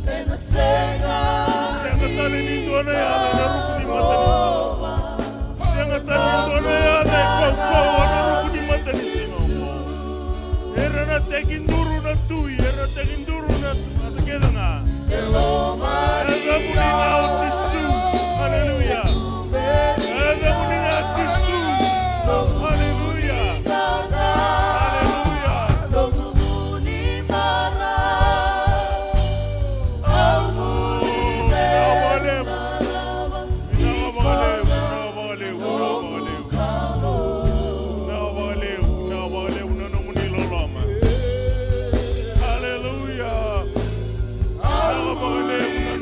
Ena sega. Sega tale ni dua na yaca ena ruku ni matanisiga. Sega tale ni dua na yaca e kaukauwa ena ruku ni matanisiga. Era na tekiduru na tui, era na tekiduru na matakecega. E yacamuni ga o Jisu. Haleluya. E yacamuni ga o Jisu. Haleluya. Haleluya. Vinaka vakalevu. Vinaka vakalevu. Vinaka vakalevu. Vinaka vakalevu. Vinaka vakalevu. Vinaka vakalevu na nomuni loloma. Haleluya. Vinaka vakalevu na nomuni loloma.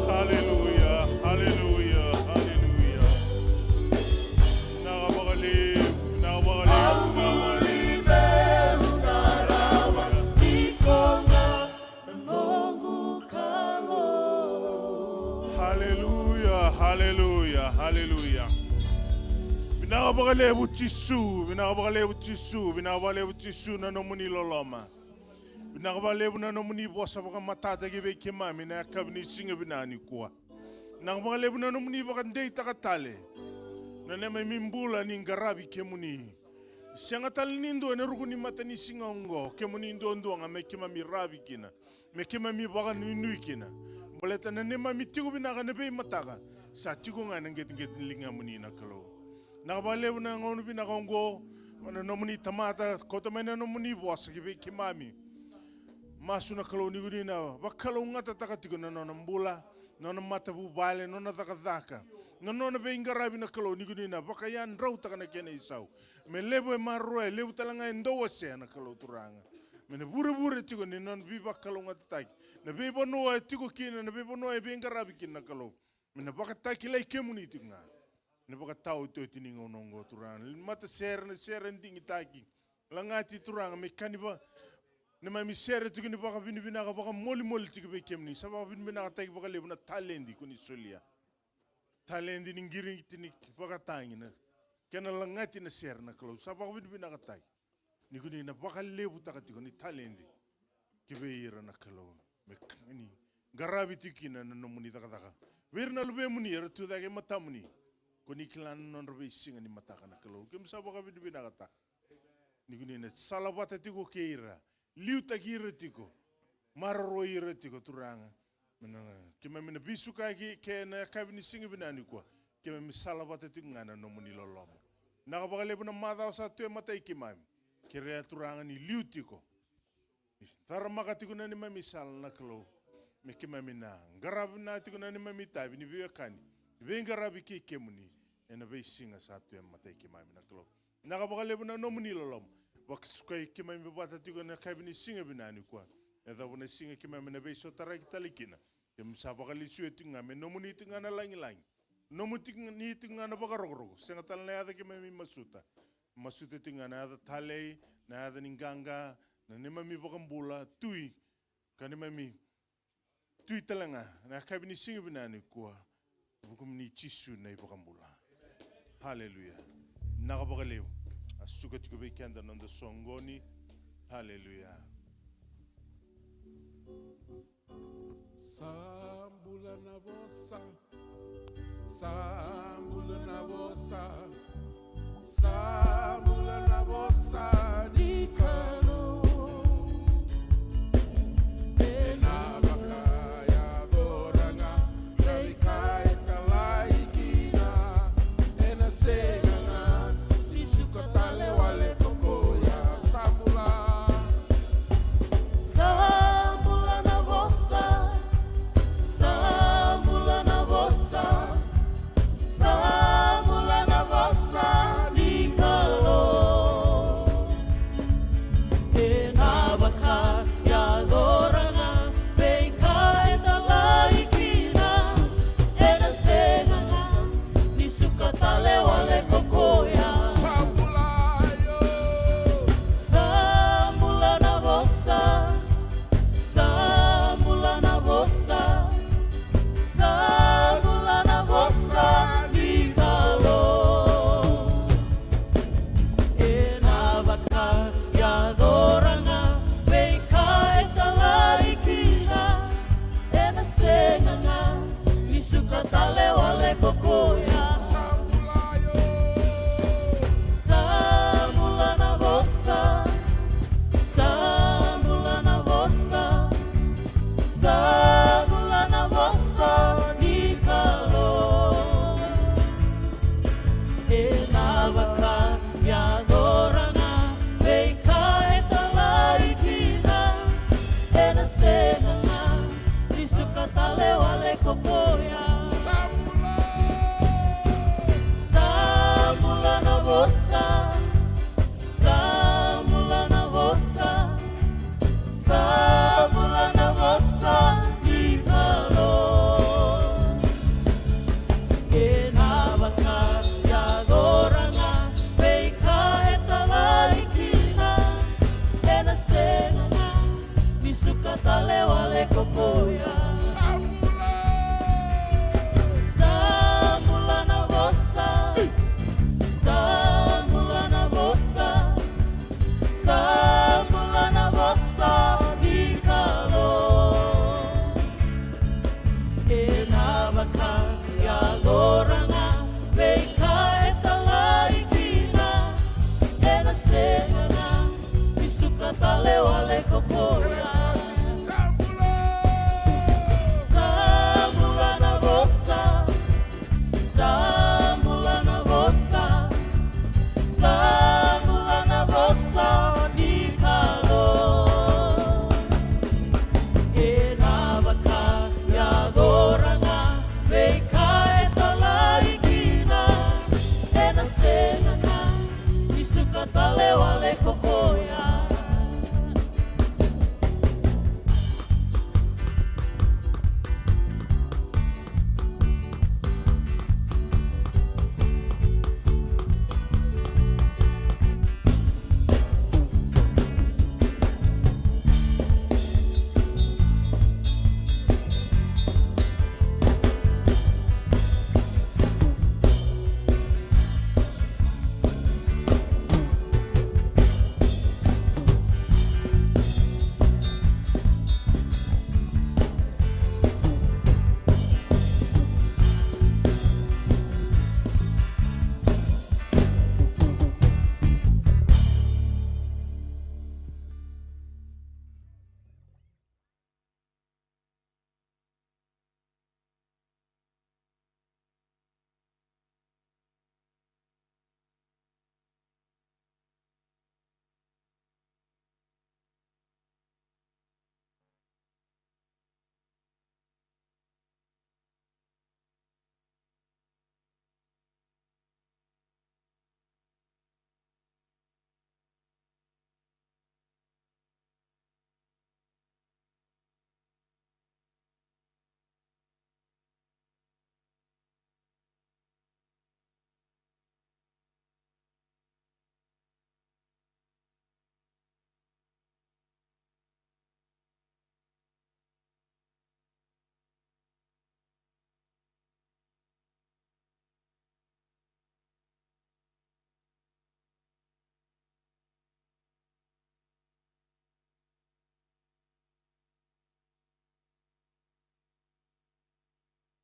Haleluya. Haleluya. Haleluya. Haleluya. Vinaka vakalevu. Vinaka vakalevu. Haleluya, haleluya, haleluya. Vinaka vakalevu Jisu, vinaka vakalevu Jisu, vinaka vakalevu Jisu na nomuni loloma. Vinaka vakalevu na nomuni vosa vakamatatataki vei keimami na yakavi ni siga vinaka nikua. Vinaka vakalevu na nomuni vakadeitaka tale na neimami bula ni qaravi kemuni. Sega tale ni dua ena ruku ni matanisiga oqo, kemuni duadua ga me keimami ravi kina, me keimami vakanuinui kina. Baleta na neimami tiko vinaka ena veimataka sa tiko ga ena qeteqete ni ligamuni na Kalou. Vinaka vakalevu na gauna vinaka oqo, na nomuni tamata, kauta mai na nomuni vosa ki vei keimami. Masu na Kalou ni ko ni na vakalougatataka tiko na nona bula, na nona matavuvale, na nona cakacaka, na nona veiqaravi na Kalou ni ko ni na vakayadrautaka na kena isau. Me levu e maroroya, e levu tale ga e dau wasea na Kalou Turaga. Me na vurevure tiko ni nona veivakalougatataki na veivanua e tiko kina, na veivanua e veiqaravi kina na Kalou. Me na vakatakilai kemuni tiko ga. Me na vakataotioti ni gauna oqo Turaga. Matasere, na sere digitaki. Lagati Turaga me ka ni va, neimami sere tiko ni vakavinavinaka vakamolimoli tiko vei kemuni. Sa vakavinavinakataki vakalevu na taledi ko ni solia. Taledi ni qiriti ni vakatagi na kena lagati na sere na Kalou. Sa vakavinavinakataki ni ko ni na vakalevutaka tiko ni taledi ki vei ira na Kalou. Me ka ni qaravi tiko kina na nomuni cakacaka. Vei ira na luvemuni era tu cake e matamuni. Ko ni kila na nodra veisiga ni mataka na Kalou. Keimami sa vakavinavinakataka ni ko ni na salavata tiko kei ira, liutaki ira tiko, maroroi ira tiko Turaga. Me na, keimami na veisukaki ke na yakavi ni siga vinaka nikua. Keimami salavata tiko ga na nomuni loloma. Vinaka vakalevu na macawa sa tu e matai keimami. Kerea Turaga ni liu tiko. Ni taramaka tiko na neimami sala na Kalou. Me keimami na qaravi na tiko na neimami itavi ni veiwekani, veiqaravi kei kemuni ena veisiga sa tu e matai keimami na Kalou. Vinaka vakalevu na nomuni loloma. Vakasukai keimami vata tiko ena yakavi ni siga vinaka nikua. Yacova na siga keimami na veisotaraki tale kina. Keimami sa vakalesuya tiko ga me nomuni tiko ga na lagilagi. Nomuni tiko ga na vakarokoroko. Sega tale na yaca keimami masuta. Masuta tiko ga na yaca talei, na yaca ni qaqa, na neimami vakabula, tui. Ka neimami tui tale ga na yakavi ni siga vinaka nikua. Vukumuni Jisu na iVakabula. Haleluya. Vinaka vakalevu. A suka tiko vei keda na noda soqoni. Haleluya. Sa bula na vosa. Sa bula na vosa. Sa bula na